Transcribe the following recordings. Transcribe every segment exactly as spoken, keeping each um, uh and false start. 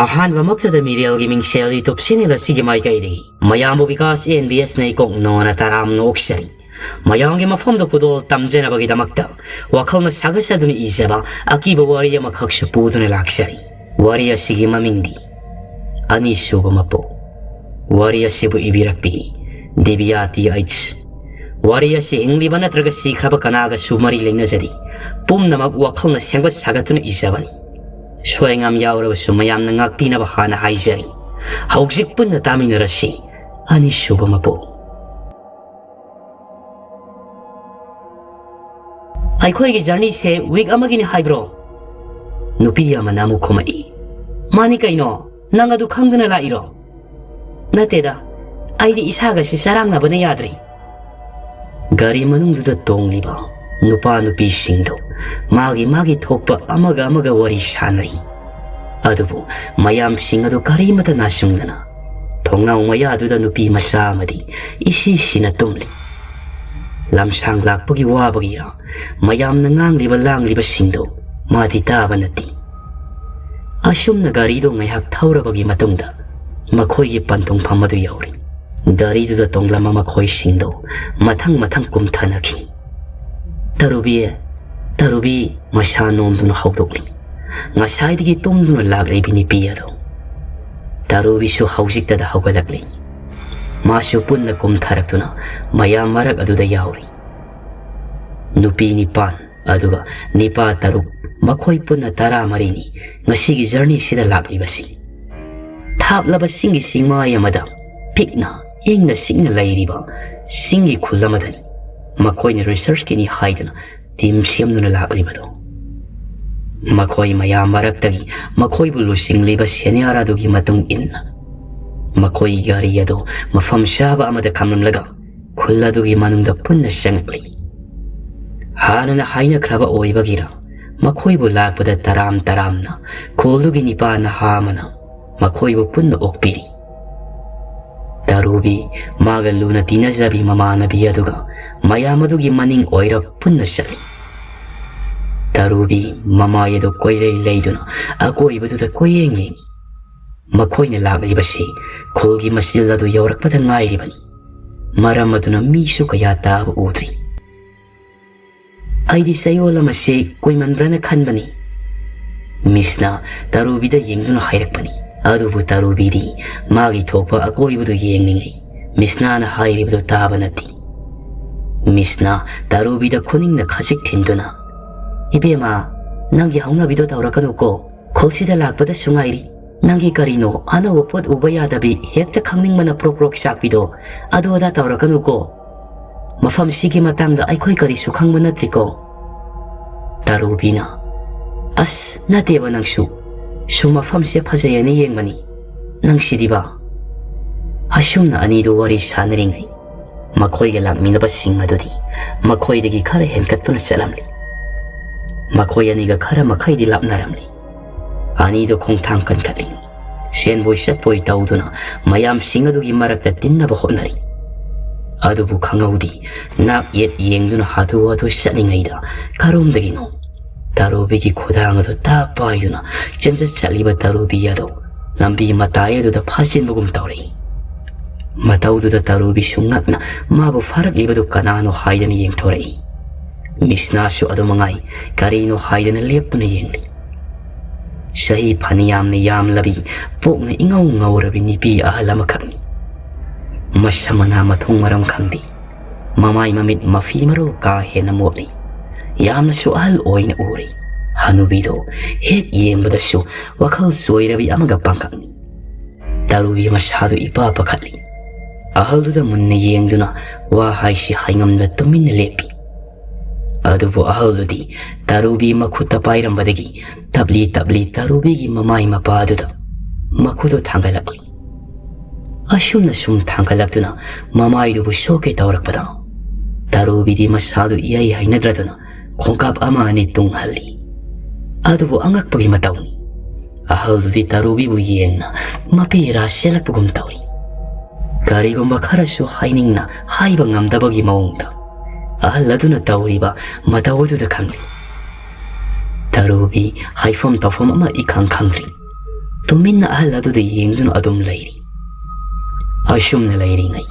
ꯑꯍꯥꯟꯕꯃꯛꯇꯗ ꯃꯤꯔꯦꯜꯒꯤ ꯃꯤꯡꯁꯦꯜ YouTube channel ꯑꯁꯤꯒꯤ ꯃꯥꯏꯀꯩꯗꯒꯤ ꯃꯌꯥꯝꯕꯨ ꯕꯤꯀꯥꯁ ꯑꯦꯟ ꯕꯤ ꯑꯦꯁꯅ ꯏꯀꯣꯛ ꯅꯣꯅ ꯇꯔꯥꯝꯅ ꯑꯣꯛꯆꯔꯤ꯫ ꯃꯌꯥꯝꯒꯤ ꯃꯐꯝꯗ ꯈꯨꯗꯣꯜ ꯇꯝꯖꯅꯕꯒꯤꯗꯃꯛꯇ ꯋꯥꯈꯜꯅ ꯁꯥꯒꯠꯆꯗꯨꯅ ꯏꯖꯕ ꯑꯀꯤꯕ ꯋꯥꯔꯤ ꯑꯃꯈꯛꯁꯨ ꯄꯨꯗꯨꯅ ꯂꯥꯛꯆꯔꯤ꯫ ꯋꯥꯔꯤ ꯑꯁꯤꯒꯤ ꯃꯃꯤꯡꯗꯤ ꯑꯅꯤꯁꯨꯕ ꯃꯄꯣꯛ꯫ ꯋꯥꯔꯤ ꯑꯁꯤꯕꯨ ꯏꯕꯤꯔꯛꯄꯤ ꯗꯤꯕꯤꯌꯥ ꯇꯤ ꯑꯩꯆ꯫ ꯋꯥꯔꯤ ꯑꯁꯤ ꯍꯤꯡꯂꯤꯕ ꯅꯠꯇ꯭ꯔꯒ ꯁꯤꯈ꯭ꯔꯕ ꯀꯅꯥꯒꯁꯨ ꯃꯔꯤ ꯂꯩꯅꯖꯗꯦ꯫ ꯄꯨꯝꯅꯃꯛ ꯋꯥꯈꯜꯅ ꯁꯦꯝꯒꯠ ꯁꯥꯒꯠꯇꯨꯅ ꯏꯖꯕꯅꯤ꯫ ꯁꯣꯏꯉꯥꯝ ꯌꯥꯎꯔꯕꯁꯨ ꯃꯌꯥꯝꯅ ꯉꯥꯛꯄꯤꯅꯕ ꯍꯥꯟꯅ ꯍꯥꯏꯖꯔꯤ꯫ ꯍꯧꯖꯤꯛ ꯄꯨꯟꯅ ꯇꯥꯃꯤꯟꯅꯔꯁꯤ꯫ ꯑꯅꯤꯁꯨꯕ ꯃꯄꯣꯛ꯫ "ꯑꯩꯈꯣꯏꯒꯤ journeyꯁꯦ week ꯑꯃꯒꯤꯅꯤ ꯍꯥꯏꯕ꯭ꯔꯣ?" ꯅꯨꯄꯤ ꯑꯃꯅ ꯑꯃꯨꯛ ꯈꯨꯝꯃꯛꯏ꯫ "ꯃꯥꯅꯤ ꯀꯩꯅꯣ, ꯅꯪ ꯑꯗꯨ ꯈꯪꯗꯅ ꯂꯥꯛꯏꯔꯣ?" "ꯅꯠꯇꯦꯗ, ꯑꯩꯗꯤ ꯏꯁꯥꯒꯁꯤ ꯆꯔꯥꯡꯅꯕꯅ ꯌꯥꯗ꯭ꯔꯤ꯫" ꯒꯥꯔꯤ ꯃꯅꯨꯡꯗꯨꯗ ꯇꯣꯡꯂꯤꯕ ꯅꯨꯄꯥ ꯅꯨꯄꯤꯁꯤꯡꯗꯨ ꯃꯥꯒꯤ ꯃꯥꯒꯤ ꯊꯣꯛꯄ ꯑꯃꯒ ꯑꯃꯒ ꯋꯥꯔꯤ ꯁꯥꯟꯅꯔꯤ꯫ ꯑꯗꯨꯕꯨ ꯃꯌꯥꯝꯁꯤꯡ ꯑꯗꯨ ꯀꯔꯤꯃꯇ ꯅꯥꯆꯨꯡꯗꯅ ꯊꯣꯡꯅꯥꯎ ꯃꯌꯥꯗꯨꯗ ꯅꯨꯄꯤ ꯃꯆꯥ ꯑꯃꯗꯤ ꯏꯁꯤ ꯁꯤꯅ ꯇꯨꯝꯂꯤ꯫ ꯂꯝꯁꯥꯡ ꯂꯥꯛꯄꯒꯤ ꯋꯥꯕꯒꯤꯔ ꯃꯌꯥꯝꯅ ꯉꯥꯡꯂꯤꯕ ꯂꯥꯡꯂꯤꯕꯁꯤꯡꯗꯨ ꯃꯥꯗꯤ ꯇꯥꯕ ꯅꯠꯇꯦ꯫ ꯑꯁꯨꯝꯅ ꯒꯥꯔꯤꯗꯨ ꯉꯥꯏꯍꯥꯛ ꯊꯧꯔꯕꯒꯤ ꯃꯇꯨꯡꯗ ꯃꯈꯣꯏꯒꯤ ꯄꯟꯊꯨꯡꯐꯝ ꯑꯗꯨ ꯌꯧꯔꯦ꯫ ꯒꯥꯔꯤꯗꯨꯗ ꯇꯣꯡꯂꯝꯕ ꯃꯈꯣꯏꯁꯤꯡꯗꯨ ꯃꯊꯪ ꯃꯊꯪ ꯀꯨꯝꯊꯅꯈꯤ꯫ "ꯇꯔꯨꯕꯤ, ꯇꯔꯨꯕꯤ!" ꯃꯁꯥ ꯅꯣꯝꯗꯨꯅ ꯍꯧꯗꯣꯛꯂꯤ꯫ ꯉꯁꯥꯏꯗꯒꯤ ꯇꯨꯝꯗꯨꯅ ꯂꯥꯛꯂꯤꯕꯤ ꯅꯨꯄꯤ ꯑꯗꯨ꯫ ꯇꯔꯨꯕꯤꯁꯨ ꯍꯧꯖꯤꯛꯇꯗ ꯍꯧꯒꯠꯂꯛꯂꯤ꯫ ꯃꯥꯁꯨ ꯄꯨꯟꯅ ꯀꯨꯝꯊꯔꯛꯇꯨꯅ ꯃꯌꯥꯝ ꯃꯔꯛ ꯑꯗꯨꯗ ꯌꯥꯎꯔꯤ꯫ ꯅꯨꯄꯤ ꯅꯤꯄꯥꯟ, ꯑꯗꯨꯒ ꯅꯤꯄꯥ ꯇꯔꯨꯛ, ꯃꯈꯣꯏ ꯄꯨꯟꯅ ꯇꯔꯥꯃꯔꯤꯅꯤ ꯉꯁꯤꯒꯤ journeyꯁꯤꯗ ꯂꯥꯛꯂꯤꯕꯁꯤ꯫ ꯊꯥꯞꯂꯕ ꯆꯤꯡꯒꯤ ꯆꯤꯡꯃꯥꯏ ꯑꯃꯗ ꯄꯤꯛꯅ ꯏꯪꯅ ꯆꯤꯛꯅ ꯂꯩꯔꯤꯕ ꯆꯤꯡꯒꯤ ꯈꯨꯜ ꯑꯃꯗꯅꯤ ꯃꯈꯣꯏꯅ researchꯀꯤꯅꯤ ꯍꯥꯏꯗꯨꯅ team ꯁꯦꯝꯗꯨꯅ ꯂꯥꯛꯂꯤꯕꯗꯨ꯫ ꯃꯈꯣꯏ ꯃꯌꯥꯝ ꯃꯔꯛꯇꯒꯤ ꯃꯈꯣꯏꯕꯨ ꯂꯨꯆꯤꯡꯂꯤꯕ senior ꯑꯗꯨꯒꯤ ꯃꯇꯨꯡ ꯏꯟꯅ ꯃꯈꯣꯏ ꯒꯥꯔꯤ ꯑꯗꯨ ꯃꯐꯝ ꯆꯥꯕ ꯑꯃꯗ ꯈꯥꯝꯂꯝꯂꯒ ꯈꯨꯜ ꯑꯗꯨꯒꯤ ꯃꯅꯨꯡꯗ ꯄꯨꯟꯅ ꯆꯪꯂꯛꯂꯤ꯫ ꯍꯥꯟꯅꯅ ꯍꯥꯏꯅꯈ꯭ꯔꯕ ꯑꯣꯏꯕꯒꯤꯔ ꯃꯈꯣꯏꯕꯨ ꯂꯥꯛꯄꯗ ꯇꯔꯥꯝ ꯇꯔꯥꯝꯅ ꯈꯨꯜꯗꯨꯒꯤ ꯅꯤꯄꯥ ꯅꯍꯥ ꯑꯃꯅ ꯃꯈꯣꯏꯕꯨ ꯄꯨꯟꯅ ꯑꯣꯛꯄꯤꯔꯤ꯫ ꯇꯔꯨꯕꯤ ꯃꯥꯒ ꯂꯨꯅ ꯇꯤꯟꯅꯖꯕꯤ ꯃꯃꯥꯟꯅꯕꯤ ꯑꯗꯨꯒ ꯃꯌꯥꯝ ꯑꯗꯨꯒꯤ ꯃꯅꯤꯡ ꯑꯣꯏꯔ ꯄꯨꯟꯅ ꯆꯠꯂꯤ꯫ ꯇꯔꯨꯕꯤ ꯃꯃꯥꯏ ꯑꯗꯨ ꯀꯣꯏꯂꯩ ꯂꯩꯗꯨꯅ ꯑꯀꯣꯏꯕꯗꯨꯗ ꯀꯣꯏꯌꯦꯡ ꯌꯦꯡꯏ꯫ ꯃꯈꯣꯏꯅ ꯂꯥꯛꯂꯤꯕꯁꯤ ꯈꯨꯜꯒꯤ ꯃꯆꯤꯜ ꯑꯗꯨ ꯌꯧꯔꯛꯄꯗ ꯉꯥꯏꯔꯤꯕꯅꯤ꯫ ꯃꯔꯝ ꯑꯗꯨꯅ ꯃꯤꯁꯨ ꯀꯌꯥ ꯇꯥꯕ ꯎꯗ꯭ꯔꯤ꯫ ꯑꯩꯗꯤ ꯆꯌꯣꯜ ꯑꯃꯁꯤ ꯀꯨꯏꯃꯟꯕ꯭ꯔꯅ ꯈꯟꯕꯅꯤ꯫ ꯃꯤꯁꯅ ꯇꯔꯨꯕꯤꯗ ꯌꯦꯡꯗꯨꯅ ꯍꯥꯏꯔꯛꯄꯅꯤ꯫ ꯑꯗꯨꯕꯨ ꯇꯔꯨꯕꯤꯗꯤ ꯃꯥꯒꯤ ꯊꯣꯛꯄ ꯑꯀꯣꯏꯕꯗꯨ ꯌꯦꯡꯂꯤꯉꯩ ꯃꯤꯁꯅꯥꯅ ꯍꯥꯏꯔꯤꯕꯗꯨ ꯇꯥꯕ ꯅꯠꯇꯦ꯫ ꯃꯤꯁꯅ ꯇꯔꯨꯕꯤꯗ ꯈꯨꯅꯤꯡꯅ ꯈꯖꯤꯛ ꯊꯤꯟꯗꯨꯅ, "ꯏꯕꯦꯝꯃ, ꯅꯪꯒꯤ ꯍꯧꯅꯕꯤꯗꯣ ꯇꯧꯔꯛꯀꯅꯨꯀꯣ꯫ ꯈꯨꯜꯁꯤꯗ ꯂꯥꯛꯄꯗꯁꯨ ꯉꯥꯏꯔꯤ꯫ ꯅꯪꯒꯤ ꯀꯔꯤꯅꯣ ꯑꯅꯧꯕ ꯄꯣꯠ ꯎꯕ ꯌꯥꯗꯕꯤ, ꯍꯦꯛꯇ ꯈꯪꯅꯤꯡꯕꯅ ꯄ꯭ꯔꯣꯛ ꯄ꯭ꯔꯣꯛ ꯆꯥꯛꯄꯤꯗꯣ, ꯑꯗꯨ ꯑꯗꯥ ꯇꯧꯔꯛꯀꯅꯨꯀꯣ꯫ ꯃꯐꯝꯁꯤꯒꯤ ꯃꯇꯥꯡꯗ ꯑꯩꯈꯣꯏ ꯀꯔꯤꯁꯨ ꯈꯪꯕ ꯅꯠꯇ꯭ꯔꯤꯀꯣ?" ꯇꯔꯨꯕꯤꯅ, "ꯑꯁ, ꯅꯠꯇꯦꯕ ꯅꯪꯁꯨ꯫ ꯁꯨꯝ ꯃꯐꯝꯁꯦ ꯐꯖꯩꯌꯦꯅ ꯌꯦꯡꯕꯅꯤ꯫ ꯅꯪꯁꯤꯗꯤꯕ?" ꯑꯁꯨꯝꯅ ꯑꯅꯤꯗꯨ ꯋꯥꯔꯤ ꯁꯥꯟꯅꯔꯤꯉꯩ ꯃꯈꯣꯏꯒ ꯂꯥꯛꯃꯤꯟꯅꯕꯁꯤꯡ ꯑꯗꯨꯗꯤ ꯃꯈꯣꯏꯗꯒꯤ ꯈꯔ ꯍꯦꯟꯀꯠꯇꯨꯅ ꯆꯠꯂꯝꯂꯤ꯫ ꯃꯈꯣꯏ ꯑꯅꯤꯒ ꯈꯔ ꯃꯈꯩꯗꯤ ꯂꯥꯞꯅꯔꯝꯂꯤ꯫ ꯑꯅꯤꯗꯨ ꯈꯣꯡꯊꯥꯡ ꯀꯟꯈꯠꯂꯤ꯫ ꯁꯦꯟꯕꯣꯏ ꯆꯠꯄꯣꯏ ꯇꯧꯗꯨꯅ ꯃꯌꯥꯝꯁꯤꯡ ꯑꯗꯨꯒꯤ ꯃꯔꯛꯇ ꯇꯤꯟꯅꯕ ꯍꯣꯠꯅꯔꯤ꯫ ꯑꯗꯨꯕꯨ ꯈꯪꯍꯧꯗꯦ, ꯅꯥꯛ ꯌꯦꯠ ꯌꯦꯡꯗꯨꯅ ꯍꯥꯊꯨ ꯍꯥꯊꯨ ꯆꯠꯂꯤꯉꯩꯗ ꯀꯔꯣꯝꯗꯒꯤꯅꯣ ꯇꯔꯨꯕꯤꯒꯤ ꯈꯨꯗꯥꯡ ꯑꯗꯨ ꯇꯥꯞ ꯄꯥꯏꯗꯨꯅ ꯆꯦꯟꯆꯠ ꯆꯠꯂꯤꯕ ꯇꯔꯨꯕꯤ ꯑꯗꯨ ꯂꯝꯕꯤ ꯃꯇꯥꯏ ꯑꯗꯨꯗ ꯐꯥꯖꯤꯟꯕꯒꯨꯝ ꯇꯧꯔꯛꯏ꯫ ꯃꯇꯧꯗꯨꯗ ꯇꯔꯨꯕꯤꯁꯨ ꯉꯛꯅ ꯃꯥꯕꯨ ꯐꯥꯔꯛꯂꯤꯕꯗꯨ ꯀꯅꯥꯅꯣ ꯍꯥꯏꯗꯅ ꯌꯦꯡꯊꯣꯔꯛꯏ꯫ ꯃꯤꯁꯅꯥꯁꯨ ꯑꯗꯨ ꯃꯉꯥꯏ, ꯀꯔꯤꯅꯣ ꯍꯥꯏꯗꯅ ꯂꯦꯞꯇꯨꯅ ꯌꯦꯡꯂꯤ꯫ ꯆꯍꯤ ꯐꯅꯌꯥꯝꯅ ꯌꯥꯝꯂꯕꯤ, ꯄꯣꯛꯅ ꯏꯉꯧ ꯉꯧꯔꯕꯤ ꯅꯨꯄꯤ ꯑꯍꯜ ꯑꯃꯈꯛꯅꯤ꯫ ꯃꯁꯝ ꯃꯅꯥ ꯃꯊꯣꯡ ꯃꯔꯝ ꯈꯪꯗꯦ꯫ ꯃꯃꯥꯏ ꯃꯃꯤꯠ ꯃꯐꯤ ꯃꯔꯣꯜ ꯀꯥ ꯍꯦꯟꯅ ꯃꯣꯠꯂꯤ꯫ ꯌꯥꯝꯅꯁꯨ ꯑꯍꯜ ꯑꯣꯏꯅ ꯎꯔꯦ꯫ ꯍꯅꯨꯕꯤꯗꯣ ꯍꯦꯛ ꯌꯦꯡꯕꯗꯁꯨ ꯋꯥꯈꯜ ꯆꯣꯏꯔꯕꯤ ꯑꯃꯒ ꯄꯥꯡꯈꯛꯅꯤ꯫ ꯇꯔꯨꯕꯤ ꯃꯁꯥꯗꯨ ꯏꯄꯥ ꯄꯥꯈꯠꯂꯤ꯫ ꯑꯍꯜꯗꯨꯗ ꯃꯨꯟꯅ ꯌꯦꯡꯗꯨꯅ ꯋꯥ ꯍꯥꯏꯁꯤ ꯍꯥꯏꯉꯝꯗ ꯇꯨꯃꯤꯟꯅ ꯂꯦꯞꯄꯤ꯫ ꯑꯗꯨꯕꯨ ꯑꯍꯜꯗꯨꯗꯤ ꯇꯔꯨꯕꯤ ꯃꯈꯨꯠꯇ ꯄꯥꯏꯔꯝꯕꯗꯒꯤ ꯇꯞꯂꯤ ꯇꯞꯂꯤ ꯇꯔꯨꯕꯤꯒꯤ ꯃꯃꯥꯏ ꯃꯄꯥꯗꯨꯗ ꯃꯈꯨꯠꯇꯨ ꯊꯥꯡꯒꯠꯂꯛꯂꯤ꯫ ꯑꯁꯨꯝꯅ ꯁꯨꯝ ꯊꯥꯡꯒꯠꯂꯛꯇꯨꯅ ꯃꯃꯥꯏꯗꯨꯕꯨ ꯁꯣꯛꯀꯦ ꯇꯧꯔꯛꯄꯗ ꯇꯔꯨꯕꯤꯗꯤ ꯃꯁꯥꯗꯨ ꯏꯍꯩ ꯍꯩꯅꯗ꯭ꯔꯗꯨꯅ ꯈꯣꯡꯀꯥꯞ ꯑꯃ ꯑꯅꯤ ꯇꯨꯡ ꯍꯜꯂꯤ꯫ ꯑꯗꯨꯕꯨ ꯑꯉꯛꯄꯒꯤ ꯃꯇꯧꯅꯤ, ꯑꯍꯜꯗꯨꯗꯤ ꯇꯔꯨꯕꯤꯕꯨ ꯌꯦꯡꯅ ꯃꯄꯤ ꯏꯔꯥ ꯆꯦꯜꯂꯛꯄꯒꯨꯝ ꯇꯧꯔꯤ꯫ ꯀꯔꯤꯒꯨꯝꯕ ꯈꯔꯁꯨ ꯍꯥꯏꯅꯤꯡꯅ ꯍꯥꯏꯕ ꯉꯝꯗꯕꯒꯤ ꯃꯑꯣꯡꯗ ꯑꯍꯜ ꯑꯗꯨꯅ ꯇꯧꯔꯤꯕ ꯃꯇꯧ ꯑꯗꯨꯗ ꯈꯪꯂꯤ꯫ ꯇꯔꯨꯕꯤ ꯍꯥꯏꯐꯝ ꯇꯧꯐꯝ ꯑꯃ ꯏꯈꯪ ꯈꯪꯗ꯭ꯔꯤ꯫ ꯇꯨꯃꯤꯟꯅ ꯑꯍꯜ ꯑꯗꯨꯗ ꯌꯦꯡꯗꯨꯅ ꯑꯗꯨꯝ ꯂꯩꯔꯤ꯫ ꯑꯁꯨꯝꯅ ꯂꯩꯔꯤꯉꯩ,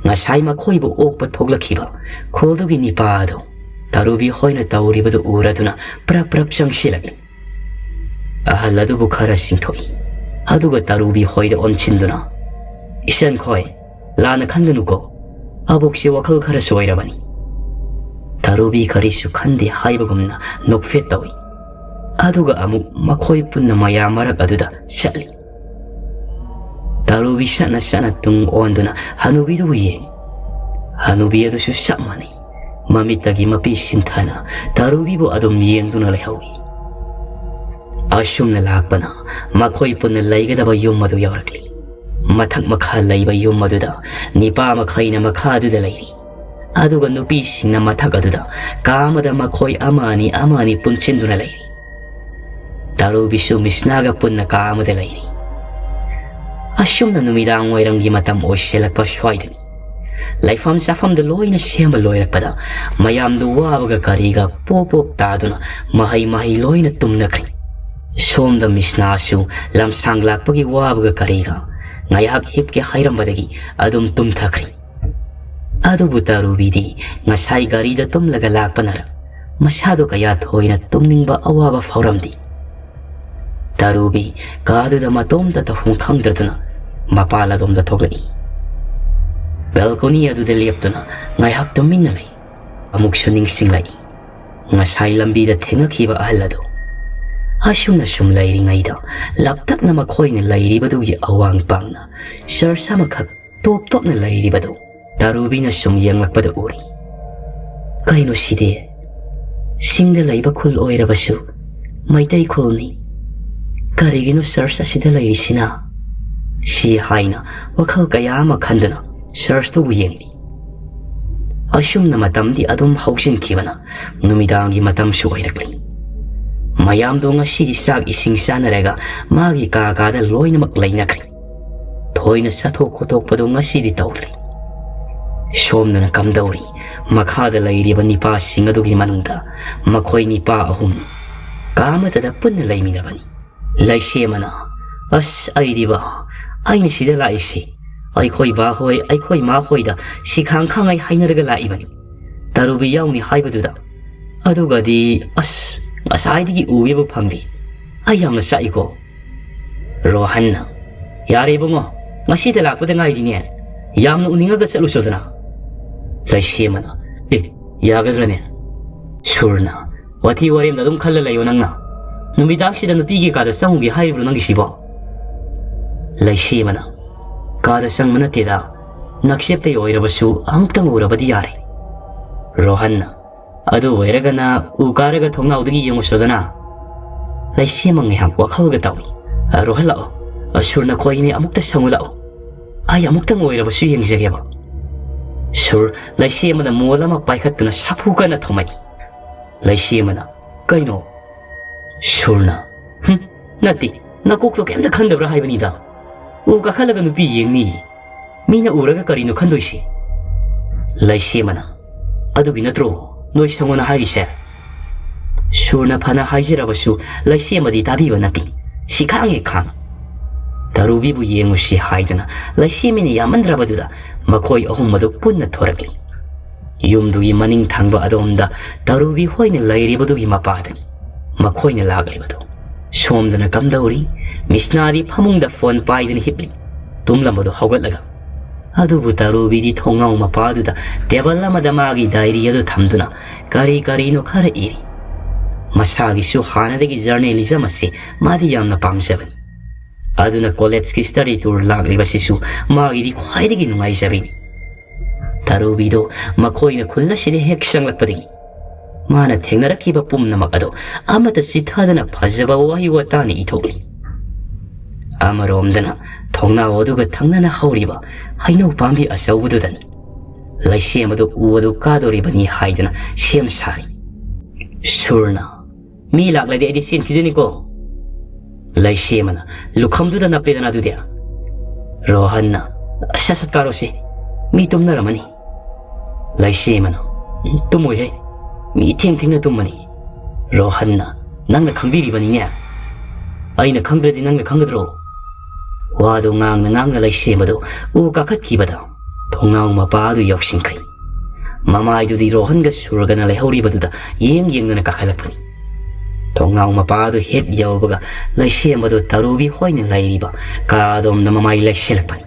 ꯉꯁꯥꯏ ꯃꯈꯣꯏꯕꯨ ꯑꯣꯛꯄ ꯊꯣꯛꯂꯛꯈꯤꯕ ꯈꯨꯜꯗꯨꯒꯤ ꯅꯤꯄꯥ ꯑꯗꯨ ꯇꯥꯔꯨꯕꯤ ꯍꯣꯏꯅ ꯇꯧꯔꯤꯕꯗꯨ ꯎꯔꯗꯨꯅ ꯄ꯭ꯔꯞ ꯄ꯭ꯔꯞ ꯆꯪꯁꯤꯜꯂꯛꯂꯤ꯫ ꯑꯍꯜ ꯑꯗꯨꯕꯨ ꯈꯔ ꯆꯤꯡꯊꯣꯛꯏ꯫ ꯑꯗꯨꯒ ꯇꯥꯔꯨꯕꯤ ꯍꯣꯏꯗ ꯑꯣꯟꯁꯤꯟꯗꯨꯅ, "ꯏꯆꯟꯈꯣꯏ, ꯂꯥꯟꯅ ꯈꯟꯒꯅꯨꯀꯣ꯫ ꯑꯕꯣꯛꯁꯦ ꯋꯥꯈꯜ ꯈꯔ ꯆꯣꯏꯔꯕꯅꯤ꯫" ꯇꯥꯔꯨꯕꯤ ꯀꯔꯤꯁꯨ ꯈꯟꯗꯦ ꯍꯥꯏꯕꯒꯨꯝꯅ ꯅꯣꯛꯐꯦꯠ ꯇꯧꯏ꯫ ꯑꯗꯨꯒ ꯑꯃꯨꯛ ꯃꯈꯣꯏ ꯄꯨꯟꯅ ꯃꯌꯥꯝ ꯃꯔꯛ ꯑꯗꯨꯗ ꯆꯠꯂꯤ꯫ ꯇꯥꯔꯨꯕꯤ ꯁꯠꯅ ꯁꯠꯅ ꯇꯨꯡ ꯑꯣꯟꯗꯨꯅ ꯍꯅꯨꯕꯤꯗꯨꯕꯨ ꯌꯦꯡꯉꯤ꯫ ꯍꯅꯨꯕꯤ ꯑꯗꯨꯁꯨ ꯆꯞ ꯃꯥꯟꯅꯩ꯫ ꯃꯃꯤꯠꯇꯒꯤ ꯃꯄꯤ ꯁꯤꯟꯊꯅ ꯇꯥꯔꯨꯕꯤꯕꯨ ꯑꯗꯨꯝ ꯌꯦꯡꯗꯨꯅ ꯂꯩꯍꯧꯏ꯫ ꯑꯁꯨꯝꯅ ꯂꯥꯛꯄꯅ ꯃꯈꯣꯏ ꯄꯨꯟꯅ ꯂꯩꯒꯗꯕ ꯌꯨꯝ ꯑꯗꯨ ꯌꯧꯔꯛꯂꯤ꯫ ꯃꯊꯛ ꯃꯈꯥ ꯂꯩꯕ ꯌꯨꯝ ꯑꯗꯨꯗ ꯅꯤꯄꯥ ꯃꯈꯩꯅ ꯃꯈꯥ ꯑꯗꯨꯗ ꯂꯩꯔꯤ꯫ ꯑꯗꯨꯒ ꯅꯨꯄꯤꯁꯤꯡꯅ ꯃꯊꯛ ꯑꯗꯨꯗ ꯀꯥ ꯑꯃꯗ ꯃꯈꯣꯏ ꯑꯃ ꯑꯅꯤ ꯑꯃ ꯑꯅꯤ ꯄꯨꯟꯁꯤꯟꯗꯨꯅ ꯂꯩꯔꯤ꯫ ꯇꯥꯔꯨꯕꯤꯁꯨ ꯃꯤꯁꯅꯥꯒ ꯄꯨꯟꯅ ꯀꯥ ꯑꯃꯗ ꯂꯩꯔꯤ꯫ ꯑꯁꯨꯝꯅ ꯅꯨꯃꯤꯗꯥꯡ ꯋꯥꯏꯔꯝꯒꯤ ꯃꯇꯝ ꯑꯣꯏꯁꯤꯜꯂꯛꯄ ꯁ꯭ꯋꯥꯏꯗꯅꯤ꯫ ꯂꯩꯐꯝ ꯆꯥꯐꯝꯗ ꯂꯣꯏꯅ ꯁꯦꯝꯕ ꯂꯣꯏꯔꯛꯄꯗ ꯃꯌꯥꯝꯗꯨ ꯋꯥꯕꯒ ꯀꯔꯤꯒ ꯄꯣꯞ ꯄꯣꯞ ꯇꯥꯗꯨꯅ ꯃꯍꯩ ꯃꯍꯩ ꯂꯣꯏꯅ ꯇꯨꯝꯅꯈ꯭ꯔꯤ꯫ ꯁꯣꯝꯗ ꯃꯤꯁꯅꯥꯁꯨ ꯂꯝꯁꯥꯡ ꯂꯥꯛꯄꯒꯤ ꯋꯥꯕꯒ ꯀꯔꯤꯒ ꯉꯥꯏꯍꯥꯛ ꯍꯤꯞꯀꯦ ꯍꯥꯏꯔꯝꯕꯗꯒꯤ ꯑꯗꯨꯝ ꯇꯨꯝꯊꯈ꯭ꯔꯤ꯫ ꯑꯗꯨꯕꯨ ꯇꯥꯔꯨꯕꯤꯗꯤ ꯉꯁꯥꯏ ꯒꯥꯔꯤꯗ ꯇꯨꯝꯂꯒ ꯂꯥꯛꯄꯅꯔ ꯃꯁꯥꯗꯣ ꯀꯌꯥ ꯊꯣꯏꯅ ꯇꯨꯝꯅꯤꯡꯕ ꯑꯋꯥꯕ ꯐꯥꯎꯔꯝꯗꯦ꯫ ꯇꯥꯔꯨꯕꯤ ꯀꯥꯗꯨꯗ ꯃꯇꯣꯝꯇ ꯇꯧꯐꯝ ꯈꯪꯗ꯭ꯔꯗꯨꯅ ꯃꯄꯥꯜ ꯑꯗꯣꯝꯗ ꯊꯣꯛꯂꯛꯏ꯫ ꯕꯦꯜꯀꯣꯅꯤ ꯑꯗꯨꯗ ꯂꯦꯞꯇꯨꯅ ꯉꯥꯏꯍꯥꯛ ꯇꯨꯃꯤꯟꯅ ꯂꯩ꯫ ꯑꯃꯨꯛꯁꯨ ꯅꯤꯡꯁꯤꯡꯂꯛꯏ꯫ ꯉꯁꯥꯏ ꯂꯝꯕꯤꯗ ꯊꯦꯡꯅꯈꯤꯕ ꯑꯍꯜ ꯑꯗꯨ꯫ ꯑꯁꯨꯝꯅ ꯁꯨꯝ ꯂꯩꯔꯤꯉꯩꯗ ꯂꯞꯇꯛꯅ ꯃꯈꯣꯏꯅ ꯂꯩꯔꯤꯕꯗꯨꯒꯤ ꯑꯋꯥꯡ ꯄꯥꯡꯅ ꯆꯔꯆ ꯑꯃꯈꯛ ꯇꯣꯞ ꯇꯣꯞꯅ ꯂꯩꯔꯤꯕꯗꯨ ꯇꯥꯔꯨꯕꯤꯅ ꯁꯨꯝ ꯌꯦꯡꯂꯛꯄꯗ ꯎꯔꯤ꯫ "ꯀꯩꯅꯣ ꯁꯤꯗꯤ? ꯆꯤꯡꯗ ꯂꯩꯕ ꯈꯨꯜ ꯑꯣꯏꯔꯕꯁꯨ ꯃꯩꯇꯩ ꯈꯨꯜꯅꯤ꯫ ꯀꯔꯤꯒꯤꯅꯣ ꯆꯔꯆ ꯑꯁꯤꯗ ꯂꯩꯔꯤꯁꯤꯅ?" ꯁꯤ ꯍꯥꯏꯅ ꯋꯥꯈꯜ ꯀꯌꯥ ꯑꯃ ꯈꯟꯗꯨꯅ ꯆꯔꯆꯇꯨꯕꯨ ꯌꯦꯡꯂꯤ꯫ ꯑꯁꯨꯝꯅ ꯃꯇꯝꯗꯤ ꯑꯗꯨꯝ ꯍꯧꯖꯤꯟꯈꯤꯕꯅ ꯅꯨꯃꯤꯗꯥꯡꯒꯤ ꯃꯇꯝꯁꯨ ꯑꯣꯏꯔꯛꯂꯤ꯫ ꯃꯌꯥꯝꯗꯣ ꯉꯁꯤꯗꯤ ꯆꯥꯛ ꯏꯁꯤꯡ ꯆꯥꯅꯔꯒ ꯃꯥꯒꯤ ꯀꯥ ꯀꯥꯗ ꯂꯣꯏꯅꯃꯛ ꯂꯩꯅꯈ꯭ꯔꯦ꯫ ꯊꯣꯏꯅ ꯆꯠꯊꯣꯛ ꯈꯣꯠꯇꯣꯛꯄꯗꯣ ꯉꯁꯤꯗꯤ ꯇꯧꯗ꯭ꯔꯦ꯫ ꯁꯣꯝꯗꯅ ꯀꯝꯗꯧꯔꯤ? ꯃꯈꯥꯗ ꯂꯩꯔꯤꯕ ꯅꯤꯄꯥꯁꯤꯡ ꯑꯗꯨꯒꯤ ꯃꯅꯨꯡꯗ ꯃꯈꯣꯏ ꯅꯤꯄꯥ ꯑꯍꯨꯝ ꯀꯥ ꯑꯃꯠꯇꯗ ꯄꯨꯟꯅ ꯂꯩꯃꯤꯟꯅꯕꯅꯤ꯫ ꯂꯩꯁꯦꯝꯕꯅ "ꯑꯁ, ꯑꯩꯗꯤꯕ, ꯑꯩꯅ ꯁꯤꯗ ꯂꯥꯛꯏꯁꯤ ꯑꯩꯈꯣꯏ ꯕꯥ ꯍꯣꯏ, ꯑꯩꯈꯣꯏ ꯃꯥ ꯍꯣꯏꯗ ꯁꯤꯈꯥꯡ ꯈꯥꯡꯉꯩ ꯍꯥꯏꯅꯔꯒ ꯂꯥꯛꯏꯕꯅꯤ, ꯇꯔꯨꯕꯤ ꯌꯥꯎꯅꯤ ꯍꯥꯏꯕꯗꯨꯗ꯫ ꯑꯗꯨꯒꯗꯤ, ꯑꯁ, ꯉꯁꯥꯏꯗꯒꯤ ꯎꯒꯦꯕꯨ ꯐꯪꯗꯦ꯫ ꯑꯩ ꯌꯥꯝꯅ ꯆꯥꯛꯏꯀꯣ꯫" ꯔꯣꯍꯟꯅ, "ꯌꯥꯔꯦ ꯏꯕꯨꯡꯉꯣ, ꯉꯁꯤꯗ ꯂꯥꯛꯄꯗ ꯉꯥꯏꯔꯤꯅꯦ, ꯌꯥꯝꯅ ꯎꯅꯤꯡꯉꯒ ꯆꯠꯂꯨꯁꯣꯗꯅ꯫" ꯂꯩꯁꯦꯝꯕꯅ, "ꯑꯦ, ꯌꯥꯒꯗ꯭ꯔꯅꯦ?" ꯁꯨꯔꯅ, "ꯋꯥꯊꯤ ꯋꯥꯔꯦꯝꯗ ꯑꯗꯨꯝ ꯈꯜꯂ ꯂꯩꯌꯣ ꯅꯪꯅ꯫ ꯅꯨꯃꯤꯗꯥꯡꯁꯤꯗ ꯅꯨꯄꯤꯒꯤ ꯀꯥꯗ ꯆꯪꯉꯨꯒꯦ ꯍꯥꯏꯔꯤꯕ꯭ꯔꯣ ꯅꯪꯒꯤꯁꯤꯕꯣ?" ꯂꯩꯁꯦꯝꯕꯅ, "ꯀꯥꯗ ꯆꯪꯕ ꯅꯠꯇꯦꯗ, ꯅꯛꯁꯦꯞꯇꯩ ꯑꯣꯏꯔꯕꯁꯨ ꯑꯃꯨꯛꯇꯪ ꯎꯔꯕꯗꯤ ꯌꯥꯔꯦ꯫" ꯔꯣꯍꯟꯅ, "ꯑꯗꯨ ꯑꯣꯏꯔꯒꯅ ꯎ ꯀꯥꯔꯒ ꯊꯣꯡꯅꯥꯎꯗꯒꯤ ꯌꯦꯡꯉꯨꯁꯣꯗꯅ꯫" ꯂꯩꯁꯦꯝꯕ ꯉꯥꯏꯍꯥꯛ ꯋꯥꯈꯜꯒ ꯇꯧꯏ꯫ "ꯑ, ꯔꯣꯍꯟ ꯂꯥꯛꯑꯣ꯫ ꯑ, ꯁꯨꯔꯅ ꯀꯣꯏꯅꯦ ꯑꯃꯨꯛꯇ ꯁꯪꯉꯨ ꯂꯥꯛꯑꯣ꯫ ꯑꯩ ꯑꯃꯨꯛꯇꯪ ꯑꯣꯏꯔꯕꯁꯨ ꯌꯦꯡꯖꯒꯦꯕ꯫" ꯁꯨꯔ, ꯂꯩꯁꯦꯝꯕꯅ ꯃꯣꯜ ꯑꯃ ꯄꯥꯏꯈꯠꯇꯨꯅ ꯁꯥꯐꯨ ꯀꯟꯅ ꯊꯣꯝꯃꯛꯏ꯫ ꯂꯩꯁꯦꯝꯕꯅ, "ꯀꯩꯅꯣ?" ꯁꯨꯔꯅ, "ꯍꯨꯝ, ꯅꯠꯇꯦ, ꯅꯀꯣꯛꯇꯣ ꯀꯩꯝꯇ ꯈꯟꯗꯕ꯭ꯔꯥ ꯍꯥꯏꯕꯅꯤꯗ꯫ ꯎ ꯀꯥꯈꯠꯂꯒ ꯅꯨꯄꯤ ꯌꯦꯡꯅꯤ꯫ ꯃꯤꯅ ꯎꯔꯒ ꯀꯔꯤꯅꯣ ꯈꯟꯗꯣꯏꯁꯤ?" ꯂꯩꯁꯦꯝꯕꯅ, "ꯑꯗꯨꯒꯤ ꯅꯠꯇ꯭ꯔꯣ ꯅꯣꯏ ꯁꯪꯉꯣꯅ ꯍꯥꯏꯔꯤꯁꯦ?" ꯁꯨꯔꯅ ꯐꯅ ꯍꯥꯏꯖꯔꯕꯁꯨ ꯂꯩꯁꯦꯝꯕꯗꯤ ꯇꯥꯕꯤꯕ ꯅꯠꯇꯦ꯫ ꯁꯤꯈꯥꯡ ꯍꯦꯛ ꯈꯥꯡ꯫ ꯇꯔꯨꯕꯤꯕꯨ ꯌꯦꯡꯉꯨꯁꯤ ꯍꯥꯏꯗꯨꯅ ꯂꯩꯁꯦꯝꯕꯤꯅ ꯌꯥꯝꯃꯟꯗ꯭ꯔꯕꯗꯨꯗ ꯃꯈꯣꯏ ꯑꯍꯨꯝ ꯑꯗꯨ ꯄꯨꯟꯅ ꯊꯣꯔꯛꯂꯤ꯫ ꯌꯨꯝꯗꯨꯒꯤ ꯃꯅꯤꯡ ꯊꯪꯕ ꯑꯗꯣꯝꯗ ꯇꯔꯨꯕꯤ ꯍꯣꯏꯅ ꯂꯩꯔꯤꯕꯗꯨꯒꯤ ꯃꯄꯥꯗꯅꯤ ꯃꯈꯣꯏꯅ ꯂꯥꯛꯂꯤꯕꯗꯨ꯫ ꯁꯣꯝꯗꯅ ꯀꯝꯗꯧꯔꯤ? ꯃꯤꯁꯅꯥꯗꯤ ꯐꯃꯨꯡꯗ ꯐꯣꯟ ꯄꯥꯏꯗꯨꯅ ꯍꯤꯞꯂꯤ꯫ ꯇꯨꯝꯂꯝꯕꯗꯨ ꯍꯧꯒꯠꯂꯒ꯫ ꯑꯗꯨꯕꯨ ꯇꯔꯨꯕꯤꯗꯤ ꯊꯣꯡꯅꯥꯎ ꯃꯄꯥꯗꯨꯗ ꯇꯦꯕꯜ ꯑꯃꯗ ꯃꯥꯒꯤ ꯗꯥꯏꯔꯤ ꯑꯗꯨ ꯊꯝꯗꯨꯅ ꯀꯔꯤ ꯀꯔꯤꯅꯣ ꯈꯔ ꯏꯔꯤ꯫ ꯃꯁꯥꯒꯤꯁꯨ ꯍꯥꯟꯅꯗꯒꯤ ꯖꯔꯅꯦꯂꯤꯖꯝ ꯑꯁꯤ ꯃꯥꯗꯤ ꯌꯥꯝꯅ ꯄꯥꯝꯖꯕꯅꯤ꯫ ꯑꯗꯨꯅ ꯀꯣꯂꯦꯖꯀꯤ ꯁ꯭ꯇꯗꯤ ꯇꯨꯔ ꯂꯥꯛꯂꯤꯕꯁꯤꯁꯨ ꯃꯥꯒꯤꯗꯤ ꯈ꯭ꯋꯥꯏꯗꯒꯤ ꯅꯨꯡꯉꯥꯏꯖꯕꯤꯅꯤ꯫ ꯇꯔꯨꯕꯤꯗꯣ ꯃꯈꯣꯏꯅ ꯈꯨꯜ ꯑꯁꯤꯗ ꯍꯦꯛ ꯆꯪꯂꯛꯄꯗꯒꯤ ꯃꯥꯅ ꯊꯦꯡꯅꯔꯛꯈꯤꯕ ꯄꯨꯝꯅꯃꯛ ꯑꯗꯣ ꯑꯃꯠꯇ ꯆꯤꯊꯗꯅ ꯐꯖꯕ ꯋꯥꯍꯩ ꯋꯥꯇꯥꯅ ꯏꯊꯣꯛꯂꯤ꯫ ꯑꯃꯔꯣꯝꯗꯅ ꯊꯣꯡꯅꯥꯎ ꯑꯗꯨꯒ ꯊꯪꯅꯅ ꯍꯧꯔꯤꯕ ꯍꯩꯅꯧ ꯄꯥꯝꯕꯤ ꯑꯆꯧꯕꯗꯨꯗꯅꯤ ꯂꯩꯁꯦꯝꯕꯗꯨ ꯎ ꯑꯗꯨ ꯀꯥꯗꯣꯔꯤꯕꯅꯤ ꯍꯥꯏꯗꯨꯅ ꯁꯦꯝ ꯁꯥꯔꯤ꯫ ꯁꯨꯔꯅ, "ꯃꯤ ꯂꯥꯛꯂꯗꯤ ꯑꯩꯗꯤ ꯆꯦꯟꯈꯤꯗꯣꯏꯅꯤꯀꯣ꯫" ꯂꯩꯁꯦꯝꯕꯅ, "ꯂꯨꯈꯝꯗꯨꯗ ꯅꯞꯄꯦꯗꯅ ꯑꯗꯨꯗꯤ꯫" ꯔꯣꯍꯟꯅ, "ꯁꯠ ꯁꯠ ꯀꯥꯔꯣꯁꯤ, ꯃꯤ ꯇꯨꯝꯅꯔꯝꯃꯅꯤ꯫" ꯂꯩꯁꯦꯝꯕꯅ, "ꯎꯝ, ꯇꯨꯝꯃꯣꯏꯍꯦ, ꯃꯤ ꯊꯦꯡ ꯊꯦꯡꯅ ꯇꯨꯝꯃꯅꯤ꯫" ꯔꯣꯍꯟꯅ, "ꯅꯪꯅ ꯈꯪꯕꯤꯔꯤꯕꯅꯤꯅꯦ꯫" ꯑꯩꯅ ꯈꯪꯗ꯭ꯔꯗꯤ ꯅꯪꯅ ꯈꯪꯒꯗ꯭ꯔꯣ? ꯋꯥꯗꯨ ꯉꯥꯡꯅ ꯉꯥꯡꯅ ꯂꯩꯁꯦꯝꯕꯗꯨ ꯎ ꯀꯥꯈꯠꯈꯤꯕꯗ ꯊꯣꯡꯅꯥꯎ ꯃꯄꯥ ꯑꯗꯨ ꯌꯧꯁꯤꯟꯈ꯭ꯔꯦ꯫ ꯃꯃꯥꯏꯗꯨꯗꯤ ꯔꯣꯍꯟꯒ ꯁꯨꯔꯒꯅ ꯂꯩꯍꯧꯔꯤꯕꯗꯨꯗ ꯌꯦꯡ ꯌꯦꯡꯗꯨꯅ ꯀꯥꯈꯠꯂꯛꯄꯅꯤ꯫ ꯊꯣꯡꯅꯥꯎ ꯃꯄꯥ ꯑꯗꯨ ꯍꯦꯛ ꯌꯧꯕꯒ ꯂꯩꯁꯦꯝꯕꯗꯨ ꯇꯔꯨꯕꯤ ꯍꯣꯏꯅ ꯂꯩꯔꯤꯕ ꯀꯥ ꯑꯗꯣꯝꯗ ꯃꯃꯥꯏ ꯂꯩꯁꯤꯜꯂꯛꯄꯅꯤ꯫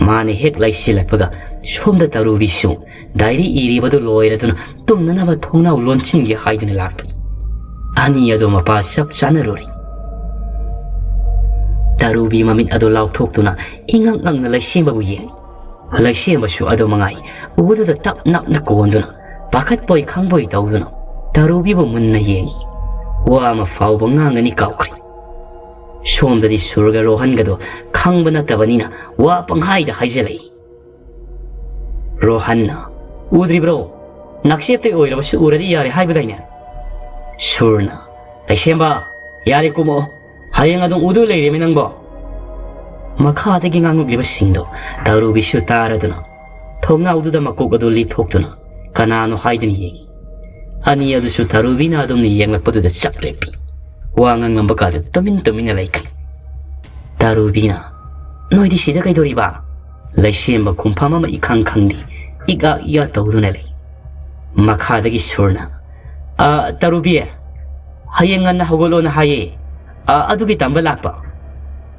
ꯃꯥꯅ ꯍꯦꯛ ꯂꯩꯁꯤꯜꯂꯛꯄꯒ ꯁꯣꯝꯗ ꯇꯔꯨꯕꯤꯁꯨ ꯗꯥꯏꯔꯤ ꯏꯔꯤꯕꯗꯨ ꯂꯣꯏꯔꯗꯨꯅ ꯇꯨꯝꯅꯅꯕ ꯊꯣꯡꯅꯥꯎ ꯂꯣꯟꯁꯤꯟꯒꯦ ꯍꯥꯏꯗꯨꯅ ꯂꯥꯛꯄꯅꯤ꯫ ꯑꯅꯤ ꯑꯗꯨ ꯃꯄꯥ ꯆꯞ ꯆꯥꯅꯔꯨꯔꯤ꯫ ꯇꯔꯨꯕꯤ ꯃꯃꯤꯠ ꯑꯗꯨ ꯂꯥꯎꯊꯣꯛꯇꯨꯅ ꯏꯉꯛ ꯉꯛꯅ ꯂꯩꯁꯦꯝꯕꯕꯨ ꯌꯦꯡꯏ꯫ ꯂꯩꯁꯦꯝꯕꯁꯨ ꯑꯗꯨ ꯃꯉꯥꯏ ꯎꯗꯨꯗ ꯇꯞ ꯅꯞꯅ ꯀꯣꯟꯗꯨꯅ ꯄꯥꯈꯠꯄꯣꯏ ꯈꯪꯕꯣꯏ ꯇꯧꯗꯨꯅ ꯇꯔꯨꯕꯤꯕꯨ ꯃꯨꯟꯅ ꯌꯦꯡꯏ꯫ ꯋꯥ ꯑꯃ ꯐꯥꯎꯕ ꯉꯥꯡꯒꯅꯤ ꯀꯥꯎꯈ꯭ꯔꯦ꯫ ꯁꯣꯝꯗꯗꯤ ꯁꯨꯔꯒ ꯔꯣꯍꯟꯒꯗꯣ ꯈꯪꯕ ꯅꯠꯇꯕꯅꯤꯅ ꯋꯥ ꯄꯪꯍꯥꯏꯗ ꯍꯥꯏꯖꯤꯜꯂꯛꯏ꯫ ꯔꯣꯍꯟꯅ, "ꯎꯗ꯭ꯔꯤꯕ꯭ꯔꯣ? ꯅꯥꯛꯆꯦꯞꯇꯩ ꯑꯣꯏꯔꯕꯁꯨ ꯎꯔꯗꯤ ꯌꯥꯔꯦ ꯍꯥꯏꯕꯗꯥꯏꯅꯦ?" ꯁꯨꯔꯅ, "ꯂꯩꯁꯦꯝꯕ, ꯌꯥꯔꯦ ꯀꯨꯝꯃꯛꯑꯣ꯫ ꯍꯌꯦꯡ ꯑꯗꯨꯝ ꯎꯗꯨ ꯂꯩꯔꯦꯃꯤ ꯅꯪꯕꯣ?" ꯃꯈꯥꯗꯒꯤ ꯉꯥꯡꯂꯛꯂꯤꯕꯁꯤꯡꯗꯣ ꯇꯔꯨꯕꯤꯁꯨ ꯇꯥꯔꯗꯨꯅ ꯊꯣꯡꯅꯥꯎꯗꯨꯗ ꯃꯀꯣꯛ ꯑꯗꯨ ꯂꯤꯊꯣꯛꯇꯨꯅ ꯀꯅꯥꯅꯣ ꯍꯥꯏꯗꯨꯅ ꯌꯦꯡꯏ꯫ ꯑꯅꯤ ꯑꯗꯨꯁꯨ ꯇꯔꯨꯕꯤꯅ ꯑꯗꯨꯝꯅ ꯌꯦꯡꯂꯛꯄꯗꯨꯗ ꯆꯞ ꯂꯦꯞꯄꯤ꯫ ꯋꯥ ꯉꯥꯡꯂꯝꯕ ꯀꯥꯗꯨ ꯇꯨꯃꯤꯟ ꯇꯨꯃꯤꯟꯅ ꯂꯩꯈ꯭ꯔꯦ꯫ ꯇꯔꯨꯕꯤꯅ, "ꯅꯣꯏꯗꯤ ꯁꯤꯗ ꯀꯩꯗꯧꯔꯤꯕ?" ꯂꯩꯁꯦꯝꯕ ꯈꯨꯝꯐꯝ ꯑꯃ ꯏꯈꯪ ꯈꯪꯗꯦ, ꯏꯛ ꯑ ꯏꯛ ꯑ ꯇꯧꯗꯨꯅ ꯂꯩ꯫ ꯃꯈꯥꯗꯒꯤ ꯁꯨꯔꯅ, "ꯑ, ꯇꯔꯨꯕꯤ, ꯍꯌꯦꯡ ꯉꯟꯅ ꯍꯧꯒꯠꯂꯣꯅ ꯍꯥꯏꯌꯦ꯫ ꯑ, ꯑꯗꯨꯒꯤ ꯇꯝꯕ ꯂꯥꯛꯄ꯫"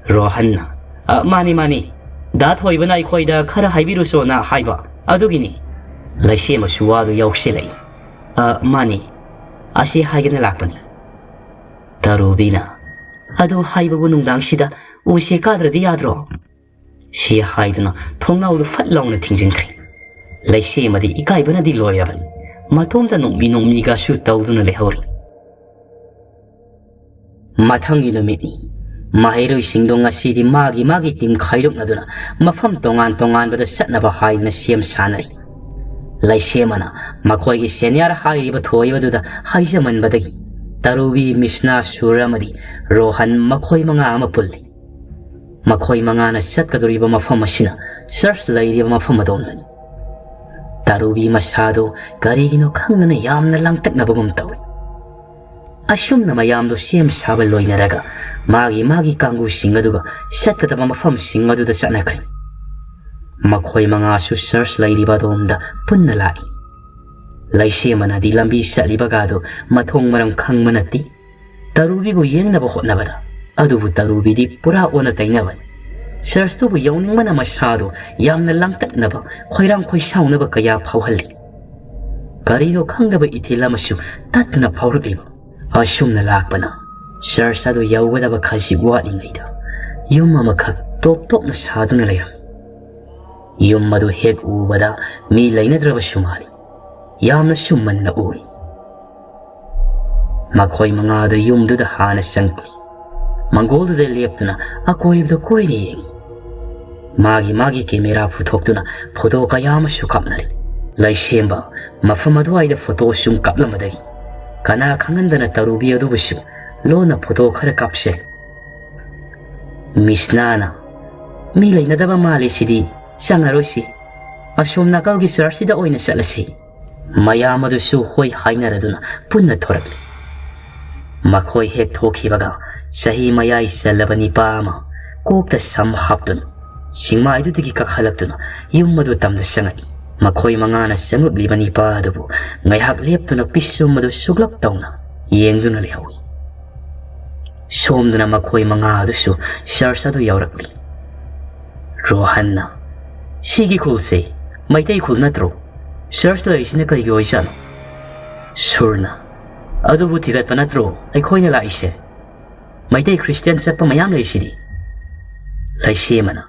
ꯔꯣꯍꯟꯅ, "ꯑ, ꯃꯥꯅꯤ, ꯃꯥꯅꯤ꯫ ꯗꯥ ꯊꯣꯏꯕꯅ ꯑꯩꯈꯣꯏꯗ ꯈꯔ ꯍꯥꯏꯕꯤꯔꯨꯆꯣꯅ ꯍꯥꯏꯕ, ꯑꯗꯨꯒꯤꯅꯤ꯫" ꯂꯩꯁꯦꯝꯕꯁꯨ ꯋꯥꯗꯨ ꯌꯥꯎꯁꯤꯜꯂꯛꯏ꯫ "ꯑ, ꯃꯥꯅꯤ꯫ ꯑꯁꯤ ꯍꯥꯏꯒꯦꯅ ꯂꯥꯛꯄꯅꯤ꯫" ꯇꯔꯨꯕꯤꯅ, "ꯑꯗꯨ ꯍꯥꯏꯕꯕꯨ ꯅꯨꯡꯗꯥꯡꯁꯤꯗ ꯎꯁꯦ ꯀꯥꯗ꯭ꯔꯗꯤ ꯌꯥꯗ꯭ꯔꯣ?" ꯁꯤ ꯍꯥꯏꯗꯨꯅ ꯊꯣꯡꯅꯥꯎꯗꯨ ꯐꯠ ꯂꯥꯎꯅ ꯊꯤꯡꯖꯤꯟꯈ꯭ꯔꯦ꯫ ꯂꯩꯁꯦꯝꯕꯗꯤ ꯏꯀꯥꯏꯕꯅꯗꯤ ꯂꯣꯏꯔꯕꯅꯤ꯫ ꯃꯇꯣꯝꯇ ꯅꯣꯛꯃꯤ ꯅꯣꯛꯃꯤꯒꯁꯨ ꯇꯧꯗꯨꯅ ꯂꯩꯍꯧꯔꯤ꯫ ꯃꯊꯪꯒꯤ ꯅꯨꯃꯤꯠꯅꯤ꯫ ꯃꯍꯩꯔꯣꯏꯁꯤꯡꯗꯣ ꯉꯁꯤꯗꯤ ꯃꯥꯒꯤ ꯃꯥꯒꯤ ꯇꯤꯝ ꯈꯥꯏꯗꯣꯛꯅꯗꯨꯅ ꯃꯐꯝ ꯇꯣꯉꯥꯟ ꯇꯣꯉꯥꯟꯕꯗ ꯆꯠꯅꯕ ꯍꯥꯏꯗꯨꯅ ꯁꯦꯝ ꯁꯥꯅꯔꯤ꯫ ꯂꯩꯁꯦꯝꯕꯅ ꯃꯈꯣꯏꯒꯤ ꯁꯦꯅꯤꯌꯔ ꯍꯥꯏꯔꯤꯕ ꯊꯣꯏꯕꯗꯨꯗ ꯍꯥꯏꯖꯃꯟꯕꯗꯒꯤ ꯇꯔꯨꯕꯤ, ꯃꯤꯁꯅꯥ, ꯁꯨꯔ ꯑꯃꯗꯤ ꯔꯣꯍꯟ ꯃꯈꯣꯏ ꯃꯉꯥ ꯑꯃ ꯄꯨꯜꯂꯤ꯫ ꯃꯈꯣꯏ ꯃꯉꯥꯅ ꯆꯠꯀꯗꯧꯔꯤꯕ ꯃꯐꯝ ꯑꯁꯤꯅ ꯆꯔꯆ ꯂꯩꯔꯤꯕ ꯃꯐꯝ ꯑꯗꯣꯝꯗꯅꯤ꯫ ꯇꯔꯨꯕꯤ ꯃꯁꯥꯗꯨ ꯀꯔꯤꯒꯤꯅꯣ ꯈꯪꯗꯅ ꯌꯥꯝꯅ ꯂꯥꯡꯇꯛꯅꯕꯒꯨꯝ ꯇꯧꯏ꯫ ꯑꯁꯨꯝꯅ ꯃꯌꯥꯝꯗꯣ ꯁꯦꯝ ꯁꯥꯕ ꯂꯣꯏꯅꯔꯒ ꯃꯥꯒꯤ ꯃꯥꯒꯤ ꯀꯥꯡꯕꯨꯁꯤꯡ ꯑꯗꯨꯒ ꯆꯠꯀꯗꯕ ꯃꯐꯝꯁꯤꯡ ꯑꯗꯨꯗ ꯆꯠꯅꯈ꯭ꯔꯦ꯫ ꯃꯈꯣꯏ ꯃꯉꯥꯁꯨ ꯆꯔꯆ ꯂꯩꯔꯤꯕ ꯑꯗꯣꯝꯗ ꯄꯨꯟꯅ ꯂꯥꯛꯏ꯫ ꯂꯩꯁꯦꯝꯕꯅꯗꯤ ꯂꯝꯕꯤ ꯆꯠꯂꯤꯕꯒꯗꯨ ꯃꯊꯣꯡ ꯃꯔꯝ ꯈꯪꯕ ꯅꯠꯇꯦ꯫ ꯇꯔꯨꯕꯤꯕꯨ ꯌꯦꯡꯅꯕ ꯍꯣꯠꯅꯕꯗ, ꯑꯗꯨꯕꯨ ꯇꯔꯨꯕꯤꯗꯤ ꯄꯨꯔꯥ ꯑꯣꯟꯅ ꯇꯩꯅꯕꯅꯤ꯫ ꯆꯔꯆꯇꯨꯕꯨ ꯌꯧꯅꯤꯡꯕꯅ ꯃꯁꯥꯗꯨ ꯌꯥꯝꯅ ꯂꯥꯡꯇꯛꯅꯕ, ꯈꯣꯏꯔꯥꯡ ꯈꯣꯏꯁꯥꯎꯅꯕ ꯀꯌꯥ ꯐꯥꯎꯍꯜꯂꯤ꯫ ꯀꯔꯤꯅꯣ ꯈꯪꯗꯕ ꯏꯊꯤꯜ ꯑꯃꯁꯨ ꯇꯠꯇꯅ ꯐꯥꯎꯔꯛꯂꯤꯕ꯫ ꯑꯁꯨꯝꯅ ꯂꯥꯛꯄꯅ ꯆꯔꯆ ꯑꯗꯨ ꯌꯧꯒꯗꯕ ꯈꯖꯤꯛ ꯋꯥꯠꯂꯤꯉꯩꯗ ꯌꯨꯝ ꯑꯃꯈꯛ ꯇꯣꯞ ꯇꯣꯞꯅ ꯁꯥꯗꯨꯅ ꯂꯩꯔꯝꯃꯤ꯫ ꯌꯨꯝ ꯑꯗꯨ ꯍꯦꯛ ꯎꯕꯗ ꯃꯤ ꯂꯩꯅꯗ꯭ꯔꯕꯁꯨ ꯃꯥꯜꯂꯤ꯫ ꯌꯥꯝꯅꯁꯨ ꯃꯟꯅ ꯎꯏ꯫ ꯃꯈꯣꯏ ꯃꯉꯥꯗꯨ ꯌꯨꯝꯗꯨꯗ ꯍꯥꯟꯅ ꯆꯪꯂꯛꯂꯤ꯫ ꯃꯪꯒꯣꯜꯗꯨꯗ ꯂꯦꯞꯇꯨꯅ ꯑꯀꯣꯏꯕꯗ ꯀꯣꯏꯅ ꯌꯦꯡꯏ꯫ ꯃꯥꯒꯤ ꯃꯥꯒꯤ ꯀꯦꯃꯦꯔꯥ ꯄꯨꯊꯣꯛꯇꯨꯅ ꯐꯣꯇꯣ ꯀꯌꯥ ꯑꯃꯁꯨ ꯀꯥꯞꯅꯔꯤ꯫ ꯂꯩꯁꯦꯝꯕ ꯃꯐꯝ ꯑꯗꯨꯋꯥꯏꯗ ꯐꯣꯇꯣ ꯁꯨꯝ ꯀꯥꯞꯂꯝꯕꯗꯒꯤ ꯀꯅꯥ ꯈꯪꯍꯟꯗꯅ ꯇꯔꯨꯕꯤ ꯑꯗꯨꯕꯨꯁꯨ ꯂꯣꯟꯅ ꯐꯣꯇꯣ ꯈꯔ ꯀꯥꯞꯁꯦ꯫ ꯃꯤꯁꯅꯥꯅ, "ꯃꯤ ꯂꯩꯅꯗꯕ ꯃꯥꯜꯂꯤ ꯁꯤꯗꯤ, ꯆꯪꯉꯔꯣꯏꯁꯤ꯫ ꯑꯁꯣꯝ ꯅꯥꯀꯜꯒꯤ ꯆꯔꯆꯁꯤꯗ ꯑꯣꯏꯅ ꯆꯠꯂꯁꯤ"꯫ ꯃꯌꯥꯝ ꯑꯗꯨꯁꯨ ꯍꯣꯏ ꯍꯥꯏꯅꯔꯗꯨꯅ ꯄꯨꯟꯅ ꯊꯣꯔꯛꯂꯤ꯫ ꯃꯈꯣꯏ ꯍꯦꯛ ꯊꯣꯛꯈꯤꯕꯒ ꯆꯍꯤ ꯃꯌꯥꯏ ꯆꯜꯂꯕ ꯅꯤꯄꯥ ꯑꯃ ꯀꯣꯛꯇ ꯁꯝ ꯍꯥꯞꯇꯨꯅ ꯆꯤꯡꯃꯥꯏꯗꯨꯗꯒꯤ ꯀꯥꯈꯠꯂꯛꯇꯨꯅ ꯌꯨꯝ ꯑꯗꯨ ꯇꯝꯗ ꯆꯪꯉꯛꯏ꯫ ꯃꯈꯣꯏ ꯃꯉꯥꯅ ꯆꯪꯂꯛꯂꯤꯕ ꯅꯤꯄꯥ ꯑꯗꯨꯕꯨ ꯉꯥꯏꯍꯥꯛ ꯂꯦꯞꯇꯨꯅ ꯄꯤꯁꯨꯝ ꯑꯗꯨ ꯁꯨꯛꯂꯞ ꯇꯧꯅ ꯌꯦꯡꯗꯨꯅ ꯂꯩꯍꯧꯏ꯫ ꯁꯣꯝꯗꯅ ꯃꯈꯣꯏ ꯃꯉꯥ ꯑꯗꯨꯁꯨ ꯆꯔꯆ ꯑꯗꯨ ꯌꯧꯔꯛꯂꯤ꯫ ꯔꯣꯍꯟꯅ, "ꯁꯤꯒꯤ ꯈꯨꯜꯁꯦ ꯃꯩꯇꯩ ꯈꯨꯜ ꯅꯠꯇ꯭ꯔꯣ? ꯆꯔꯆ ꯂꯩꯔꯤꯁꯤꯅ ꯀꯔꯤꯒꯤ ꯑꯣꯏꯖꯥꯠꯅꯣ?" ꯁꯨꯔꯅ, "ꯑꯗꯨꯕꯨ ꯊꯤꯒꯠꯄ ꯅꯠꯇ꯭ꯔꯣ ꯑꯩꯈꯣꯏꯅ ꯂꯥꯛꯏꯁꯦ? ꯃꯩꯇꯩ ꯈ꯭ꯔꯤꯁꯇꯤꯌꯥꯟ ꯆꯠꯄ ꯃꯌꯥꯝ ꯂꯩꯁꯤꯗꯤ"꯫ ꯂꯩꯁꯦꯝꯕꯅ,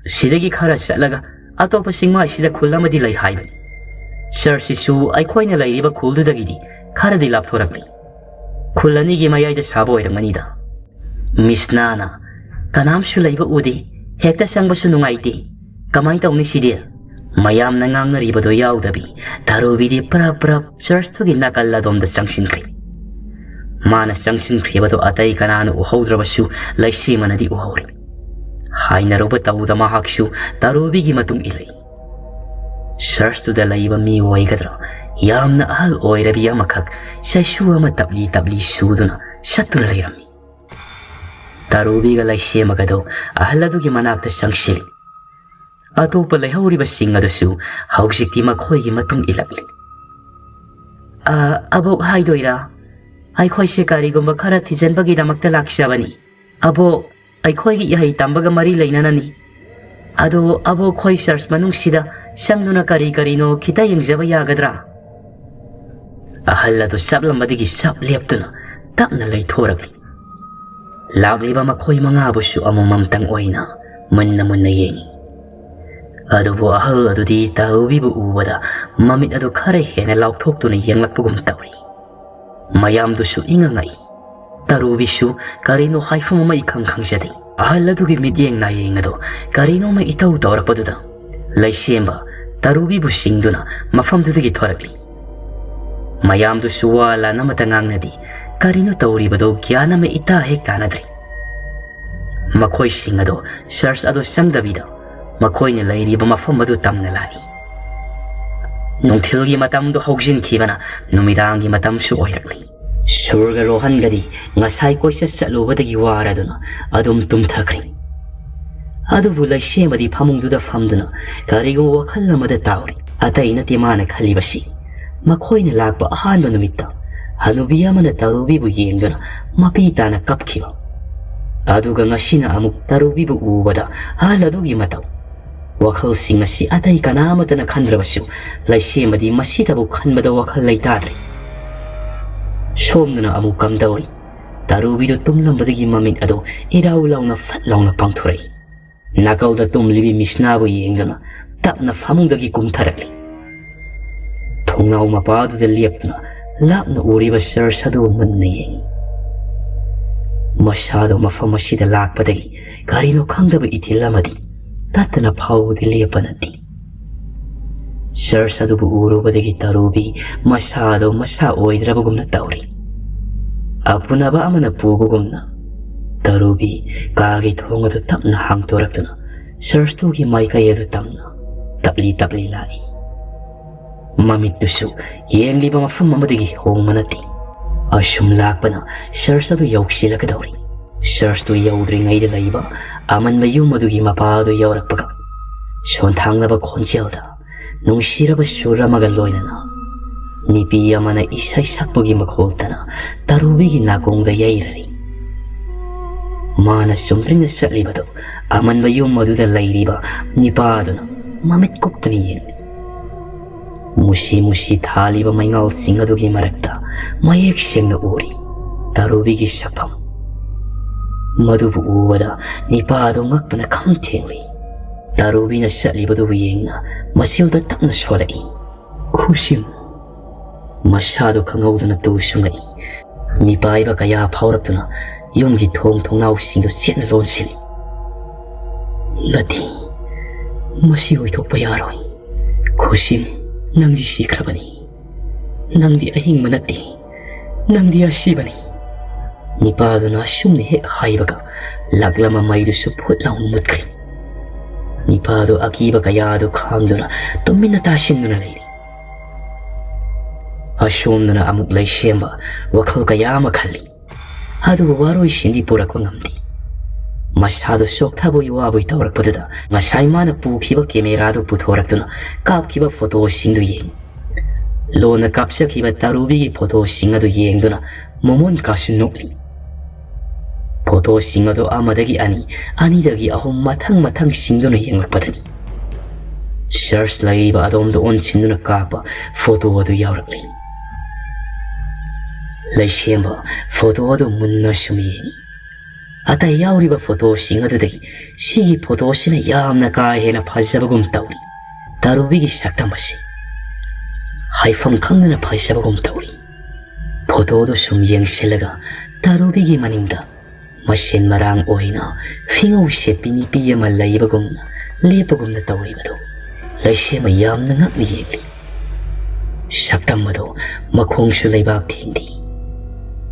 "ꯁꯤꯗꯒꯤ ꯈꯔ ꯆꯠꯂꯒ ꯑꯇꯣꯞꯄ ꯆꯤꯡꯃꯥꯏꯁꯤꯗ ꯈꯨꯜ ꯑꯃꯗꯤ ꯂꯩ ꯍꯥꯏꯕꯅꯤ꯫ ꯆꯔꯆꯁꯤꯁꯨ ꯑꯩꯈꯣꯏꯅ ꯂꯩꯔꯤꯕ ꯈꯨꯜꯗꯨꯗꯒꯤꯗꯤ ꯈꯔꯗꯤ ꯂꯥꯞꯊꯣꯔꯛꯂꯤ꯫ ꯈꯨꯜ ꯑꯅꯤꯒꯤ ꯃꯌꯥꯏꯗ ꯁꯥꯕ ꯑꯣꯏꯔꯝꯒꯅꯤꯗ"꯫ ꯃꯤꯁꯅꯥꯅ, "ꯀꯅꯥꯝꯁꯨ ꯂꯩꯕ ꯎꯗꯦ, ꯍꯦꯛꯇ ꯆꯪꯕꯁꯨ ꯅꯨꯡꯉꯥꯏꯇꯦ꯫ ꯀꯃꯥꯏ ꯇꯧꯅꯤ ꯁꯤꯗꯤ?" ꯃꯌꯥꯝꯅ ꯉꯥꯡꯅꯔꯤꯕꯗꯨ ꯌꯥꯎꯗꯕꯤ ꯇꯔꯨꯕꯤꯗꯤ ꯄ꯭ꯔꯞ ꯄ꯭ꯔꯞ ꯆꯔꯆꯇꯨꯒꯤ ꯅꯥꯀꯜ ꯑꯗꯣꯝꯗ ꯆꯪꯁꯤꯟꯈ꯭ꯔꯦ꯫ ꯃꯥꯅ ꯆꯪꯁꯤꯟꯈ꯭ꯔꯤꯕꯗꯨ ꯑꯇꯩ ꯀꯅꯥꯅ ꯎꯍꯧꯗ꯭ꯔꯕꯁꯨ ꯂꯩꯁꯦꯝꯕꯅꯗꯤ ꯎꯍꯧꯔꯦ꯫ ꯍꯥꯏꯅꯔꯨꯕ ꯇꯧꯗ ꯃꯍꯥꯛꯁꯨ ꯇꯔꯨꯕꯤꯒꯤ ꯃꯇꯨꯡ ꯏꯜꯂꯤ꯫ ꯆꯔꯆꯇꯨꯗ ꯂꯩꯕ ꯃꯤ ꯑꯣꯏꯒꯗ꯭ꯔꯥ? ꯌꯥꯝꯅ ꯑꯍꯜ ꯑꯣꯏꯔꯕꯤ ꯑꯃꯈꯛ ꯆꯩꯁꯨ ꯑꯃ ꯇꯞꯂꯤ ꯇꯞꯂꯤ ꯁꯨꯗꯨꯅ ꯁꯠꯇꯨꯅ ꯂꯩꯔꯝꯃꯤ꯫ ꯇꯔꯨꯕꯤꯒ ꯂꯩꯁꯦꯝꯕꯒꯗꯣ ꯑꯍꯜ ꯑꯗꯨꯒꯤ ꯃꯅꯥꯛꯇ ꯆꯪꯁꯤꯜꯂꯤ꯫ ꯑꯇꯣꯞꯄ ꯂꯩꯍꯧꯔꯤꯕꯁꯤꯡ ꯑꯗꯨꯁꯨ ꯍꯧꯖꯤꯛꯇꯤ ꯃꯈꯣꯏꯒꯤ ꯃꯇꯨꯡ ꯏꯜꯂꯛꯂꯤ꯫ "ꯑ, ꯑꯕꯣꯛ ꯍꯥꯏꯗꯣꯏꯔꯥ? ꯑꯩꯈꯣꯏꯁꯦ ꯀꯔꯤꯒꯨꯝꯕ ꯈꯔ ꯊꯤꯖꯤꯟꯕꯒꯤꯗꯃꯛꯇ ꯂꯥꯛꯆꯕꯅꯤ꯫ ꯑꯕꯣꯛ, ꯑꯩꯈꯣꯏꯒꯤ ꯏꯍꯩ ꯇꯝꯕꯒ ꯃꯔꯤ ꯂꯩꯅꯅꯅꯤ꯫ ꯑꯗꯣ ꯑꯕꯣꯛ, ꯑꯩꯈꯣꯏ ꯆꯔꯆ ꯃꯅꯨꯡꯁꯤꯗ ꯆꯪꯗꯨꯅ ꯀꯔꯤ ꯀꯔꯤꯅꯣ ꯈꯤꯇ ꯌꯦꯡꯖꯕ ꯌꯥꯒꯗ꯭ꯔꯥ?" ꯑꯍꯜ ꯑꯗꯨ ꯆꯞꯂꯝꯕꯗꯒꯤ ꯆꯞ ꯂꯦꯞꯇꯨꯅ ꯇꯞꯅ ꯂꯩꯊꯣꯔꯛꯂꯤ꯫ ꯂꯥꯛꯂꯤꯕ ꯃꯈꯣꯏ ꯃꯉꯥꯕꯨꯁꯨ ꯑꯃꯃꯝꯇꯪ ꯑꯣꯏꯅ ꯃꯨꯟꯅ ꯃꯨꯟꯅ ꯌꯦꯡꯉꯤ꯫ ꯑꯗꯨꯕꯨ ꯑꯍꯜ ꯑꯗꯨꯗꯤ ꯇꯔꯨꯕꯤꯕꯨ ꯎꯕꯗ ꯃꯃꯤꯠ ꯑꯗꯨ ꯈꯔ ꯍꯦꯟꯅ ꯂꯥꯎꯊꯣꯛꯇꯨꯅ ꯌꯦꯡꯂꯛꯄꯒꯨꯝ ꯇꯧꯔꯤ꯫ ꯃꯌꯥꯝꯗꯨꯁꯨ ꯏꯉꯛ ꯉꯛꯏ꯫ ꯇꯔꯨꯕꯤꯁꯨ ꯀꯔꯤꯅꯣ ꯍꯥꯏꯐꯝ ꯑꯃ ꯏꯈꯪ ꯈꯪꯖꯗꯦ꯫ ꯑꯍꯜ ꯑꯗꯨꯒꯤ ꯃꯤꯠꯌꯦꯡ ꯅꯥꯌꯦꯡ ꯑꯗꯣ ꯀꯔꯤꯅꯣꯃ ꯏꯇꯧ ꯇꯧꯔꯛꯄꯗꯨꯗ ꯂꯩꯁꯦꯝꯕ ꯇꯔꯨꯕꯤꯕꯨ ꯆꯤꯡꯗꯨꯅ ꯃꯐꯝꯗꯨꯗꯒꯤ ꯊꯣꯔꯛꯂꯤ꯫ ꯃꯌꯥꯝꯗꯨꯁꯨ ꯋꯥ ꯂꯥꯟ ꯑꯃꯠꯇ ꯉꯥꯡꯅꯗꯦ꯫ ꯀꯔꯤꯅꯣ ꯇꯧꯔꯤꯕꯗꯣ ꯒ꯭ꯌꯥꯟ ꯑꯃ ꯏꯇꯥ ꯍꯦꯛ ꯇꯥꯅꯗ꯭ꯔꯦ꯫ ꯃꯈꯣꯏꯁꯤꯡ ꯑꯗꯣ ꯆꯔꯆ ꯑꯗꯣ ꯆꯪꯗꯕꯤꯗ ꯃꯈꯣꯏꯅ ꯂꯩꯔꯤꯕ ꯃꯐꯝ ꯑꯗꯨ ꯇꯝꯅ ꯂꯥꯛꯏ꯫ ꯅꯨꯡꯊꯤꯜꯒꯤ ꯃꯇꯝꯗꯨ ꯍꯧꯖꯤꯟꯈꯤꯕꯅ ꯅꯨꯃꯤꯗꯥꯡꯒꯤ ꯃꯇꯝꯁꯨ ꯑꯣꯏꯔꯛꯂꯤ꯫ ꯁꯨꯔꯒ ꯔꯣꯍꯟꯒꯗꯤ ꯉꯁꯥꯏ ꯀꯣꯏꯆꯠ ꯆꯠꯂꯨꯕꯗꯒꯤ ꯋꯥꯔꯗꯨꯅ ꯑꯗꯨꯝ ꯇꯨꯝꯊꯈ꯭ꯔꯦ꯫ ꯑꯗꯨꯕꯨ ꯂꯩꯁꯦꯝꯕꯗꯤ ꯐꯃꯨꯡꯗꯨꯗ ꯐꯝꯗꯨꯅ ꯀꯔꯤꯒꯨꯝꯕ ꯋꯥꯈꯜ ꯑꯃꯗ ꯇꯥꯎꯔꯤ꯫ ꯑꯇꯩ ꯅꯠꯇꯦ ꯃꯥꯅ ꯈꯜꯂꯤꯕꯁꯤ, ꯃꯈꯣꯏꯅ ꯂꯥꯛꯄ ꯑꯍꯥꯟꯕ ꯅꯨꯃꯤꯠꯇ ꯍꯅꯨꯕꯤ ꯑꯃꯅ ꯇꯔꯨꯕꯤꯕꯨ ꯌꯦꯡꯗꯨꯅ ꯃꯄꯤ ꯇꯥꯅ ꯀꯞꯈꯤꯕ꯫ ꯑꯗꯨꯒ ꯉꯁꯤꯅ ꯑꯃꯨꯛ ꯇꯔꯨꯕꯤꯕꯨ ꯎꯕꯗ ꯑꯍꯜ ꯑꯗꯨꯒꯤ ꯃꯇꯧ꯫ ꯋꯥꯈꯜꯁꯤꯡ ꯑꯁꯤ ꯑꯇꯩ ꯀꯅꯥ ꯑꯃꯠꯇꯅ ꯈꯟꯗ꯭ꯔꯕꯁꯨ ꯂꯩꯁꯦꯝꯕꯗꯤ ꯃꯁꯤꯗꯕꯨ ꯈꯟꯕꯗ ꯋꯥꯈꯜ ꯂꯩꯇꯥꯗ꯭ꯔꯦ꯫ ꯁꯣꯝꯗꯅ ꯑꯃꯨꯛ ꯀꯝꯗꯧꯔꯤ꯫ ꯇꯔꯨꯕꯤꯗꯨ ꯇꯨꯝꯂꯝꯕꯗꯒꯤ ꯃꯃꯤꯠ ꯑꯗꯨ ꯏꯔꯥꯎ ꯂꯥꯎꯅ ꯐꯠ ꯂꯥꯎꯅ ꯄꯥꯡꯊꯣꯔꯛꯏ꯫ ꯅꯥꯀꯜꯗ ꯇꯨꯝꯂꯤꯕꯤ ꯃꯤꯁꯅꯥꯕꯨ ꯌꯦꯡꯗꯨꯅ ꯇꯞꯅ ꯐꯃꯨꯡꯗꯒꯤ ꯀꯨꯝꯊꯔꯛꯂꯤ꯫ ꯊꯣꯡꯅꯥꯎ ꯃꯄꯥꯗꯨꯗ ꯂꯦꯞꯇꯨꯅ ꯂꯥꯞꯅ ꯎꯔꯤꯕ ꯆꯔꯆ ꯑꯗꯨꯕꯨ ꯃꯨꯟꯅ ꯌꯦꯡꯏ꯫ ꯃꯁꯥꯗꯣ ꯃꯐꯝ ꯑꯁꯤꯗ ꯂꯥꯛꯄꯗꯒꯤ ꯀꯔꯤꯅꯣ ꯈꯪꯗꯕ ꯏꯊꯤꯜ ꯑꯃꯗꯤ ꯇꯠꯇꯅ ꯐꯥꯎꯕꯗꯤ ꯂꯦꯞꯄ ꯅꯠꯇꯦ꯫ ꯆꯔꯆ ꯑꯗꯨꯕꯨ ꯎꯔꯨꯕꯗꯒꯤ ꯇꯔꯨꯕꯤ ꯃꯁꯥꯗꯣ ꯃꯁꯥ ꯑꯣꯏꯗ꯭ꯔꯕꯒꯨꯝꯅ ꯇꯧꯔꯤ꯫ ꯑꯄꯨꯅꯕ ꯑꯃꯅ ꯄꯨꯕꯒꯨꯝꯅ ꯇꯔꯨꯕꯤ ꯀꯥꯒꯤ ꯊꯣꯡ ꯑꯗꯨ ꯇꯞꯅ ꯍꯥꯡꯗꯣꯔꯛꯇꯨꯅ ꯆꯔꯆꯇꯨꯒꯤ ꯃꯥꯏꯀꯩ ꯑꯗꯨ ꯇꯝꯅ ꯇꯞꯂꯤ ꯇꯞꯂꯤ ꯂꯥꯛꯏ꯫ ꯃꯃꯤꯠꯇꯨꯁꯨ ꯌꯦꯡꯂꯤꯕ ꯃꯐꯝ ꯑꯃꯗꯒꯤ ꯍꯣꯡꯕ ꯅꯠꯇꯦ꯫ ꯑꯁꯨꯝ ꯂꯥꯛꯄꯅ ꯆꯔꯆ ꯑꯗꯨ ꯌꯧꯁꯤꯜꯂꯛꯀꯗꯧꯔꯤ꯫ ꯆꯔꯆꯇꯨ ꯌꯧꯗ꯭ꯔꯤꯉꯩꯗ ꯂꯩꯕ ꯑꯃꯟꯕ ꯌꯨꯝ ꯑꯗꯨꯒꯤ ꯃꯄꯥ ꯑꯗꯨ ꯌꯧꯔꯛꯄꯒ, ꯁꯣꯟꯊꯥꯡꯂꯕ ꯈꯣꯟꯖꯦꯜꯗ ꯅꯨꯡꯁꯤꯔꯕ ꯁꯨꯔ ꯑꯃꯒ ꯂꯣꯏꯅꯅ ꯅꯨꯄꯤ ꯑꯃꯅ ꯏꯁꯩ ꯁꯛꯄꯒꯤ ꯃꯈꯣꯜꯇꯅ ꯇꯔꯨꯕꯤꯒꯤ ꯅꯥꯀꯣꯡꯗ ꯌꯩꯔꯔꯤ꯫ ꯃꯥꯅ ꯆꯨꯝꯗ꯭ꯔꯤꯡꯅ ꯆꯠꯂꯤꯕꯗꯨ ꯑꯃꯟꯕ ꯌꯨꯝ ꯑꯗꯨꯗ ꯂꯩꯔꯤꯕ ꯅꯤꯄꯥ ꯑꯗꯨꯅ ꯃꯃꯤꯠ ꯀꯨꯞꯇꯅ ꯌꯦꯡꯂꯤ꯫ ꯃꯨꯁꯤ ꯃꯨꯁꯤ ꯊꯥꯜꯂꯤꯕ ꯃꯩꯉꯥꯜꯁꯤꯡ ꯑꯗꯨꯒꯤ ꯃꯔꯛꯇ ꯃꯌꯦꯛ ꯁꯦꯡꯅ ꯎꯔꯤ ꯇꯔꯨꯕꯤꯒꯤ ꯁꯛꯐꯝ꯫ ꯃꯗꯨꯕꯨ ꯎꯕꯗ ꯅꯤꯄꯥ ꯑꯗꯨ ꯉꯛꯄꯅ ꯈꯝ ꯊꯦꯡꯂꯤ꯫ ꯇꯔꯨꯕꯤꯅ ꯆꯠꯂꯤꯕꯗꯨꯕꯨ ꯌꯦꯡꯅ ꯃꯆꯤꯜꯗ ꯇꯞꯅ ꯁꯣꯜꯂꯛꯏ꯫ "ꯈꯨꯁꯤꯝ!" ꯃꯁꯥꯗꯨ ꯈꯪꯍꯧꯗꯅ ꯇꯨ ꯁꯨꯡꯉꯛꯏ꯫ ꯃꯤꯄꯥꯏꯕ ꯀꯌꯥ ꯐꯥꯎꯔꯛꯇꯨꯅ ꯌꯨꯝꯒꯤ ꯊꯣꯡ ꯊꯣꯡꯅꯥꯎꯁꯤꯡꯗꯨ ꯆꯦꯠꯅ ꯂꯣꯟꯁꯤꯜꯂꯤ꯫ "ꯅꯠꯇꯦ, ꯃꯁꯤ ꯑꯣꯏꯊꯣꯛꯄ ꯌꯥꯔꯣꯏ꯫ ꯈꯨꯁꯤꯝ, ꯅꯪꯗꯤ ꯁꯤꯈ꯭ꯔꯕꯅꯤ꯫ ꯅꯪꯗꯤ ꯑꯍꯤꯡꯕ ꯅꯠꯇꯦ, ꯅꯪꯗꯤ ꯑꯁꯤꯕꯅꯤ꯫" ꯅꯤꯄꯥꯗꯨꯅ ꯑꯁꯨꯝꯅ ꯍꯦꯛ ꯍꯥꯏꯕꯒ, ꯂꯥꯛꯂꯝꯕ ꯃꯩꯗꯨꯁꯨ ꯐꯨꯠ ꯂꯥꯎꯅ ꯃꯨꯠꯈ꯭ꯔꯦ꯫ ꯅꯤꯄꯥꯗꯨ ꯑꯀꯤꯕ ꯀꯌꯥꯗꯨ ꯈꯥꯡꯗꯨꯅ ꯇꯨꯃꯤꯟꯅ ꯇꯥꯁꯤꯟꯗꯨꯅ ꯂꯩꯔꯤ꯫ ꯑꯁꯣꯝꯗꯅ ꯑꯃꯨꯛ ꯂꯩꯁꯦꯝꯕ ꯋꯥꯈꯜ ꯀꯌꯥ ꯑꯃ ꯈꯜꯂꯤ꯫ ꯑꯗꯨꯕꯨ ꯋꯥꯔꯣꯏꯁꯤꯟꯗꯤ ꯄꯨꯔꯛꯄ ꯉꯝꯗꯦ꯫ ꯃꯁꯥꯗꯨ ꯆꯣꯛꯊꯕꯣꯏ ꯋꯥꯕꯣꯏ ꯇꯧꯔꯛꯄꯗꯨꯗ, ꯉꯁꯥꯏ ꯃꯥꯅ ꯄꯨꯈꯤꯕ ꯀꯦꯃꯦꯔꯥꯗꯨ ꯄꯨꯊꯣꯔꯛꯇꯨꯅ ꯀꯥꯞꯈꯤꯕ ꯐꯣꯇꯣꯁꯤꯡꯗꯨ ꯌꯦꯡꯏ꯫ ꯂꯣꯟꯅ ꯀꯥꯞꯆꯈꯤꯕ ꯇꯔꯨꯕꯤꯒꯤ ꯐꯣꯇꯣꯁꯤꯡ ꯑꯗꯨ ꯌꯦꯡꯗꯨꯅ ꯃꯣꯃꯣꯟ ꯀꯥꯁꯨ ꯅꯣꯛꯂꯤ꯫ ꯐꯣꯇꯣꯁꯤꯡ ꯑꯗꯨ ꯑꯃꯗꯒꯤ ꯑꯅꯤ, ꯑꯅꯤꯗꯒꯤ ꯑꯍꯨꯝ ꯃꯊꯪ ꯃꯊꯪ ꯁꯤꯡꯗꯨꯅ ꯌꯦꯡꯂꯛꯄꯗꯅꯤ, ꯆꯔꯆ ꯂꯩꯔꯤꯕ ꯑꯗꯣꯝꯗ ꯑꯣꯟꯁꯤꯟꯗꯨꯅ ꯀꯥꯞꯄ ꯐꯣꯇꯣ ꯑꯗꯨ ꯌꯥꯎꯔꯛꯂꯤ꯫ ꯂꯩꯁꯦꯝꯕ ꯐꯣꯇꯣ ꯑꯗꯨ ꯃꯨꯟꯅ ꯁꯨꯝ ꯌꯦꯡꯏ꯫ ꯑꯇꯩ ꯌꯥꯎꯔꯤꯕ ꯐꯣꯇꯣꯁꯤꯡ ꯑꯗꯨꯗꯒꯤ ꯁꯤꯒꯤ ꯐꯣꯇꯣꯁꯤꯅ ꯌꯥꯝꯅ ꯀꯥ ꯍꯦꯟꯅ ꯐꯖꯕꯒꯨꯝ ꯇꯧꯔꯤ꯫ ꯇꯔꯨꯕꯤꯒꯤ ꯁꯛꯇꯝ ꯑꯁꯤ ꯍꯥꯏꯐꯝ ꯈꯪꯗꯅ ꯐꯖꯕꯒꯨꯝ ꯇꯧꯔꯤ꯫ ꯐꯣꯇꯣꯗꯨ ꯁꯨꯝ ꯌꯦꯡꯁꯤꯜꯂꯒ, ꯇꯔꯨꯕꯤꯒꯤ ꯃꯅꯤꯡꯗ ꯃꯁꯦꯟ ꯃꯔꯥꯡ ꯑꯣꯏꯅ ꯐꯤꯉꯧ ꯁꯦꯠꯄꯤ ꯅꯨꯄꯤ ꯑꯃ ꯂꯩꯕꯒꯨꯝꯅ, ꯂꯦꯞꯄꯒꯨꯝꯅ ꯇꯧꯔꯤꯕꯗꯨ ꯂꯩꯁꯦꯝꯕ ꯌꯥꯝꯅ ꯉꯛꯅ ꯌꯦꯡꯂꯤ꯫ ꯁꯛꯇꯝ ꯑꯗꯨ ꯃꯈꯣꯡꯁꯨ ꯂꯩꯕꯥꯛ ꯊꯦꯡꯗꯦ꯫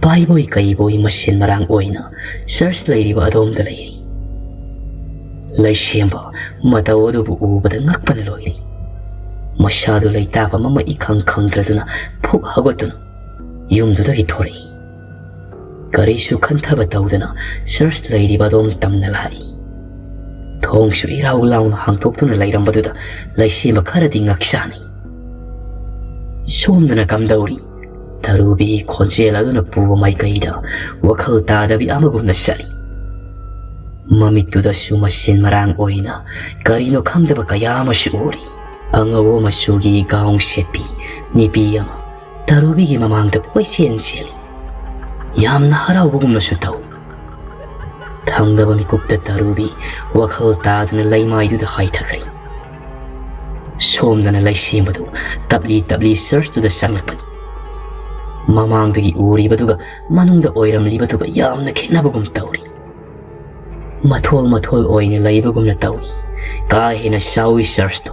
ꯄꯥꯏꯕꯣꯏ ꯀꯩꯕꯣꯏ ꯃꯁꯦꯟ ꯃꯔꯥꯡ ꯑꯣꯏꯅ ꯆꯔꯆ ꯂꯩꯔꯤꯕ ꯑꯗꯣꯝꯗ ꯂꯩꯔꯤ꯫ ꯂꯩꯁꯦꯝꯕ ꯃꯇꯧ ꯑꯗꯨꯕꯨ ꯎꯕꯗ ꯉꯛꯄꯅ ꯂꯣꯏꯔꯤ꯫ ꯃꯁꯥꯗꯨ ꯂꯩꯇꯥꯐꯝ ꯑꯃ ꯏꯈꯪ ꯈꯪꯗ꯭ꯔꯗꯨꯅ ꯐꯨꯛ ꯍꯧꯒꯠꯇꯨꯅ ꯌꯨꯝꯗꯨꯗꯒꯤ ꯊꯣꯔꯛꯏ꯫ ꯀꯔꯤꯁꯨ ꯈꯟꯊꯕ ꯇꯧꯗꯅ ꯆꯔꯆ ꯂꯩꯔꯤꯕ ꯑꯗꯣꯝ ꯇꯝꯅ ꯂꯥꯛꯏ꯫ ꯊꯣꯡꯁꯨ ꯏꯔꯥꯎ ꯂꯥꯎꯅ ꯍꯥꯡꯗꯣꯛꯇꯨꯅ ꯂꯩꯔꯝꯕꯗꯨꯗ ꯂꯩꯁꯦꯝꯕ ꯈꯔꯗꯤ ꯉꯛꯆꯥꯅꯩ꯫ ꯁꯣꯝꯗꯅ ꯀꯝꯗꯧꯔꯤ? ꯇꯔꯨꯕꯤ ꯈꯣꯟꯖꯦꯜ ꯑꯗꯨꯅ ꯄꯨꯕ ꯃꯥꯏꯀꯩꯗ ꯋꯥꯈꯜ ꯇꯥꯗꯕꯤ ꯑꯃꯒꯨꯝꯅ ꯆꯠꯂꯤ꯫ ꯃꯃꯤꯠꯇꯨꯗꯁꯨ ꯃꯁꯦꯟ ꯃꯔꯥꯡ ꯑꯣꯏꯅ ꯀꯔꯤꯅꯣ ꯈꯪꯗꯕ ꯀꯌꯥ ꯑꯃꯁꯨ ꯎꯔꯤ꯫ ꯑꯉꯧꯕ ꯃꯆꯨꯒꯤ ꯒꯥꯎꯟ ꯁꯦꯠꯄꯤ ꯅꯨꯄꯤ ꯑꯃ ꯇꯔꯨꯕꯤꯒꯤ ꯃꯃꯥꯡꯗ ꯀꯣꯏꯆꯦꯟ ꯆꯦꯜꯂꯤ꯫ ꯌꯥꯝꯅ ꯍꯔꯥꯎꯕꯒꯨꯝꯅꯁꯨ ꯇꯧꯏ꯫ ꯊꯪꯅꯕ ꯃꯤꯀꯨꯞꯇ ꯇꯔꯨꯕꯤ ꯋꯥꯈꯜ ꯇꯥꯗꯅ ꯂꯩꯃꯥꯏꯗꯨꯗ ꯍꯥꯏꯊꯈ꯭ꯔꯦ꯫ ꯁꯣꯝꯗꯅ ꯂꯩꯁꯦꯝꯕꯗꯨ ꯇꯞꯂꯤ ꯇꯞꯂꯤ ꯆꯔꯆꯇꯨꯗ ꯆꯪꯂꯛꯄꯅꯤ꯫ ꯃꯃꯥꯡꯗꯒꯤ ꯎꯔꯤꯕꯗꯨꯒ ꯃꯅꯨꯡꯗ ꯑꯣꯏꯔꯝꯂꯤꯕꯗꯨꯒ ꯌꯥꯝꯅ ꯈꯦꯠꯅꯕꯒꯨꯝ ꯇꯧꯔꯤ꯫ ꯃꯊꯣꯜ ꯃꯊꯣꯜ ꯑꯣꯏꯅ ꯂꯩꯕꯒꯨꯝꯅ ꯇꯧꯏ꯫ ꯀꯥ ꯍꯦꯟꯅ ꯆꯥꯎꯏ ꯆꯔꯆꯇꯨ꯫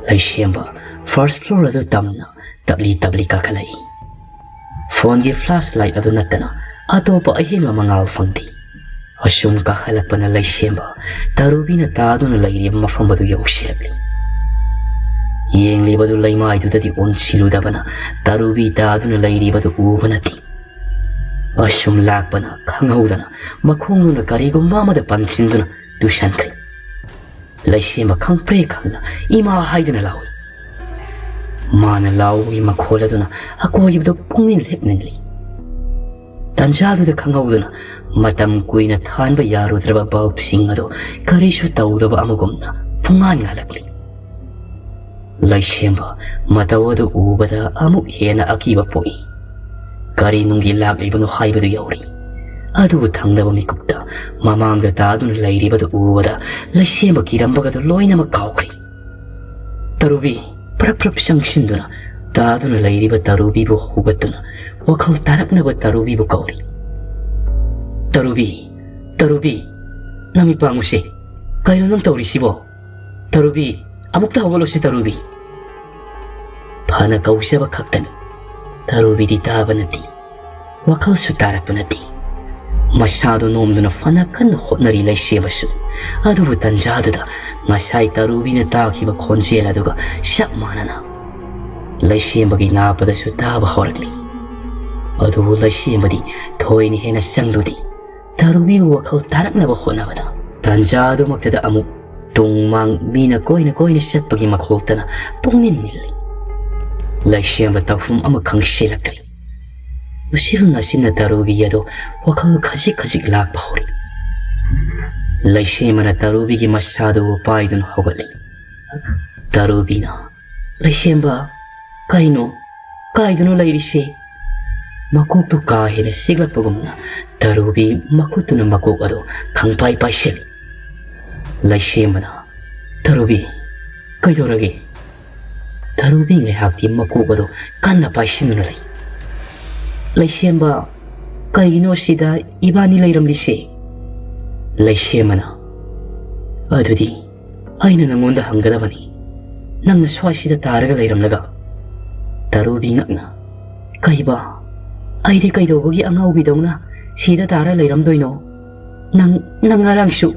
ꯂꯩꯁꯦꯝꯕ ꯐꯥꯔꯁ ꯐ꯭ꯂꯣꯔ ꯑꯗꯨ ꯇꯝꯅ ꯇꯞꯂꯤ ꯇꯞꯂꯤ ꯀꯥꯈꯠꯂꯛꯏ꯫ ꯐꯣꯟꯒꯤ ꯐ꯭ꯂꯥꯁ ꯂꯥꯏꯠ ꯑꯗꯨ ꯅꯠꯇꯅ ꯑꯇꯣꯞꯄ ꯑꯍꯦꯟꯕ ꯃꯉꯥꯜ ꯐꯪꯗꯦ꯫ ꯑꯁꯨꯝ ꯀꯥꯈꯠꯂꯛꯄꯅ ꯂꯩꯁꯦꯝꯕ ꯇꯔꯨꯕꯤꯅ ꯇꯥꯗꯨꯅ ꯂꯩꯔꯤꯕ ꯃꯐꯝ ꯑꯗꯨ ꯌꯧꯁꯤꯜꯂꯛꯂꯤ꯫ ꯌꯦꯡꯂꯤꯕꯗꯨ ꯂꯩꯃꯥꯏꯗꯨꯗꯗꯤ ꯑꯣꯟꯁꯤꯜꯂꯨꯗꯕꯅ ꯇꯔꯨꯕꯤ ꯇꯥꯗꯨꯅ ꯂꯩꯔꯤꯕꯗꯨ ꯎꯕ ꯅꯠꯇꯦ꯫ ꯑꯁꯨꯝ ꯂꯥꯛꯄꯅ ꯈꯪꯍꯧꯗꯅ ꯃꯈꯣꯡꯗꯨꯅ ꯀꯔꯤꯒꯨꯝꯕ ꯑꯃꯗ ꯄꯟꯁꯤꯟꯗꯨꯅ ꯇꯨꯁꯟꯈ꯭ꯔꯦ꯫ ꯂꯩꯁꯦꯝꯕ ꯈꯪꯄ꯭ꯔꯦ ꯈꯪꯅ ꯏꯃꯥ ꯍꯥꯏꯗꯨꯅ ꯂꯥꯎꯏ꯫ ꯃꯥꯅ ꯂꯥꯎꯕꯒꯤ ꯃꯈꯣꯜ ꯑꯗꯨꯅ ꯑꯀꯣꯏꯕꯗꯨ ꯄꯨꯡꯅꯤꯜ ꯍꯦꯛ ꯅꯤꯜꯂꯤ꯫ ꯇꯟꯖꯥꯗꯨꯗ ꯈꯪꯍꯧꯗꯅ ꯃꯇꯝ ꯀꯨꯏꯅ ꯊꯥꯟꯕ ꯌꯥꯔꯨꯗ꯭ꯔꯕ ꯕꯜꯕꯁꯤꯡ ꯑꯗꯨ ꯀꯔꯤꯁꯨ ꯇꯧꯗꯕ ꯑꯃꯒꯨꯝꯅ ꯄꯨꯡꯉꯥꯟ ꯉꯥꯜꯂꯛꯂꯤ꯫ ꯂꯩꯁꯦꯝꯕ ꯃꯇꯧ ꯑꯗꯨ ꯎꯕꯗ ꯑꯃꯨꯛ ꯍꯦꯟꯅ ꯑꯀꯤꯕ ꯄꯣꯛꯏ꯫ ꯀꯔꯤ ꯅꯨꯡꯒꯤ ꯂꯥꯛꯂꯤꯕꯅꯣ ꯍꯥꯏꯕꯗꯨ ꯌꯧꯔꯤ꯫ ꯑꯗꯨꯕꯨ ꯊꯪꯅꯕ ꯃꯤꯀꯨꯞꯇ ꯃꯃꯥꯡꯗ ꯇꯥꯗꯨꯅ ꯂꯩꯔꯤꯕꯗꯨ ꯎꯕꯗ ꯂꯩꯁꯦꯝꯕ ꯀꯤꯔꯝꯕꯒꯗꯨ ꯂꯣꯏꯅꯃꯛ ꯀꯥꯎꯈ꯭ꯔꯦ꯫ ꯇꯔꯨꯕꯤ ꯄ꯭ꯔꯞ ꯄ꯭ꯔꯞ ꯆꯪꯁꯤꯟꯗꯨꯅ ꯇꯥꯗꯨꯅ ꯂꯩꯔꯤꯕ ꯇꯔꯨꯕꯤꯕꯨ ꯍꯧꯒꯠꯇꯨꯅ ꯋꯥꯈꯜ ꯇꯥꯔꯛꯅꯕ ꯇꯔꯨꯕꯤꯕꯨ ꯀꯧꯔꯤ꯫ "ꯇꯔꯨꯕꯤ, ꯇꯔꯨꯕꯤ, ꯅꯃꯤꯠ ꯄꯥꯡꯉꯨꯁꯦ꯫ ꯀꯩꯅꯣ ꯅꯪ ꯇꯧꯔꯤꯁꯤꯕꯣ? ꯇꯔꯨꯕꯤ, ꯑꯃꯨꯛꯇ ꯍꯧꯒꯠꯂꯨꯁꯤ ꯇꯔꯨꯕꯤ꯫" ꯐꯅ ꯀꯧꯖꯕ ꯈꯛꯇꯅꯤ꯫ ꯇꯔꯨꯕꯤꯗꯤ ꯇꯥꯕ ꯅꯠꯇꯦ꯫ ꯋꯥꯈꯜꯁꯨ ꯇꯥꯔꯛꯄ ꯅꯠꯇꯦ꯫ ꯃꯁꯥꯗꯨ ꯅꯣꯝꯗꯨꯅ ꯐꯅ ꯀꯟꯅ ꯍꯣꯠꯅꯔꯤ ꯂꯩꯁꯦꯝꯕꯁꯨ꯫ ꯑꯗꯨꯕꯨ ꯇꯟꯖꯥꯗꯨꯗ ꯉꯁꯥꯏ ꯇꯔꯨꯕꯤꯅ ꯇꯥꯈꯤꯕ ꯈꯣꯟꯖꯦꯜ ꯑꯗꯨꯒ ꯆꯞ ꯃꯥꯟꯅꯅ ꯂꯩꯁꯦꯝꯕꯒꯤ ꯅꯥꯄꯗꯁꯨ ꯇꯥꯕ ꯍꯧꯔꯛꯂꯤ꯫ ꯑꯗꯨꯕꯨ ꯂꯩꯁꯦꯝꯕꯗꯤ ꯊꯣꯏꯅ ꯍꯦꯟꯅ ꯆꯪꯂꯨꯗꯦ꯫ ꯇꯔꯨꯕꯤꯕꯨ ꯋꯥꯈꯜ ꯇꯥꯔꯛꯅꯕ ꯍꯣꯠꯅꯕꯗ ꯇꯟꯖꯥ ꯑꯗꯨꯃꯛꯇꯗ ꯑꯃꯨꯛ ꯇꯨꯡ ꯃꯥꯡ ꯃꯤꯅ ꯀꯣꯏꯅ ꯀꯣꯏꯅ ꯆꯠꯄꯒꯤ ꯃꯈꯣꯜꯇꯅ ꯄꯨꯡꯅꯤꯜ ꯅꯤꯜꯂꯤ꯫ ꯂꯩꯁꯦꯝꯕ ꯇꯧꯐꯝ ꯑꯃ ꯈꯪꯁꯤꯜꯂꯛꯇ꯭ꯔꯦ꯫ ꯎꯆꯤꯜ ꯅꯥꯆꯤꯟꯅ ꯇꯔꯨꯕꯤ ꯑꯗꯨ ꯋꯥꯈꯜ ꯈꯖꯤꯛ ꯈꯖꯤꯛ ꯂꯥꯛꯄ ꯍꯧꯔꯛꯏ꯫ ꯂꯩꯁꯦꯝꯕꯅ ꯇꯔꯨꯕꯤꯒꯤ ꯃꯁꯥꯗꯨꯕꯨ ꯄꯥꯏꯗꯨꯅ ꯍꯧꯒꯠꯂꯤ꯫ ꯇꯔꯨꯕꯤꯅ, "ꯂꯩꯁꯦꯝꯕ, ꯀꯩꯅꯣ? ꯀꯥꯏꯗꯅꯣ ꯂꯩꯔꯤꯁꯦ?" ꯃꯀꯣꯛꯇꯨ ꯀꯥ ꯍꯦꯟꯅ ꯆꯤꯛꯂꯛꯄꯒꯨꯝꯅ ꯇꯔꯨꯕꯤ ꯃꯈꯨꯠꯇꯨꯅ ꯃꯀꯣꯛ ꯑꯗꯨ ꯈꯪꯄꯥꯏ ꯄꯥꯏꯁꯤꯜꯂꯤ꯫ ꯂꯩꯁꯦꯝꯕꯅ, "ꯇꯔꯨꯕꯤ, ꯀꯩꯗꯧꯔꯒꯦ?" ꯇꯔꯨꯕꯤ ꯉꯥꯏꯍꯥꯛꯇꯤ ꯃꯀꯣꯛ ꯑꯗꯨ ꯀꯟꯅ ꯄꯥꯏꯁꯤꯟꯗꯨꯅ ꯂꯩ꯫ "ꯂꯩꯁꯦꯝꯕ, ꯀꯩꯒꯤꯅꯣ ꯁꯤꯗ ꯏꯕꯥꯅꯤ ꯂꯩꯔꯝꯂꯤꯁꯦ?" ꯂꯩꯁꯦꯝꯕꯅ, "ꯑꯗꯨꯗꯤ ꯑꯩꯅ ꯅꯪꯉꯣꯟꯗ ꯍꯪꯒꯗꯕꯅꯤ, ꯅꯪꯅ ꯁ꯭ꯋꯥꯏꯁꯤꯗ ꯇꯥꯔꯒ ꯂꯩꯔꯝꯂꯒ?" ꯇꯔꯨꯕꯤ ꯉꯛꯅ, "ꯀꯩꯕ? ꯑꯩꯗꯤ ꯀꯩꯗꯧꯕꯒꯤ ꯑꯉꯥꯎꯕꯤꯗꯧꯅ ꯁꯤꯗ ꯇꯥꯔ ꯂꯩꯔꯝꯗꯣꯏꯅꯣ? ꯅꯪ, ꯅꯪ ꯉꯔꯥꯡꯁꯨ,"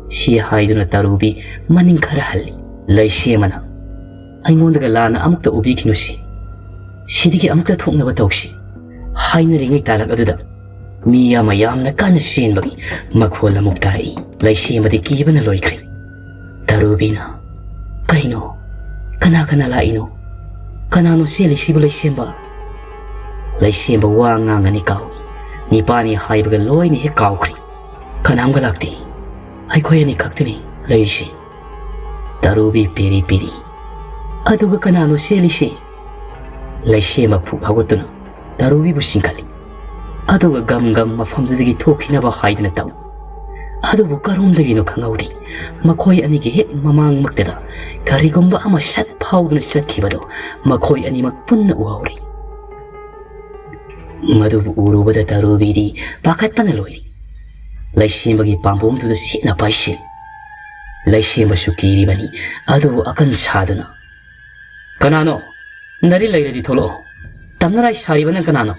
ꯁꯤ ꯍꯥꯏꯗꯨꯅ ꯇꯔꯨꯕꯤ ꯃꯅꯤꯡ ꯈꯔ ꯍꯜꯂꯤ꯫ ꯂꯩꯁꯦꯝꯕꯅ, "ꯑꯩꯉꯣꯟꯗꯒ ꯂꯥꯟꯅ ꯑꯃꯨꯛꯇ ꯎꯕꯤꯈꯤꯅꯨꯁꯤ꯫ ꯁꯤꯗꯒꯤ ꯑꯃꯨꯛꯇ ꯊꯣꯛꯅꯕ ꯇꯧꯁꯤ," ꯍꯥꯏꯅꯔꯤꯉꯩ ꯇꯥꯂꯛ ꯑꯗꯨꯗ ꯃꯤ ꯑꯃ ꯌꯥꯝꯅ ꯀꯟꯅ ꯆꯦꯟꯕꯒꯤ ꯃꯈꯣꯜ ꯑꯃꯨꯛ ꯇꯥꯔꯛꯏ꯫ ꯂꯩꯁꯦꯝꯕꯗꯤ ꯀꯤꯕꯅ ꯂꯣꯏꯈ꯭ꯔꯦ꯫ ꯇꯔꯨꯕꯤꯅ, "ꯀꯩꯅꯣ? ꯀꯅꯥ ꯀꯅꯥ ꯂꯥꯛꯏꯅꯣ? ꯀꯅꯥꯅꯣ ꯆꯦꯜꯂꯤꯁꯤꯕꯨ, ꯂꯩꯁꯦꯝꯕ?" ꯂꯩꯁꯦꯝꯕ ꯋꯥ ꯉꯥꯡꯉꯅꯤ ꯀꯥꯎꯏ꯫ ꯅꯤꯄꯥꯅꯤ ꯍꯥꯏꯕꯒ ꯂꯣꯏꯅ ꯍꯦꯛ ꯀꯥꯎꯈ꯭ꯔꯦ꯫ "ꯀꯅꯥꯝꯒ ꯂꯥꯛꯇꯦ꯫ ꯑꯩꯈꯣꯏ ꯑꯅꯤ ꯈꯛꯇꯅꯤ ꯂꯩꯔꯤꯁꯤ꯫" ꯇꯔꯨꯕꯤ ꯄꯦꯔꯤ ꯄꯦꯔꯤ꯫ "ꯑꯗꯨꯒ ꯀꯅꯥꯅꯣ ꯆꯦꯜꯂꯤꯁꯦ?" ꯂꯩꯁꯦꯝꯕ ꯐꯨꯛ ꯍꯧꯒꯠꯇꯨꯅ ꯇꯔꯨꯕꯤꯕꯨ ꯆꯤꯡꯈꯠꯂꯤ꯫ ꯑꯗꯨꯒ ꯒꯝ ꯒꯝ ꯃꯐꯝꯗꯨꯗꯒꯤ ꯊꯣꯛꯈꯤꯅꯕ ꯍꯥꯏꯗꯨꯅ ꯇꯧꯏ꯫ ꯑꯗꯨꯕꯨ ꯀꯔꯣꯝꯗꯒꯤꯅꯣ ꯈꯪꯍꯧꯗꯦ, ꯃꯈꯣꯏ ꯑꯅꯤꯒꯤ ꯍꯦꯛ ꯃꯃꯥꯡꯃꯛꯇꯗ ꯀꯔꯤꯒꯨꯝꯕ ꯑꯃ ꯁꯠ ꯐꯥꯎꯗꯨꯅ ꯆꯠꯈꯤꯕꯗꯨ ꯃꯈꯣꯏ ꯑꯅꯤꯃꯛ ꯄꯨꯟꯅ ꯎꯍꯧꯔꯤ꯫ ꯃꯗꯨꯕꯨ ꯎꯔꯨꯕꯗ ꯇꯔꯨꯕꯤꯗꯤ ꯄꯥꯈꯠꯄꯅ ꯂꯣꯏꯔꯤ꯫ ꯂꯩꯁꯦꯝꯕꯒꯤ ꯄꯥꯝꯕꯣꯝꯗꯨꯗ ꯁꯤꯠꯅ ꯄꯥꯏꯁꯤꯜꯂꯤ꯫ ꯂꯩꯁꯦꯝꯕꯁꯨ ꯀꯤꯔꯤꯕꯅꯤ, ꯑꯗꯨꯕꯨ ꯑꯀꯟ ꯁꯥꯗꯨꯅ, "ꯀꯅꯥꯅꯣ? ꯅꯔꯤ ꯂꯩꯔꯗꯤ ꯊꯣꯛꯂꯛꯑꯣ꯫ ꯇꯝꯅꯔꯥꯏ ꯁꯥꯔꯤꯕ ꯅꯪ ꯀꯅꯥꯅꯣ?"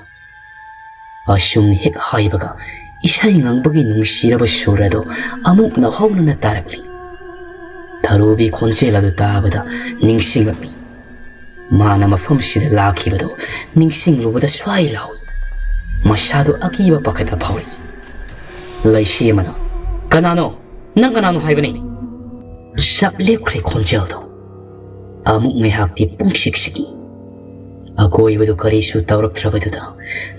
ꯑꯁꯨꯝꯅ ꯍꯦꯛ ꯍꯥꯏꯕꯒ ꯏꯁꯩ ꯉꯪꯕꯒꯤ ꯅꯨꯡꯁꯤꯔꯕ ꯁꯨꯔ ꯑꯗꯨ ꯑꯃꯨꯛ ꯅꯧꯍꯧꯅꯅ ꯇꯥꯔꯛꯂꯤ꯫ ꯇꯔꯨꯕꯤ ꯈꯣꯟꯖꯦꯜ ꯑꯗꯨ ꯇꯥꯕꯗ ꯅꯤꯡꯁꯤꯡꯂꯛꯂꯤ꯫ ꯃꯥꯅ ꯃꯐꯝꯁꯤꯗ ꯂꯥꯛꯈꯤꯕꯗꯨ ꯅꯤꯡꯁꯤꯡꯂꯨꯕꯗ ꯁ꯭ꯋꯥꯏ ꯂꯥꯎꯏ꯫ ꯃꯁꯥꯗꯨ ꯑꯀꯤꯕ ꯄꯥꯈꯠꯄ ꯐꯥꯎꯔꯛꯏ꯫ ꯂꯩꯁꯦꯝꯕꯅ, "ꯀꯅꯥꯅꯣ? ꯅꯪ ꯀꯅꯥꯅꯣ ꯍꯥꯏꯕꯅꯤ?" ꯆꯞ ꯂꯦꯞꯈ꯭ꯔꯦ ꯈꯣꯟꯖꯦꯜꯗꯣ꯫ ꯑꯃꯨꯛ ꯉꯥꯏꯍꯥꯛꯇꯤ ꯄꯨꯡꯁꯤꯛ ꯁꯤꯛꯏ꯫ ꯑꯀꯣꯏꯕꯗꯨ ꯀꯔꯤꯁꯨ ꯇꯧꯔꯛꯇ꯭ꯔꯕꯗꯨꯗ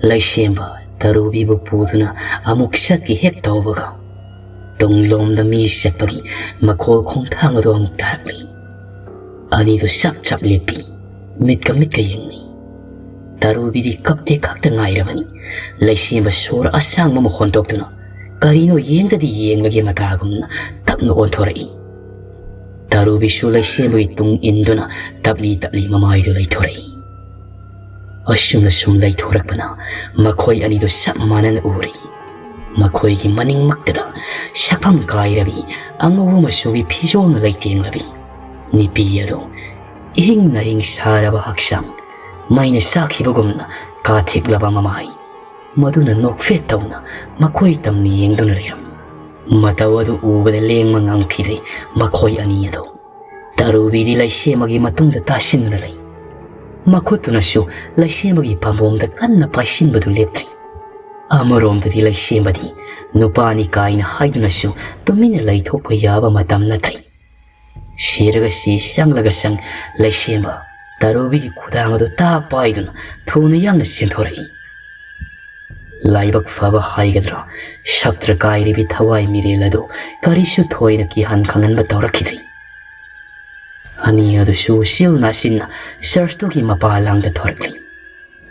ꯂꯩꯁꯦꯝꯕ ꯇꯔꯨꯕꯤꯕꯨ ꯄꯨꯗꯨꯅ ꯑꯃꯨꯛ ꯆꯠꯀꯦ ꯍꯦꯛ ꯇꯧꯕꯒ, ꯇꯨꯡꯂꯣꯝꯗ ꯃꯤ ꯆꯠꯄꯒꯤ ꯃꯈꯣꯜ ꯈꯣꯡꯊꯥꯡ ꯑꯗꯨ ꯑꯃꯨꯛ ꯇꯥꯔꯛꯂꯤ꯫ ꯑꯅꯤꯗꯨ ꯆꯞ ꯆꯞ ꯂꯦꯞꯄꯤ, ꯃꯤꯠꯀ ꯃꯤꯠꯀ ꯌꯦꯡꯅꯩ꯫ ꯇꯔꯨꯕꯤꯗꯤ ꯀꯞꯇꯦ ꯈꯛꯇ ꯉꯥꯏꯔꯕꯅꯤ꯫ ꯂꯩꯁꯦꯝꯕ ꯁꯣꯔ ꯑꯁꯥꯡꯕ ꯑꯃ ꯍꯣꯟꯗꯣꯛꯇꯨꯅ ꯀꯔꯤꯅꯣ ꯌꯦꯡꯗꯗꯤ ꯌꯦꯡꯂꯒꯦ ꯃꯇꯥꯒꯨꯝꯅ ꯇꯞꯅ ꯑꯣꯟꯊꯣꯔꯛꯏ꯫ ꯇꯔꯨꯕꯤꯁꯨ ꯂꯩꯁꯦꯝꯕꯒꯤ ꯇꯨꯡ ꯏꯟꯗꯨꯅ ꯇꯞꯂꯤ ꯇꯞꯂꯤ ꯃꯃꯥꯏꯗꯨ ꯂꯩꯊꯣꯔꯛꯏ꯫ ꯑꯁꯨꯝꯅ ꯁꯨꯝ ꯂꯩꯊꯣꯔꯛꯄꯅ ꯃꯈꯣꯏ ꯑꯅꯤꯗꯨ ꯆꯞ ꯃꯥꯟꯅꯅ ꯎꯔꯤ꯫ ꯃꯈꯣꯏꯒꯤ ꯃꯅꯤꯡꯃꯛꯇꯗ ꯁꯛꯐꯝ ꯀꯥꯏꯔꯕꯤ ꯑꯉꯧꯕ ꯃꯆꯨꯒꯤ ꯐꯤꯖꯣꯜꯅ ꯂꯩꯇꯦꯡꯂꯕꯤ ꯅꯨꯄꯤ ꯑꯗꯨ ꯏꯍꯤꯡ ꯅꯥꯍꯤꯡ ꯁꯥꯔꯕ ꯍꯛꯆꯥꯡ, ꯃꯩꯅ ꯆꯥꯛꯈꯤꯕꯒꯨꯝꯅ ꯀꯥꯊꯤꯛꯂꯕ ꯃꯃꯥꯏ, ꯃꯗꯨꯅ ꯅꯣꯛꯐꯦꯠ ꯇꯧꯅ ꯃꯈꯣꯏ ꯇꯝꯅ ꯌꯦꯡꯗꯨꯅ ꯂꯩꯔꯝꯃꯤ꯫ ꯃꯇꯧ ꯑꯗꯨ ꯎꯕꯗ ꯂꯦꯡꯕ ꯉꯝꯈꯤꯗ꯭ꯔꯦ ꯃꯈꯣꯏ ꯑꯅꯤ ꯑꯗꯨ꯫ ꯇꯔꯨꯕꯤꯗꯤ ꯂꯩꯁꯦꯝꯕꯒꯤ ꯃꯇꯨꯡꯗ ꯇꯥꯁꯤꯟꯗꯨꯅ ꯂꯩ꯫ ꯃꯈꯨꯠꯇꯨꯅꯁꯨ ꯂꯩꯁꯦꯝꯕꯒꯤ ꯄꯥꯝꯕꯣꯝꯗ ꯀꯟꯅ ꯄꯥꯏꯁꯤꯟꯕꯗꯨ ꯂꯦꯞꯇ꯭ꯔꯤ꯫ ꯑꯃꯔꯣꯝꯗꯗꯤ ꯂꯩꯁꯦꯝꯕꯗꯤ ꯅꯨꯄꯥꯅꯤ ꯀꯥꯏꯅ ꯍꯥꯏꯗꯨꯅꯁꯨ ꯇꯨꯃꯤꯟꯅ ꯂꯩꯊꯣꯛꯄ ꯌꯥꯕ ꯃꯇꯝ ꯅꯠꯇ꯭ꯔꯤ꯫ ꯁꯤꯔꯒ ꯁꯤ, ꯆꯪꯂꯒ ꯆꯪ, ꯂꯩꯁꯦꯝꯕ ꯇꯔꯨꯕꯤꯒꯤ ꯈꯨꯗꯥꯡ ꯑꯗꯨ ꯇꯥ ꯄꯥꯏꯗꯨꯅ ꯊꯨꯅ ꯌꯥꯡꯅ ꯆꯦꯟꯊꯣꯔꯛꯏ꯫ ꯂꯥꯏꯕꯛ ꯐꯕ ꯍꯥꯏꯒꯗ꯭ꯔꯥ, ꯁꯞꯇ꯭ꯔ ꯀꯥꯏꯔꯤꯕꯤ ꯊꯋꯥꯏ ꯃꯤꯔꯦꯜ ꯑꯗꯨ ꯀꯔꯤꯁꯨ ꯊꯣꯏꯅ ꯀꯤꯍꯟ ꯈꯪꯍꯟꯕ ꯇꯧꯔꯛꯈꯤꯗ꯭ꯔꯤ꯫ ꯑꯅꯤ ꯑꯗꯨꯁꯨ ꯁꯤꯜ ꯅꯥꯁꯤꯟꯅ ꯆꯔꯆꯇꯨꯒꯤ ꯃꯄꯥ ꯂꯥꯡꯗ ꯊꯣꯔꯛꯂꯤ꯫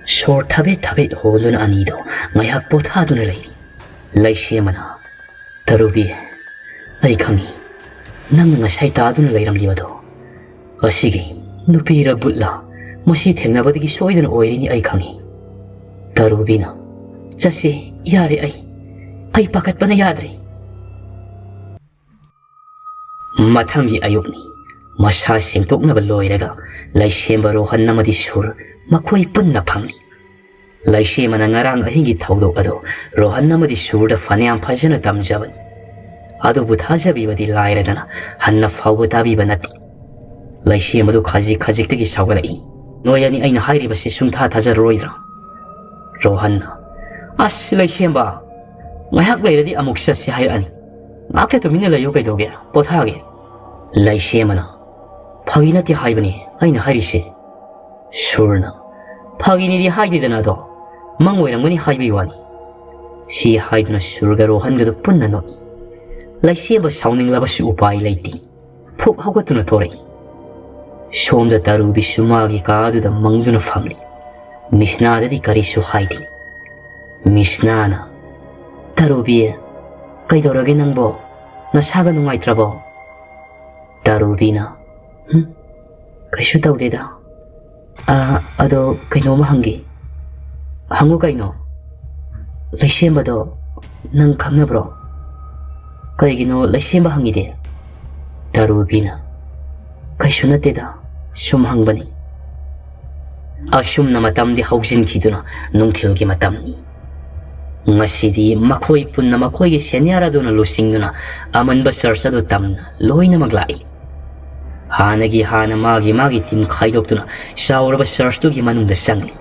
ꯁꯣꯔ ꯊꯕꯦꯠ ꯊꯕꯦꯠ ꯍꯣꯟꯗꯨꯅ ꯑꯅꯤꯗꯨ ꯉꯥꯏꯍꯥꯛ ꯄꯣꯊꯥꯗꯨꯅ ꯂꯩꯔꯤ꯫ ꯂꯩꯁꯦꯝꯕꯅ, "ꯇꯔꯨꯕꯤ, ꯑꯩ ꯈꯪꯏ, ꯅꯪꯅ ꯉꯁꯥꯏ ꯇꯥꯗꯨꯅ ꯂꯩꯔꯝꯂꯤꯕꯗꯣ꯫ ꯑꯁꯤꯒꯤ ꯅꯨꯄꯤꯔ ꯕꯨꯠꯂ, ꯃꯁꯤ ꯊꯦꯡꯅꯕꯗꯒꯤ ꯁꯣꯏꯗꯅ ꯑꯣꯏꯔꯤꯅꯤ ꯑꯩ ꯈꯪꯏ꯫" ꯇꯔꯨꯕꯤꯅ, "ꯆꯠꯁꯤ, ꯌꯥꯔꯦ ꯑꯩ, ꯑꯩ ꯄꯥꯈꯠꯄꯅ ꯌꯥꯗ꯭ꯔꯦ꯫" ꯃꯊꯪꯒꯤ ꯑꯌꯨꯛꯅꯤ꯫ ꯃꯁꯥ ꯁꯦꯡꯗꯣꯛꯅꯕ ꯂꯣꯏꯔꯒ ꯂꯩꯁꯦꯝꯕ, ꯔꯣꯍꯟ ꯑꯃꯗꯤ ꯁꯨꯔ ꯃꯈꯣꯏ ꯄꯨꯟꯅ ꯐꯝꯂꯤ꯫ ꯂꯩꯁꯦꯝꯕꯅ ꯉꯔꯥꯡ ꯑꯍꯤꯡꯒꯤ ꯊꯧꯗꯣꯛ ꯑꯗꯨ ꯔꯣꯍꯟ ꯑꯃꯗꯤ ꯁꯨꯔꯗ ꯐꯅꯌꯥꯝ ꯐꯖꯅ ꯇꯝꯖꯕꯅꯤ꯫ ꯑꯗꯨꯕꯨ ꯊꯥꯖꯕꯤꯕꯗꯤ ꯂꯥꯏꯔꯗꯅ ꯍꯟꯅ ꯐꯥꯎꯕ ꯇꯥꯕꯤꯕ ꯅꯠꯇꯦ꯫ ꯂꯩꯁꯦꯝꯕꯗꯨ ꯈꯖꯤꯛ ꯈꯖꯤꯛꯇꯒꯤ ꯁꯥꯎꯒꯠꯂꯛꯏ꯫ "ꯅꯣꯏ ꯑꯅꯤ ꯑꯩꯅ ꯍꯥꯏꯔꯤꯕꯁꯤ ꯁꯨꯡꯊꯥ ꯊꯥꯖꯔꯔꯣꯏꯗ꯭ꯔꯥ?" ꯔꯣꯍꯟꯅ, "ꯑꯁ ꯂꯩꯁꯦꯝꯕ, ꯉꯥꯏꯍꯥꯛ ꯂꯩꯔꯗꯤ ꯑꯃꯨꯛ ꯆꯠꯁꯤ ꯍꯥꯏꯔꯛꯑꯅꯤ꯫ ꯉꯥꯛꯇ ꯇꯨꯃꯤꯟꯅ ꯂꯩꯌꯨ ꯀꯩꯗꯧꯒꯦ? ꯄꯣꯊꯥꯒꯦ꯫" ꯂꯩꯁꯦꯝꯕꯅ, "ꯐꯥꯒꯤ ꯅꯠꯇꯦ ꯍꯥꯏꯕꯅꯤ ꯑꯩꯅ ꯍꯥꯏꯔꯤꯁꯦ꯫" ꯁꯨꯔꯅ, "ꯐꯥꯒꯤꯅꯤꯗꯤ ꯍꯥꯏꯗꯦꯗꯅ ꯑꯗꯣ, ꯃꯪ ꯑꯣꯏꯔꯝꯒꯅꯤ ꯍꯥꯏꯕꯒꯤ ꯋꯥꯅꯤ꯫" ꯁꯤ ꯍꯥꯏꯗꯨꯅ ꯁꯨꯔꯒ ꯔꯣꯍꯟꯒꯗꯨ ꯄꯨꯟꯅ ꯅꯣꯛꯏ꯫ ꯂꯩꯁꯦꯝꯕ ꯁꯥꯎꯅꯤꯡꯂꯕꯁꯨ ꯎꯄꯥꯏ ꯂꯩꯇꯦ꯫ ꯐꯨꯛ ꯍꯧꯒꯠꯇꯨꯅ ꯊꯣꯔꯛꯏ꯫ ꯁꯣꯝꯗ ꯇꯔꯨꯕꯤꯁꯨ ꯃꯥꯒꯤ ꯀꯥ ꯑꯗꯨꯗ ꯃꯪꯗꯨꯅ ꯐꯝꯂꯤ꯫ ꯃꯤꯁꯅꯥꯗꯗꯤ ꯀꯔꯤꯁꯨ ꯍꯥꯏꯗꯦ꯫ ꯃꯤꯁꯅꯥꯅ, "ꯇꯔꯨꯕꯤ, ꯀꯩꯗꯧꯔꯒꯦ ꯅꯪꯕꯣ? ꯅꯁꯥꯒ ꯅꯨꯡꯉꯥꯏꯇ꯭ꯔꯕꯣ?" ꯇꯔꯨꯕꯤꯅ, "ꯍꯨꯝ, ꯀꯩꯁꯨ ꯇꯧꯗꯦꯗ꯫ ꯑꯥ, ꯑꯗꯣ ꯀꯩꯅꯣꯝꯃ ꯍꯪꯒꯦ꯫" "ꯍꯪꯉꯨ ꯀꯩꯅꯣ꯫" "ꯂꯩꯁꯦꯝꯕꯗꯣ ꯅꯪ ꯈꯪꯅꯕ꯭ꯔꯣ?" "ꯀꯩꯒꯤꯅꯣ ꯂꯩꯁꯦꯝꯕ ꯍꯪꯉꯤꯗꯤ?" ꯇꯔꯨꯕꯤꯅ, "ꯀꯩꯁꯨ ꯅꯠꯇꯦꯗ, ꯁꯨꯝ ꯍꯪꯕꯅꯤ꯫" ꯑꯁꯨꯝꯅ ꯃꯇꯝꯗꯤ ꯍꯧꯖꯤꯟꯈꯤꯗꯨꯅ ꯅꯨꯡꯊꯤꯜꯒꯤ ꯃꯇꯝꯅꯤ꯫ ꯉꯁꯤꯗꯤ ꯃꯈꯣꯏ ꯄꯨꯟꯅ ꯃꯈꯣꯏꯒꯤ ꯁꯦꯅꯤꯌꯔ ꯑꯗꯨꯅ ꯂꯨꯆꯤꯡꯗꯨꯅ ꯑꯃꯟꯕ ꯆꯔꯆ ꯑꯗꯨ ꯇꯝꯅ ꯂꯣꯏꯅꯃꯛ ꯂꯥꯛꯏ꯫ ꯍꯥꯟꯅꯒꯤ ꯍꯥꯟꯅ ꯃꯥꯒꯤ ꯃꯥꯒꯤ ꯇꯤꯝ ꯈꯥꯏꯗꯣꯛꯇꯨꯅ ꯆꯥꯎꯔꯕ ꯆꯔꯆꯇꯨꯒꯤ ꯃꯅꯨꯡꯗ ꯆꯪꯂꯤ꯫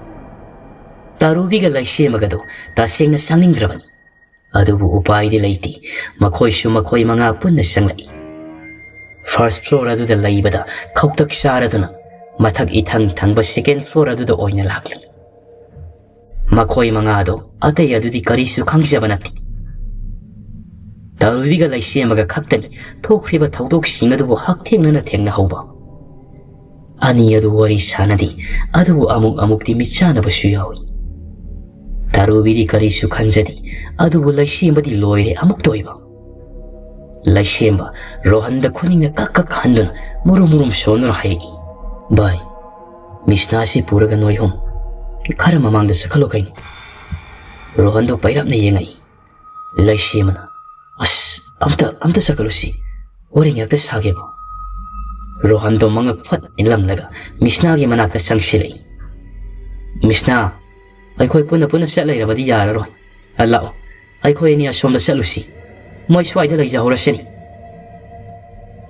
ꯇꯔꯨꯕꯤꯒ ꯂꯩꯁꯦꯝꯕꯒꯗꯨ ꯇꯁꯦꯡꯅ ꯆꯪꯅꯤꯡꯗ꯭ꯔꯕꯅꯤ꯫ ꯑꯗꯨꯕꯨ ꯎꯄꯥꯏꯗꯤ ꯂꯩꯇꯦ꯫ ꯃꯈꯣꯏꯁꯨ ꯃꯈꯣꯏ ꯃꯉꯥ ꯄꯨꯟꯅ ꯆꯪꯂꯛꯏ꯫ ꯐꯥꯔꯁ ꯐ꯭ꯂꯣꯔ ꯑꯗꯨꯗ ꯂꯩꯕꯗ ꯈꯧꯇꯛ ꯆꯥꯔꯗꯨꯅ ꯃꯊꯛ ꯏꯊꯪ ꯊꯪꯕ ꯁꯦꯀꯦꯟ ꯐ꯭ꯂꯣꯔ ꯑꯗꯨꯗ ꯑꯣꯏꯅ ꯂꯥꯛꯂꯤ꯫ ꯃꯈꯣꯏ ꯃꯉꯥꯗꯣ ꯑꯇꯩ ꯑꯗꯨꯗꯤ ꯀꯔꯤꯁꯨ ꯈꯪꯖꯕ ꯅꯠꯇꯦ꯫ ꯇꯔꯨꯕꯤꯒ ꯂꯩꯁꯦꯝꯕꯒ ꯈꯛꯇꯅꯤ ꯊꯣꯛꯈ꯭ꯔꯤꯕ ꯊꯧꯗꯣꯛꯁꯤꯡ ꯑꯗꯨꯕꯨ ꯍꯛꯊꯦꯡꯅꯅ ꯊꯦꯡꯅꯍꯧꯕ꯫ ꯑꯅꯤ ꯑꯗꯨ ꯋꯥꯔꯤ ꯁꯥꯟꯅꯗꯦ, ꯑꯗꯨꯕꯨ ꯑꯃꯨꯛ ꯑꯃꯨꯛꯇꯤ ꯃꯤꯠꯆꯥꯟꯅꯕꯁꯨ ꯌꯥꯎꯏ꯫ ꯇꯔꯨꯕꯤꯗꯤ ꯀꯔꯤꯁꯨ ꯈꯟꯖꯗꯦ, ꯑꯗꯨꯕꯨ ꯂꯩꯁꯦꯝꯕꯗꯤ ꯂꯣꯏꯔꯦ ꯑꯃꯨꯛꯇ ꯑꯣꯏꯕ꯫ ꯂꯩꯁꯦꯝꯕ ꯔꯣꯍꯟꯗ ꯈꯨꯅꯤꯡꯅ ꯀꯛ ꯀꯛ ꯍꯟꯗꯨꯅ ꯃꯨꯔꯨꯝ ꯃꯨꯔꯨꯝ ꯁꯣꯟꯗꯨꯅ ꯍꯥꯏꯔꯛꯏ, "ꯚꯥꯏ, ꯃꯤꯁꯅꯥꯁꯤ ꯄꯨꯔꯒ ꯅꯣꯏ ꯑꯍꯨꯝ ꯈꯔ ꯃꯃꯥꯡꯗ ꯆꯠꯈꯠꯂꯣ ꯀꯩꯅꯣ?" ꯔꯣꯍꯟꯗꯣ ꯄꯩꯔꯞꯅ ꯌꯦꯡꯉꯛꯏ꯫ ꯂꯩꯁꯦꯝꯕꯅ, "ꯑꯁ, ꯑꯝꯇ, ꯑꯝꯇ ꯆꯠꯈꯠꯂꯨꯁꯤ, ꯋꯥꯔꯤ ꯉꯥꯛꯇ ꯁꯥꯒꯦꯕ꯫" ꯔꯣꯍꯟꯗꯣ ꯃꯉꯛ ꯐꯠ ꯏꯜꯂꯝꯂꯒ ꯃꯤꯁꯅꯥꯒꯤ ꯃꯅꯥꯛꯇ ꯆꯪꯁꯤꯜꯂꯛꯏ꯫ "ꯃꯤꯁꯅꯥ, ꯑꯩꯈꯣꯏ ꯄꯨꯟꯅ ꯄꯨꯟꯅ ꯆꯠ ꯂꯩꯔꯕꯗꯤ ꯌꯥꯔꯔꯣꯏ꯫ ꯂꯥꯛꯑꯣ, ꯑꯩꯈꯣꯏ ꯑꯅꯤ ꯑꯁꯣꯝꯗ ꯆꯠꯂꯨꯁꯤ꯫ ꯃꯣꯏ ꯁ꯭ꯋꯥꯏꯗ ꯂꯩꯖꯍꯧꯔꯁꯤꯅꯤ꯫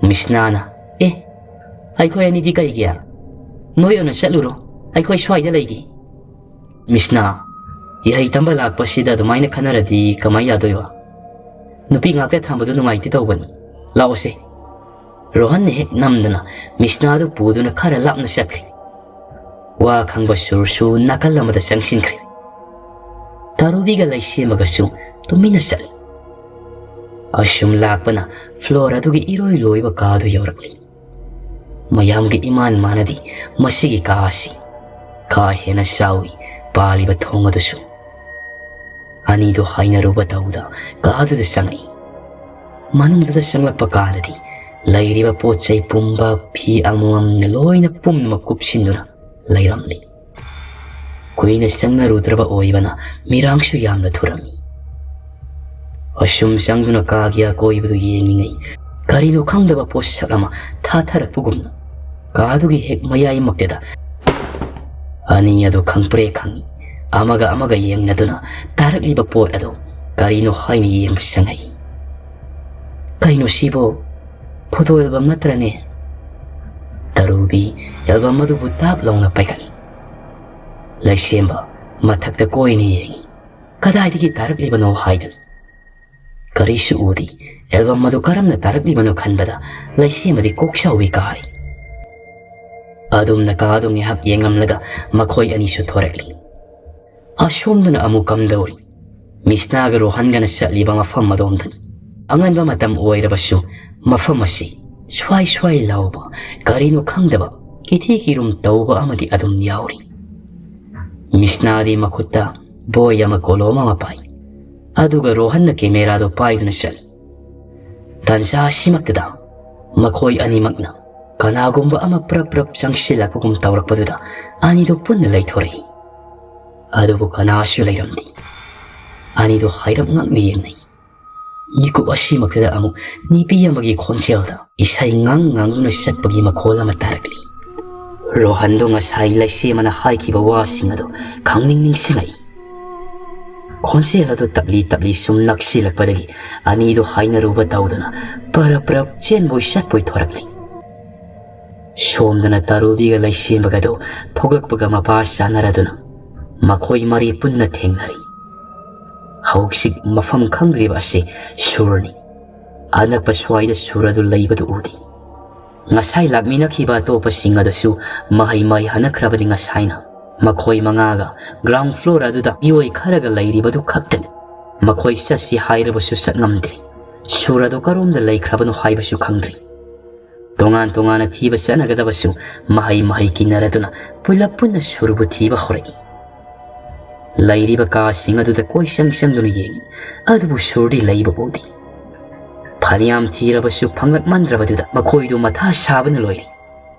ꯃꯤꯁꯅꯥꯅ, "ꯑꯦ, ꯑꯩꯈꯣꯏ ꯑꯅꯤꯗꯤ ꯀꯩꯒꯤ? ꯅꯣꯏ ꯑꯣꯏꯅ ꯆꯠꯂꯨꯔꯣ, ꯑꯩꯈꯣꯏ ꯁ꯭ꯋꯥꯏꯗ ꯂꯩꯒꯦ꯫" ꯃꯤꯁꯅꯥ, ꯏꯍꯩ ꯇꯝꯕ ꯂꯥꯛꯄꯁꯤꯗ ꯑꯗꯨꯃꯥꯏꯅ ꯈꯟꯅꯔꯗꯤ ꯀꯃꯥꯏ ꯌꯥꯗꯣꯏꯕ? ꯅꯨꯄꯤ ꯉꯥꯛꯇ ꯊꯝꯕꯗꯨ ꯅꯨꯡꯉꯥꯏꯇꯦ ꯇꯧꯕꯅꯤ꯫ ꯂꯥꯛꯑꯣꯁꯦ꯫ ꯔꯣꯍꯟꯅ ꯍꯦꯛ ꯅꯝꯗꯅ ꯃꯤꯁꯅꯥꯗꯨ ꯄꯨꯗꯨꯅ ꯈꯔ ꯂꯥꯞꯅ ꯆꯠꯈ꯭ꯔꯦ꯫ ꯋꯥ ꯈꯪꯕ ꯁꯨꯔꯁꯨ ꯅꯥꯀꯜ ꯑꯃꯗ ꯆꯪꯁꯤꯟꯈ꯭ꯔꯦ꯫ ꯇꯥꯔꯨꯕꯤꯒ ꯂꯩꯁꯦꯝꯕꯒꯁꯨ ꯇꯨꯃꯤꯟꯅ ꯆꯠꯂꯤ꯫ ꯑꯁꯨꯝ ꯂꯥꯛꯄꯅ ꯐ꯭ꯂꯣꯔ ꯑꯗꯨꯒꯤ ꯏꯔꯣꯏ ꯂꯣꯏꯕ ꯀꯥꯗꯨ ꯌꯧꯔꯛꯂꯤ꯫ ꯃꯌꯥꯝꯒ ꯏꯃꯥꯟ ꯃꯥꯟꯅꯗꯦ ꯃꯁꯤꯒꯤ ꯀꯥ ꯑꯁꯤ꯫ ꯀꯥ ꯍꯦꯟꯅ ꯆꯥꯎꯏ, ꯄꯥꯜꯂꯤꯕ ꯊꯣꯡ ꯑꯗꯨꯁꯨ꯫ ꯑꯅꯤꯗꯨ ꯍꯥꯏꯅꯔꯨꯕ ꯇꯧꯗ ꯀꯥꯗꯨꯗ ꯆꯪꯉꯛꯏ꯫ ꯃꯅꯨꯡꯗꯨꯗ ꯆꯪꯂꯛꯄ ꯀꯥꯟꯗꯗꯤ ꯂꯩꯔꯤꯕ ꯄꯣꯠ ꯆꯩ ꯄꯨꯝꯕ, ꯐꯤ ꯑꯃꯃꯝꯅ ꯂꯣꯏꯅ ꯄꯨꯝꯅꯃꯛ ꯀꯨꯞꯁꯤꯟꯗꯨꯅ ꯂꯩꯔꯝꯂꯤ꯫ ꯀꯨꯏꯅ ꯆꯪꯅꯔꯨꯗ꯭ꯔꯕ ꯑꯣꯏꯕꯅ ꯃꯤꯔꯥꯡꯁꯨ ꯌꯥꯝꯅ ꯊꯨꯔꯝꯃꯤ꯫ ꯑꯁꯨꯝ ꯆꯪꯗꯨꯅ ꯀꯥꯒꯤ ꯑꯀꯣꯏꯕꯗꯨ ꯌꯦꯡꯂꯤꯉꯩ ꯀꯔꯤꯅꯣ ꯈꯪꯗꯕ ꯄꯣꯠꯁꯛ ꯑꯃ ꯊꯥꯊꯔꯛꯄꯒꯨꯝꯅ ꯀꯥꯗꯨꯒꯤ ꯍꯦꯛ ꯃꯌꯥꯏꯃꯛꯇꯗ ꯑꯅꯤ ꯑꯗꯨ ꯈꯪꯄ꯭ꯔꯦ ꯈꯪꯏ꯫ ꯑꯃꯒ ꯑꯃꯒ ꯌꯦꯡꯅꯗꯨꯅ ꯇꯥꯔꯛꯂꯤꯕ ꯄꯣꯠ ꯑꯗꯨ ꯀꯔꯤꯅꯣ ꯍꯥꯏꯅ ꯌꯦꯡꯕ ꯆꯪꯉꯛꯏ꯫ "ꯀꯩꯅꯣ ꯁꯤꯕꯣ? ꯐꯣꯇꯣ ꯑꯦꯜꯕꯝ ꯅꯠꯇ꯭ꯔꯅꯦ?" ꯇꯔꯨꯕꯤ ꯑꯦꯜꯕꯝ ꯑꯗꯨꯕꯨ ꯇꯥꯞ ꯂꯥꯎꯅ ꯄꯥꯏꯈꯠꯂꯤ꯫ ꯂꯩꯁꯦꯝꯕ ꯃꯊꯛꯇ ꯀꯣꯏꯅ ꯌꯦꯡꯏ꯫ ꯀꯗꯥꯏꯗꯒꯤ ꯇꯥꯔꯛꯂꯤꯕꯅꯣ ꯍꯥꯏꯗꯨꯅ꯫ ꯀꯔꯤꯁꯨ ꯎꯗꯦ꯫ ꯑꯦꯜꯕꯝ ꯑꯗꯨ ꯀꯔꯝꯅ ꯇꯥꯔꯛꯂꯤꯕꯅꯣ ꯈꯟꯕꯗ ꯂꯩꯁꯦꯝꯕꯗꯤ ꯀꯣꯛ ꯆꯥꯎꯕꯤ ꯀꯥꯔꯦ꯫ ꯑꯗꯨꯝꯅ ꯀꯥꯗꯨ ꯉꯥꯏꯍꯥꯛ ꯌꯦꯡꯂꯝꯂꯒ ꯃꯈꯣꯏ ꯑꯅꯤꯁꯨ ꯊꯣꯔꯛꯂꯤ꯫ ꯑꯁꯣꯝꯗꯅ ꯑꯃꯨꯛ ꯀꯝꯗꯧꯔꯤ? ꯃꯤꯁꯅꯥꯒ ꯔꯣꯍꯟꯒꯅ ꯆꯠꯂꯤꯕ ꯃꯐꯝ ꯑꯗꯣꯝꯗꯅꯤ꯫ ꯑꯉꯟꯕ ꯃꯇꯝ ꯑꯣꯏꯔꯕꯁꯨ ꯃꯐꯝ ꯑꯁꯤ ꯁ꯭ꯋꯥꯏ ꯁ꯭ꯋꯥꯏ ꯂꯥꯎꯕ, ꯀꯔꯤꯅꯣ ꯈꯪꯗꯕ ꯀꯤꯊꯤ ꯀꯤꯔꯨꯝ ꯇꯧꯕ ꯑꯃꯗꯤ ꯑꯗꯨꯝ ꯌꯥꯎꯔꯤ꯫ ꯃꯤꯁꯅꯥꯗꯤ ꯃꯈꯨꯠꯇ ꯕꯣꯏ ꯑꯃ ꯀꯣꯂꯣꯝ ꯑꯃ ꯄꯥꯏ꯫ ꯑꯗꯨꯒ ꯔꯣꯍꯟꯅ ꯀꯦꯃꯦꯔꯥꯗꯨ ꯄꯥꯏꯗꯨꯅ ꯆꯠꯂꯤ꯫ ꯇꯥꯟꯖꯥ ꯑꯁꯤꯃꯛꯇꯗ ꯃꯈꯣꯏ ꯑꯅꯤꯃꯛꯅ ꯀꯅꯥꯒꯨꯝꯕ ꯑꯃ ꯄ꯭ꯔꯞ ꯄ꯭ꯔꯞ ꯆꯪꯁꯤꯜꯂꯛꯄꯒꯨꯝ ꯇꯧꯔꯛꯄꯗꯨꯗ ꯑꯅꯤꯗꯨ ꯄꯨꯟꯅ ꯂꯩꯊꯣꯔꯛꯏ꯫ ꯑꯗꯨꯕꯨ ꯀꯅꯥꯁꯨ ꯂꯩꯔꯝꯗꯦ꯫ ꯑꯅꯤꯗꯨ ꯍꯥꯏꯔꯞ ꯉꯛꯅ ꯌꯦꯡꯅꯩ꯫ ꯃꯤꯀꯨꯞ ꯑꯁꯤꯃꯛꯇꯗ ꯑꯃꯨꯛ ꯅꯨꯄꯤ ꯑꯃꯒꯤ ꯈꯣꯟꯖꯦꯜꯗ ꯏꯁꯩ ꯉꯪ ꯉꯪꯗꯨꯅ ꯆꯠꯄꯒꯤ ꯃꯈꯣꯜ ꯑꯃ ꯇꯥꯔꯛꯂꯤ꯫ ꯔꯣꯍꯟꯗꯣ ꯉꯁꯥꯏ ꯂꯩꯁꯦꯝꯕꯅ ꯍꯥꯏꯈꯤꯕ ꯋꯥꯁꯤꯡ ꯑꯗꯨ ꯈꯪꯅꯤꯡ ꯅꯤꯡꯁꯤꯡꯂꯛꯏ꯫ ꯈꯣꯟꯖꯦꯜ ꯑꯗꯨ ꯇꯞꯂꯤ ꯇꯞꯂꯤ ꯁꯨꯝ ꯅꯛꯁꯤꯜꯂꯛꯄꯗꯒꯤ ꯑꯅꯤꯗꯨ ꯍꯥꯏꯅꯔꯨꯕ ꯇꯧꯗꯅ ꯄꯔꯞ ꯄꯔꯞ ꯆꯦꯟꯕꯣꯏ ꯆꯠꯄꯣꯏ ꯊꯣꯔꯛꯂꯤ꯫ ꯁꯣꯝꯗꯅ ꯇꯥꯔꯨꯕꯤꯒ ꯂꯩꯁꯦꯝꯕꯒꯗꯨ ꯊꯣꯛꯂꯛꯄꯒ ꯃꯄꯥ ꯆꯥꯅꯔꯗꯨꯅ ꯃꯈꯣꯏ ꯃꯔꯤ ꯄꯨꯟꯅ ꯊꯦꯡꯅꯔꯤ꯫ ꯍꯧꯖꯤꯛ ꯃꯐꯝ ꯈꯪꯗ꯭ꯔꯤꯕ ꯑꯁꯤ ꯁꯨꯔꯅꯤ꯫ ꯑꯅꯛꯄ ꯁ꯭ꯋꯥꯏꯗ ꯁꯨꯔ ꯑꯗꯨ ꯂꯩꯕꯗꯨ ꯎꯗꯦ꯫ ꯉꯁꯥꯏ ꯂꯥꯛꯃꯤꯟꯅꯈꯤꯕ ꯑꯇꯣꯞꯄꯁꯤꯡ ꯑꯗꯨꯁꯨ ꯃꯍꯩ ꯃꯍꯩ ꯍꯟꯅꯈ꯭ꯔꯕꯅꯤ ꯉꯁꯥꯏꯅ꯫ ꯃꯈꯣꯏ ꯃꯉꯥꯒ ground floor ꯑꯗꯨꯗ ꯃꯤꯑꯣꯏ ꯈꯔꯒ ꯂꯩꯔꯤꯕꯗꯨ ꯈꯛꯇꯅꯤ꯫ ꯃꯈꯣꯏ ꯆꯠꯁꯤ ꯍꯥꯏꯔꯕꯁꯨ ꯆꯠꯉꯝꯗ꯭ꯔꯤ꯫ ꯁꯨꯔ ꯑꯗꯨ ꯀꯔꯣꯝꯗ ꯂꯩꯈ꯭ꯔꯕꯅꯣ ꯍꯥꯏꯕꯁꯨ ꯈꯪꯗ꯭ꯔꯤ꯫ ꯇꯣꯉꯥꯟ ꯇꯣꯉꯥꯟꯅ ꯊꯤꯕ ꯆꯠꯅꯒꯗꯕꯁꯨ ꯃꯍꯩ ꯃꯍꯩ ꯀꯤꯟꯅꯔꯗꯨꯅ ꯄꯨꯂꯞ ꯄꯨꯟꯅ ꯁꯨꯔꯕꯨ ꯊꯤꯕ ꯍꯧꯔꯛꯏ꯫ ꯂꯩꯔꯤꯕ ꯀꯥꯁꯤꯡ ꯑꯗꯨꯗ ꯀꯣꯏ ꯆꯪ ꯆꯪꯗꯨꯅ ꯌꯦꯡꯏ, ꯑꯗꯨꯕꯨ ꯁꯨꯔꯗꯤ ꯂꯩꯕ ꯎꯗꯦ꯫ ꯐꯅꯌꯥꯝ ꯊꯤꯔꯕꯁꯨ ꯐꯪꯂꯛꯃꯟꯗ꯭ꯔꯕꯗꯨꯗ ꯃꯈꯣꯏꯗꯨ ꯃꯊꯥ ꯁꯥꯕꯅ ꯂꯣꯏꯔꯦ꯫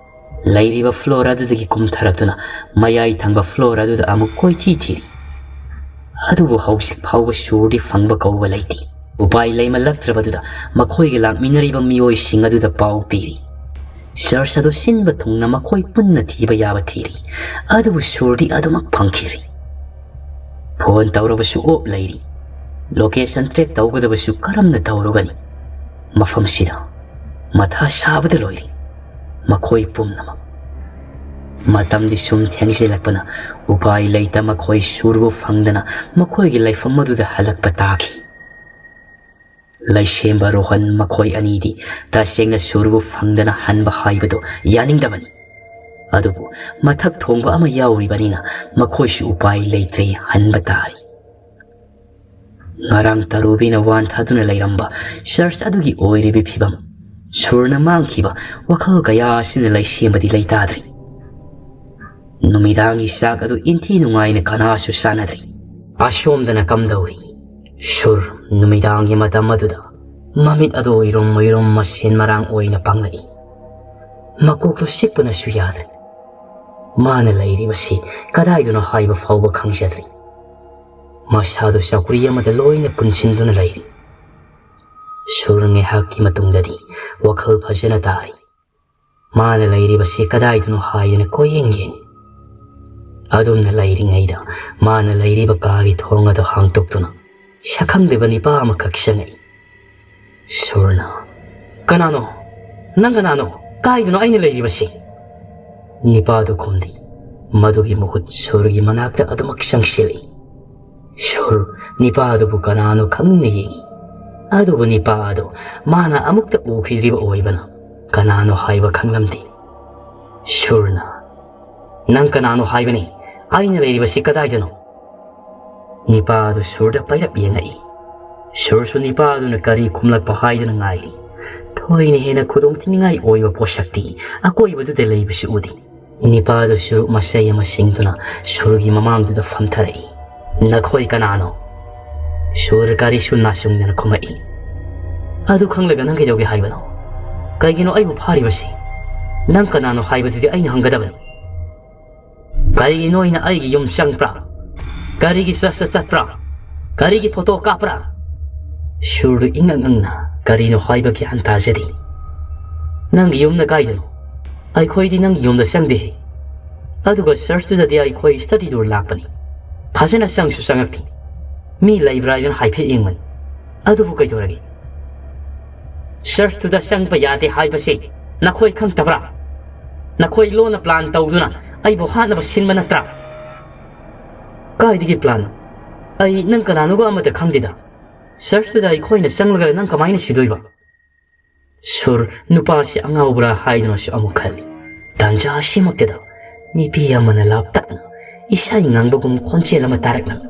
ꯂꯩꯔꯤꯕ floor ꯑꯗꯨꯗꯒꯤ ꯀꯨꯝꯊꯔꯛꯇꯨꯅ ꯃꯌꯥꯏ ꯊꯪꯕ floor ꯑꯗꯨꯗ ꯑꯃꯨꯛ ꯀꯣꯏꯊꯤ ꯊꯤꯔꯤ꯫ ꯑꯗꯨꯕꯨ ꯍꯧꯖꯤꯛ ꯐꯥꯎꯕ ꯁꯨꯔꯗꯤ ꯐꯪꯕ ꯀꯧꯕ ꯂꯩꯇꯦ꯫ ꯎꯄꯥꯏ ꯂꯩꯃꯜꯂꯛꯇ꯭ꯔꯕꯗꯨꯗ ꯃꯈꯣꯏꯒ ꯂꯥꯛꯃꯤꯟꯅꯔꯤꯕ ꯃꯤꯑꯣꯏꯁꯤꯡ ꯑꯗꯨꯗ ꯄꯥꯎ ꯄꯤꯔꯤ꯫ Search ꯑꯗꯨ ꯁꯤꯟꯕ ꯊꯨꯡꯅ ꯃꯈꯣꯏ ꯄꯨꯟꯅ ꯊꯤꯕ ꯌꯥꯕ ꯊꯤꯔꯤ, ꯑꯗꯨꯕꯨ ꯁꯨꯔꯗꯤ ꯑꯗꯨꯃꯛ ꯐꯪꯈꯤꯗ꯭ꯔꯤ꯫ Phone ꯇꯧꯔꯕꯁꯨ off ꯂꯩꯔꯤ꯫ Location track ꯇꯧꯒꯗꯕꯁꯨ ꯀꯔꯝꯅ ꯇꯧꯔꯨꯒꯅꯤ? ꯃꯐꯝꯁꯤꯗ ꯃꯊꯥ ꯁꯥꯕꯗ ꯂꯣꯏꯔꯤ ꯃꯈꯣꯏ ꯄꯨꯝꯅꯃꯛ꯫ ꯃꯇꯝꯗꯤ ꯁꯨꯝ ꯊꯦꯡꯖꯤꯜꯂꯛꯄꯅ ꯎꯄꯥꯏ ꯂꯩꯇ ꯃꯈꯣꯏ ꯁꯨꯔꯕꯨ ꯐꯪꯗꯅ ꯃꯈꯣꯏꯒꯤ ꯂꯩꯐꯝ ꯑꯗꯨꯗ ꯍꯜꯂꯛꯄ ꯇꯥꯈꯤ꯫ ꯂꯩꯁꯦꯝꯕ ꯔꯣꯍꯟ ꯃꯈꯣꯏ ꯑꯅꯤꯗꯤ ꯇꯁꯦꯡꯅ ꯁꯨꯔꯕꯨ ꯐꯪꯗꯅ ꯍꯟꯕ ꯍꯥꯏꯕꯗꯨ ꯌꯥꯅꯤꯡꯗꯕꯅꯤ꯫ ꯑꯗꯨꯕꯨ ꯃꯊꯛ ꯊꯣꯡꯕ ꯑꯃ ꯌꯥꯎꯔꯤꯕꯅꯤꯅ ꯃꯈꯣꯏꯁꯨ ꯎꯄꯥꯏ ꯂꯩꯇ꯭ꯔꯦ, ꯍꯟꯕ ꯇꯥꯔꯦ꯫ ꯉꯔꯥꯡ ꯇꯔꯨꯕꯤꯅ ꯋꯥꯟꯊꯗꯨꯅ ꯂꯩꯔꯝꯕ search ꯑꯗꯨꯒꯤ ꯑꯣꯏꯔꯤꯕ ꯐꯤꯕꯝ, ꯁꯨꯔꯅ ꯃꯥꯡꯈꯤꯕ ꯋꯥꯈꯜ ꯀꯌꯥ ꯑꯁꯤꯅ ꯂꯩꯁꯦꯝꯕꯗꯤ ꯂꯩꯇꯥꯗ꯭ꯔꯤ꯫ ꯅꯨꯃꯤꯗꯥꯡꯒꯤ ꯆꯥꯛ ꯑꯗꯨ ꯏꯟꯊꯤ ꯅꯨꯡꯉꯥꯏꯅ ꯀꯅꯥꯁꯨ ꯆꯥꯅꯗ꯭ꯔꯤ꯫ ꯑꯁꯣꯝꯗꯅ ꯀꯝꯗꯧꯔꯤ? ꯁꯨꯔ ꯅꯨꯃꯤꯗꯥꯡꯒꯤ ꯃꯇꯝ ꯑꯗꯨꯗ ꯃꯃꯤꯠ ꯑꯗꯨ ꯎꯏꯔꯨꯝ ꯎꯏꯔꯨꯝ ꯃꯁꯦꯟ ꯃꯔꯥꯡ ꯑꯣꯏꯅ ꯄꯥꯡꯂꯛꯏ꯫ ꯃꯀꯣꯛꯇꯨ ꯆꯤꯛꯄꯅꯁꯨ ꯌꯥꯗ꯭ꯔꯦ꯫ ꯃꯥꯅ ꯂꯩꯔꯤꯕꯁꯤ ꯀꯗꯥꯏꯗꯅꯣ ꯍꯥꯏꯕ ꯐꯥꯎꯕ ꯈꯪꯖꯗ꯭ꯔꯤ꯫ ꯃꯁꯥꯗꯨ ꯆꯧꯀ꯭ꯔꯤ ꯑꯃꯗ ꯂꯣꯏꯅ ꯄꯨꯟꯁꯤꯟꯗꯨꯅ ꯂꯩꯔꯤ꯫ ꯁꯨꯔ ꯉꯥꯏꯍꯥꯛꯀꯤ ꯃꯇꯨꯡꯗꯗꯤ ꯋꯥꯈꯜ ꯐꯖꯅ ꯇꯥꯔꯤ꯫ ꯃꯥꯅ ꯂꯩꯔꯤꯕꯁꯤ ꯀꯗꯥꯏꯗꯅꯣ ꯍꯥꯏꯗꯅ ꯀꯣꯏꯌꯦꯡ ꯌꯦꯡꯉꯤ꯫ ꯑꯗꯨꯝꯅ ꯂꯩꯔꯤꯉꯩꯗ ꯃꯥꯅ ꯂꯩꯔꯤꯕ ꯀꯥꯒꯤ ꯊꯣꯡ ꯑꯗꯨ ꯍꯥꯡꯗꯣꯛꯇꯨꯅ ꯁꯛꯈꯪꯗꯕ ꯅꯤꯄꯥ ꯑꯃꯈꯛ ꯆꯪꯉꯛꯏ꯫ ꯁꯨꯔꯅ, "ꯀꯅꯥꯅꯣ? ꯅꯪ ꯀꯅꯥꯅꯣ? ꯀꯥꯏꯗꯅꯣ ꯑꯩꯅ ꯂꯩꯔꯤꯕꯁꯤ?" ꯅꯤꯄꯥꯗꯨ ꯈꯨꯝꯗꯦ꯫ ꯃꯗꯨꯒꯤ ꯃꯍꯨꯠ ꯁꯨꯔꯒꯤ ꯃꯅꯥꯛꯇ ꯑꯗꯨꯃꯛ ꯆꯪꯁꯤꯜꯂꯤ꯫ ꯁꯨꯔ ꯅꯤꯄꯥ ꯑꯗꯨꯕꯨ ꯀꯅꯥꯅꯣ ꯈꯪꯅꯤꯡꯅ ꯌꯦꯡꯉꯤ꯫ ꯑꯗꯨꯕꯨ ꯅꯤꯄꯥ ꯑꯗꯨ ꯃꯥꯅ ꯑꯃꯨꯛꯇ ꯎꯈꯤꯗ꯭ꯔꯤꯕ ꯑꯣꯏꯕꯅ ꯀꯅꯥꯅꯣ ꯍꯥꯏꯕ ꯈꯪꯂꯝꯗꯦ꯫ ꯁꯨꯔꯅ, "ꯅꯪ ꯀꯅꯥꯅꯣ ꯍꯥꯏꯕꯅꯤ? ꯑꯩꯅ ꯂꯩꯔꯤꯕꯁꯤ ꯀꯗꯥꯏꯗꯅꯣ?" ꯅꯤꯄꯥ ꯑꯗꯨ ꯁꯨꯔꯗ ꯄꯩꯔꯞ ꯌꯦꯡꯉꯛꯏ꯫ ꯁꯨꯔꯁꯨ ꯅꯤꯄꯥ ꯑꯗꯨꯅ ꯀꯔꯤ ꯈꯨꯝꯂꯛꯄ ꯍꯥꯏꯗꯨꯅ ꯉꯥꯏꯔꯤ꯫ ꯊꯣꯏꯅ ꯍꯦꯟꯅ ꯈꯨꯗꯣꯡꯊꯤꯅꯤꯡꯉꯥꯏ ꯑꯣꯏꯕ ꯄꯣꯠꯁꯛꯇꯤ ꯑꯀꯣꯏꯕꯗꯨꯗ ꯂꯩꯕꯁꯨ ꯎꯗꯦ꯫ ꯅꯤꯄꯥ ꯑꯗꯨ ꯁꯨꯔꯨꯞ ꯃꯆꯩ ꯑꯃ ꯁꯤꯡꯗꯨꯅ ꯁꯨꯔꯒꯤ ꯃꯃꯥꯡꯗꯨꯗ ꯐꯝꯊꯔꯛꯏ꯫ "ꯅꯈꯣꯏ ꯀꯅꯥꯅꯣ?" ꯁꯨꯔ ꯀꯔꯤꯁꯨ ꯅꯥꯆꯨꯡꯗꯅ ꯈꯨꯝꯃꯛꯏ꯫ "ꯑꯗꯨ ꯈꯪꯂꯒ ꯅꯪ ꯀꯩꯗꯧꯒꯦ ꯍꯥꯏꯕꯅꯣ? ꯀꯩꯒꯤꯅꯣ ꯑꯩꯕꯨ ꯐꯥꯔꯤꯕꯁꯤ? ꯅꯪ ꯀꯅꯥꯅꯣ ꯍꯥꯏꯕꯗꯨꯗꯤ ꯑꯩꯅ ꯍꯪꯒꯗꯕꯅꯤ꯫ ꯀꯔꯤꯒꯤ ꯅꯣꯏꯅ ꯑꯩꯒꯤ ꯌꯨꯝ ꯆꯪꯕ꯭ꯔꯥ? ꯀꯔꯤꯒꯤ ꯆꯔꯆꯇ ꯆꯠꯄ꯭ꯔꯥ? ꯀꯔꯤꯒꯤ ꯐꯣꯇꯣ ꯀꯥꯞꯄ꯭ꯔꯥ?" ꯁꯨꯔꯗꯨ ꯏꯉꯛ ꯉꯛꯅ ꯀꯔꯤꯅꯣ ꯍꯥꯏꯕ ꯒ꯭ꯌꯥꯟ ꯇꯥꯖꯗꯦ꯫ "ꯅꯪꯒꯤ ꯌꯨꯝꯅ ꯀꯥꯏꯗꯅꯣ? ꯑꯩꯈꯣꯏꯗꯤ ꯅꯪꯒꯤ ꯌꯨꯝꯗ ꯆꯪꯗꯦ꯫ ꯑꯗꯨꯒ ꯆꯔꯆꯇꯨꯗꯗꯤ ꯑꯩꯈꯣꯏ ꯁ꯭ꯇꯗꯤ ꯇꯨꯔ ꯂꯥꯛꯄꯅꯤ꯫ ꯐꯖꯅ ꯆꯪꯁꯨ ꯆꯪꯉꯛꯇꯦ꯫ ꯃꯤ ꯂꯩꯕ꯭ꯔꯥ ꯍꯥꯏꯗꯅ ꯍꯥꯏꯐꯦꯠ ꯌꯦꯡꯕꯅꯤ꯫ ꯑꯗꯨꯕꯨ ꯀꯩꯗꯧꯔꯒꯦ? ꯆꯔꯆꯇꯨꯗ ꯆꯪꯕ ꯌꯥꯗꯦ ꯍꯥꯏꯕꯁꯤ ꯅꯈꯣꯏ ꯈꯪꯗꯕ꯭ꯔꯥ? ꯅꯈꯣꯏ ꯂꯣꯟꯅ ꯄ꯭ꯂꯥꯟ ꯇꯧꯗꯨꯅ ꯑꯩꯕꯨ ꯍꯥꯠꯅꯕ ꯁꯤꯟꯕ ꯅꯠꯇ꯭ꯔꯥ?" "ꯀꯥꯏꯗꯒꯤ ꯄ꯭ꯂꯥꯟꯅꯣ? ꯑꯩ ꯅꯪ ꯀꯅꯥꯅꯣꯒ ꯑꯃꯠꯇ ꯈꯪꯗꯦꯗ꯫ ꯆꯔꯆꯇꯨꯗ ꯑꯩꯈꯣꯏꯅ ꯆꯪꯂꯒ ꯅꯪ ꯀꯃꯥꯏꯅ ꯁꯤꯗꯣꯏꯕ?" ꯁꯨꯔ ꯅꯨꯄꯥꯁꯤ ꯑꯉꯥꯎꯕ꯭ꯔꯥ ꯍꯥꯏꯗꯨꯅꯁꯨ ꯑꯃꯨꯛ ꯈꯜꯂꯤ꯫ ꯇꯥꯟꯖꯥ ꯑꯁꯤꯃꯛꯇꯗ ꯅꯨꯄꯤ ꯑꯃꯅ ꯂꯥꯞꯇꯛꯅ ꯏꯁꯩ ꯉꯪꯕꯒꯨꯝ ꯈꯣꯟꯖꯦꯜ ꯑꯃ ꯇꯥꯔꯛꯂꯝꯃꯤ꯫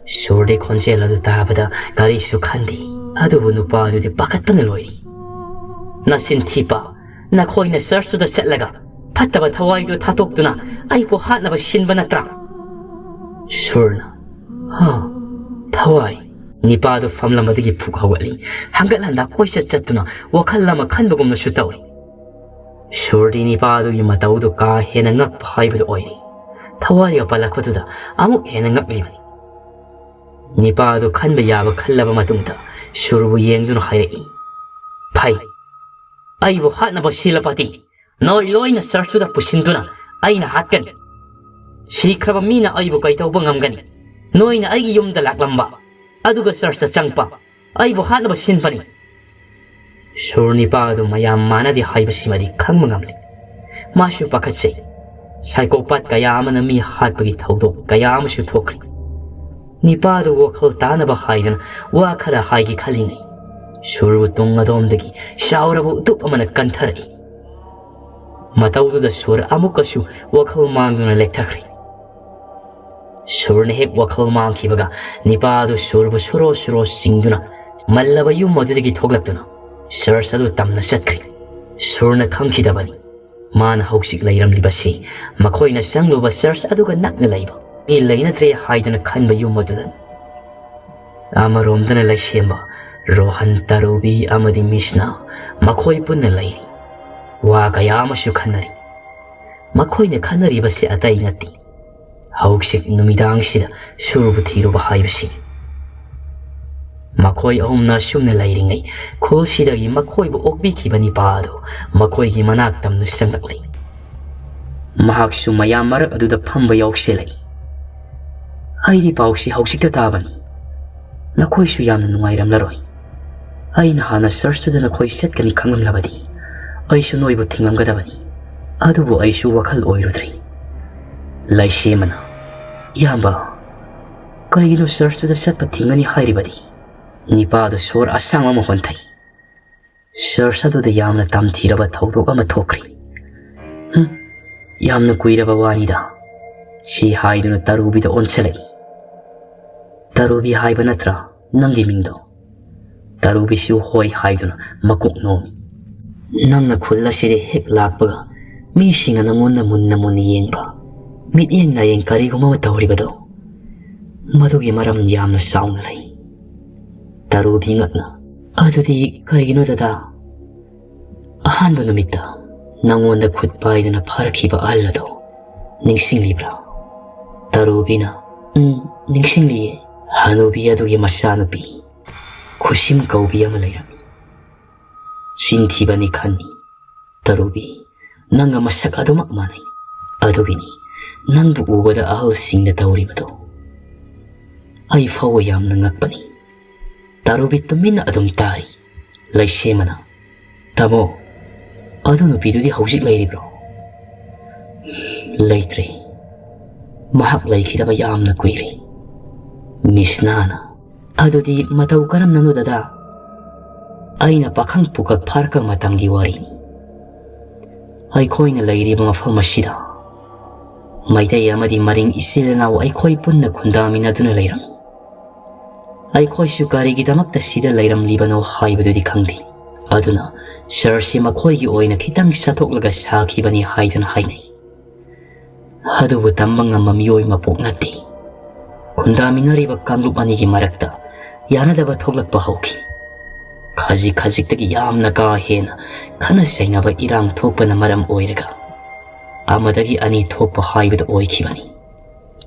ꯁꯨꯔꯗꯤ ꯈꯣꯟꯖꯦꯜ ꯑꯗꯨ ꯇꯥꯕꯗ ꯀꯔꯤꯁꯨ ꯈꯟꯗꯦ, ꯑꯗꯨꯕꯨ ꯅꯨꯄꯥ ꯑꯗꯨꯗꯤ ꯄꯥꯈꯠꯄꯅ ꯂꯣꯏꯔꯤ꯫ "ꯅꯆꯤꯟ ꯊꯤꯕ, ꯅꯈꯣꯏꯅ ꯆꯔꯆꯇꯨꯗ ꯆꯠꯂꯒ ꯐꯠꯇꯕ ꯊꯋꯥꯏꯗꯨ ꯊꯥꯗꯣꯛꯇꯨꯅ ꯑꯩꯕꯨ ꯍꯥꯠꯅꯕ ꯁꯤꯟꯕ ꯅꯠꯇ꯭ꯔꯥ?" ꯁꯨꯔꯅ, "ꯍꯥ, ꯊꯋꯥꯏ?" ꯅꯤꯄꯥꯗꯨ ꯐꯝꯂꯝꯕꯗꯒꯤ ꯐꯨꯛ ꯍꯧꯒꯠꯂꯤ꯫ ꯍꯪꯒꯠ ꯍꯟꯗ ꯀꯣꯏꯆꯠ ꯆꯠꯇꯨꯅ ꯋꯥꯈꯜ ꯑꯃ ꯈꯟꯕꯒꯨꯝꯅꯁꯨ ꯇꯧꯔꯤ꯫ ꯁꯨꯔꯗꯤ ꯅꯤꯄꯥꯗꯨꯒꯤ ꯃꯇꯧꯗꯨ ꯀꯥ ꯍꯦꯟꯅ ꯉꯛꯄ ꯍꯥꯏꯕꯗꯨ ꯑꯣꯏꯔꯤ꯫ ꯊꯋꯥꯏꯒ ꯄꯜꯂꯛꯄꯗꯨꯗ ꯑꯃꯨꯛ ꯍꯦꯟꯅ ꯉꯛꯂꯤꯕꯅꯤ꯫ ꯅꯤꯄꯥꯗꯨ ꯈꯟꯕ ꯌꯥꯕ ꯈꯜꯂꯕ ꯃꯇꯨꯡꯗ ꯁꯨꯔꯕꯨ ꯌꯦꯡꯗꯨꯅ ꯍꯥꯏꯔꯛꯏ, "ꯐꯩ, ꯑꯩꯕꯨ ꯍꯥꯠꯅꯕ ꯁꯤꯜꯂꯕꯗꯤ ꯅꯣꯏ ꯂꯣꯏꯅ ꯆꯔꯆꯇꯨꯗ ꯄꯨꯁꯤꯟꯗꯨꯅ ꯑꯩꯅ ꯍꯥꯠꯀꯅꯤ꯫ ꯁꯤꯈ꯭ꯔꯕ ꯃꯤꯅ ꯑꯩꯕꯨ ꯀꯩꯗꯧꯕ ꯉꯝꯒꯅꯤ? ꯅꯣꯏꯅ ꯑꯩꯒꯤ ꯌꯨꯝꯗ ꯂꯥꯛꯂꯝꯕ, ꯑꯗꯨꯒ ꯆꯔꯆꯇ ꯆꯪꯉꯛꯄ, ꯑꯩꯕꯨ ꯍꯥꯠꯅꯕ ꯁꯤꯟꯕꯅꯤ꯫ ꯁꯨꯔ ꯅꯤꯄꯥ ꯑꯗꯨ ꯃꯌꯥꯝ ꯃꯥꯟꯅꯗꯦ ꯍꯥꯏꯕꯁꯤꯃꯗꯤ ꯈꯪꯕ ꯉꯝꯂꯤ꯫ ꯃꯥꯁꯨ ꯄꯥꯈꯠꯆꯩ꯫ ꯁꯥꯏꯀꯣꯄꯥꯠ ꯀꯌꯥ ꯑꯃꯅ ꯃꯤ ꯍꯥꯠꯄꯒꯤ ꯊꯧꯗꯣꯛ ꯀꯌꯥ ꯑꯃꯁꯨ ꯊꯣꯛꯈ꯭ꯔꯦ꯫ ꯅꯤꯄꯥ ꯑꯗꯨ ꯋꯥꯈꯜ ꯇꯥꯅꯕ ꯍꯥꯏꯗꯅ ꯋꯥ ꯈꯔ ꯍꯥꯏꯒꯦ ꯈꯜꯂꯤꯉꯩ, ꯁꯨꯔꯕꯨ ꯇꯨꯡ ꯑꯗꯣꯝꯗꯒꯤ ꯆꯥꯎꯔꯕ ꯎꯇꯨꯞ ꯑꯃꯅ ꯀꯟꯊꯔꯛꯏ꯫ ꯃꯇꯧꯗꯨꯗ ꯁꯨꯔ ꯑꯃꯨꯛꯀꯁꯨ ꯋꯥꯈꯜ ꯃꯥꯡꯗꯨꯅ ꯂꯦꯛꯊꯈ꯭ꯔꯦ꯫ ꯁꯨꯔꯅ ꯍꯦꯛ ꯋꯥꯈꯜ ꯃꯥꯡꯈꯤꯕꯒ, ꯅꯤꯄꯥ ꯑꯗꯨ ꯁꯨꯔꯕꯨ ꯁꯨꯔꯣ ꯁꯨꯔꯣ ꯆꯤꯡꯗꯨꯅ ꯃꯜꯂꯕ ꯌꯨꯝ ꯑꯗꯨꯗꯒꯤ ꯊꯣꯛꯂꯛꯇꯨꯅ ꯆꯔꯆ ꯑꯗꯨ ꯇꯝꯅ ꯆꯠꯈ꯭ꯔꯦ꯫ ꯁꯨꯔꯅ ꯈꯪꯈꯤꯗꯕꯅꯤ, ꯃꯥꯅ ꯍꯧꯖꯤꯛ ꯂꯩꯔꯝꯂꯤꯕꯁꯤ ꯃꯈꯣꯏꯅ ꯆꯪꯂꯨꯕ ꯆꯔꯆ ꯑꯗꯨꯒ ꯅꯛꯅ ꯂꯩꯕ, ꯃꯤ ꯂꯩꯅꯗ꯭ꯔꯦ ꯍꯥꯏꯗꯅ ꯈꯟꯕ ꯌꯨꯝ ꯑꯗꯨꯗꯅꯤ꯫ ꯑꯃꯔꯣꯝꯗꯅ ꯂꯩꯁꯦꯝꯕ ꯔꯣꯍꯟ, ꯇꯔꯨꯕꯤ ꯑꯃꯗꯤ ꯃꯤꯁꯅ ꯃꯈꯣꯏ ꯄꯨꯟꯅ ꯂꯩꯔꯤ꯫ ꯋꯥ ꯀꯌꯥ ꯑꯃꯁꯨ ꯈꯟꯅꯔꯤ꯫ ꯃꯈꯣꯏꯅ ꯈꯟꯅꯔꯤꯕꯁꯤ ꯑꯇꯩ ꯅꯠꯇꯦ, ꯍꯧꯖꯤꯛ ꯅꯨꯃꯤꯗꯥꯡꯁꯤꯗ ꯁꯨꯔꯕꯨ ꯊꯤꯔꯨꯕ ꯍꯥꯏꯕꯁꯤꯅꯤ꯫ ꯃꯈꯣꯏ ꯑꯍꯨꯝꯅ ꯑꯁꯨꯝꯅ ꯂꯩꯔꯤꯉꯩ, ꯈꯨꯜꯁꯤꯗꯒꯤ ꯃꯈꯣꯏꯕꯨ ꯑꯣꯛꯄꯤꯈꯤꯕ ꯅꯤꯄꯥ ꯑꯗꯨ ꯃꯈꯣꯏꯒꯤ ꯃꯅꯥꯛ ꯇꯝꯅ ꯆꯪꯂꯛꯂꯤ꯫ ꯃꯍꯥꯛꯁꯨ ꯃꯌꯥꯝ ꯃꯔꯛ ꯑꯗꯨꯗ ꯐꯝꯕ ꯌꯥꯎꯁꯤꯜꯂꯛꯏ꯫ "ꯑꯩꯗꯤ ꯄꯥꯎꯁꯤ ꯍꯧꯖꯤꯛꯇ ꯇꯥꯕꯅꯤ꯫ ꯅꯈꯣꯏꯁꯨ ꯌꯥꯝꯅ ꯅꯨꯡꯉꯥꯏꯔꯝꯂꯔꯣꯏ꯫ ꯑꯩꯅ ꯍꯥꯟꯅ ꯆꯔꯆꯇꯨꯗ ꯅꯈꯣꯏ ꯆꯠꯀꯅꯤ ꯈꯪꯂꯝꯂꯕꯗꯤ, ꯑꯩꯁꯨ ꯅꯣꯏꯕꯨ ꯊꯤꯡꯂꯝꯒꯗꯕꯅꯤ꯫ ꯑꯗꯨꯕꯨ ꯑꯩꯁꯨ ꯋꯥꯈꯜ ꯑꯣꯏꯔꯨꯗ꯭ꯔꯤ꯫" ꯂꯩꯁꯦꯝꯕꯅ, "ꯏꯌꯥꯝꯕ, ꯀꯩꯒꯤꯅꯣ ꯆꯔꯆꯇꯨꯗ ꯆꯠꯄ ꯊꯤꯡꯒꯅꯤ ꯍꯥꯏꯔꯤꯕꯗꯤ?" ꯅꯤꯄꯥꯗꯨ ꯁꯣꯔ ꯑꯁꯥꯡꯕ ꯑꯃ ꯍꯣꯟꯊꯩ꯫ "ꯆꯔꯆ ꯑꯗꯨꯗ ꯌꯥꯝꯅ ꯇꯝꯊꯤꯔꯕ ꯊꯧꯗꯣꯛ ꯑꯃ ꯊꯣꯛꯈ꯭ꯔꯦ꯫" "ꯍꯨꯝ, ꯌꯥꯝꯅ ꯀꯨꯏꯔꯕ ꯋꯥꯅꯤꯗ꯫" ꯁꯤ ꯍꯥꯏꯗꯨꯅ ꯇꯔꯨꯕꯤꯗ ꯑꯣꯟꯁꯤꯜꯂꯛꯏ꯫ "ꯇꯔꯨꯕꯤ ꯍꯥꯏꯕ ꯅꯠꯇ꯭ꯔꯥ ꯅꯪꯒꯤ ꯃꯤꯡꯗꯣ?" ꯇꯔꯨꯕꯤꯁꯨ ꯍꯣꯏ ꯍꯥꯏꯗꯨꯅ ꯃꯀꯣꯛ ꯅꯣꯝꯃꯤ꯫ "ꯅꯪꯅ ꯈꯨꯜ ꯑꯁꯤꯗ ꯍꯦꯛ ꯂꯥꯛꯄꯒ ꯃꯤꯁꯤꯡꯅ ꯅꯪꯉꯣꯟꯗ ꯃꯨꯟꯅ ꯃꯨꯟꯅ ꯌꯦꯡꯕ, ꯃꯤꯠꯌꯦꯡ ꯅꯥꯌꯦꯡ ꯀꯔꯤꯒꯨꯝꯕ ꯑꯃ ꯇꯧꯔꯤꯕꯗꯣ, ꯃꯗꯨꯒꯤ ꯃꯔꯝ ꯌꯥꯝꯅ ꯆꯥꯎꯅ ꯂꯩ꯫" ꯇꯔꯨꯕꯤ ꯉꯛꯅ, "ꯑꯗꯨꯗꯤ ꯀꯩꯒꯤꯅꯣ ꯗꯗꯥ? ꯑꯍꯥꯟꯕ ꯅꯨꯃꯤꯠꯇ ꯅꯪꯉꯣꯟꯗ ꯈꯨꯠ ꯄꯥꯏꯗꯨꯅ ꯐꯥꯔꯛꯈꯤꯕ ꯑꯍꯜ ꯑꯗꯣ ꯅꯤꯡꯁꯤꯡꯂꯤꯕ꯭ꯔꯥ?" ꯇꯔꯨꯕꯤꯅ, "ꯎꯝ, ꯅꯤꯡꯁꯤꯡꯂꯤꯌꯦ꯫" ꯍꯅꯨꯕꯤ ꯑꯗꯨꯒꯤ ꯃꯆꯥꯅꯨꯄꯤ ꯈꯨꯁꯤꯝ ꯀꯧꯕꯤ ꯑꯃ ꯂꯩꯔꯝꯃꯤ꯫ ꯆꯤꯟꯊꯤꯕꯅꯤ ꯈꯟꯅꯤ꯫ ꯇꯔꯨꯕꯤ, ꯅꯪꯒ ꯃꯁꯛ ꯑꯗꯨꯃꯛ ꯃꯥꯟꯅꯩ꯫ ꯑꯗꯨꯒꯤꯅꯤ ꯅꯪꯕꯨ ꯎꯕꯗ ꯑꯍꯜꯁꯤꯡꯅ ꯇꯧꯔꯤꯕꯗꯣ꯫ ꯑꯩ ꯐꯥꯎꯕ ꯌꯥꯝꯅ ꯉꯛꯄꯅꯤ꯫ ꯇꯥꯔꯨꯕꯤ ꯇꯨꯃꯤꯟꯅ ꯑꯗꯨꯝ ꯇꯥꯔꯤ꯫ ꯂꯩꯁꯦꯝꯕꯅ, "ꯇꯥꯃꯣ, ꯑꯗꯨ ꯅꯨꯄꯤꯗꯨꯗꯤ ꯍꯧꯖꯤꯛ ꯂꯩꯔꯤꯕ꯭ꯔꯣ?" "ꯂꯩꯇ꯭ꯔꯦ꯫ ꯃꯍꯥꯛ ꯂꯩꯈꯤꯗꯕ ꯌꯥꯝꯅ ꯀꯨꯏꯔꯦ꯫" ꯃꯤꯁꯅꯥꯅ, "ꯑꯗꯨꯗꯤ ꯃꯇꯧ ꯀꯔꯝꯅꯅꯣ ꯗꯗꯥ?" "ꯑꯩꯅ ꯄꯥꯈꯪ ꯄꯨꯀꯛ ꯐꯥꯔꯛꯄ ꯃꯇꯝꯒꯤ ꯋꯥꯔꯤꯅꯤ꯫ ꯑꯩꯈꯣꯏꯅ ꯂꯩꯔꯤꯕ ꯃꯐꯝ ꯑꯁꯤꯗ ꯃꯩꯇꯩ ꯑꯃꯗꯤ ꯃꯔꯤꯡ ꯏꯆꯤꯜ ꯏꯅꯥꯎ ꯑꯩꯈꯣꯏ ꯄꯨꯟꯅ ꯈꯨꯟꯗꯥꯃꯤꯟꯅꯗꯨꯅ ꯂꯩꯔꯝꯃꯤ꯫ ꯑꯩꯈꯣꯏꯁꯨ ꯀꯔꯤꯒꯤꯗꯃꯛꯇ ꯁꯤꯗ ꯂꯩꯔꯝꯂꯤꯕꯅꯣ ꯍꯥꯏꯕꯗꯨꯗꯤ ꯈꯪꯗꯦ꯫ ꯑꯗꯨꯅ ꯆꯔꯆꯁꯤ ꯃꯈꯣꯏꯒꯤ ꯑꯣꯏꯅ ꯈꯤꯇꯪ ꯆꯠꯊꯣꯛꯂꯒ ꯁꯥꯈꯤꯕꯅꯤ ꯍꯥꯏꯗꯨꯅ ꯍꯥꯏꯅꯩ꯫ ꯑꯗꯨꯕꯨ ꯇꯝꯕ ꯉꯝꯕ ꯃꯤꯑꯣꯏ ꯃꯄꯣꯛ ꯅꯠꯇꯦ꯫ ꯈꯨꯟꯗꯥꯃꯤꯟꯅꯔꯤꯕ ꯀꯥꯡꯂꯨꯞ ꯑꯅꯤꯒꯤ ꯃꯔꯛꯇ ꯌꯥꯅꯗꯕ ꯊꯣꯛꯂꯛꯄ ꯍꯧꯈꯤ꯫ ꯈꯖꯤꯛ ꯈꯖꯤꯛꯇꯒꯤ ꯌꯥꯝꯅ ꯀꯥ ꯍꯦꯟꯅ ꯈꯠꯅ ꯆꯩꯅꯕ ꯏꯔꯥꯡ ꯊꯣꯛꯄꯅ ꯃꯔꯝ ꯑꯣꯏꯔꯒ ꯑꯃꯗꯒꯤ ꯑꯅꯤ ꯊꯣꯛꯄ ꯍꯥꯏꯕꯗꯨ ꯑꯣꯏꯈꯤꯕꯅꯤ꯫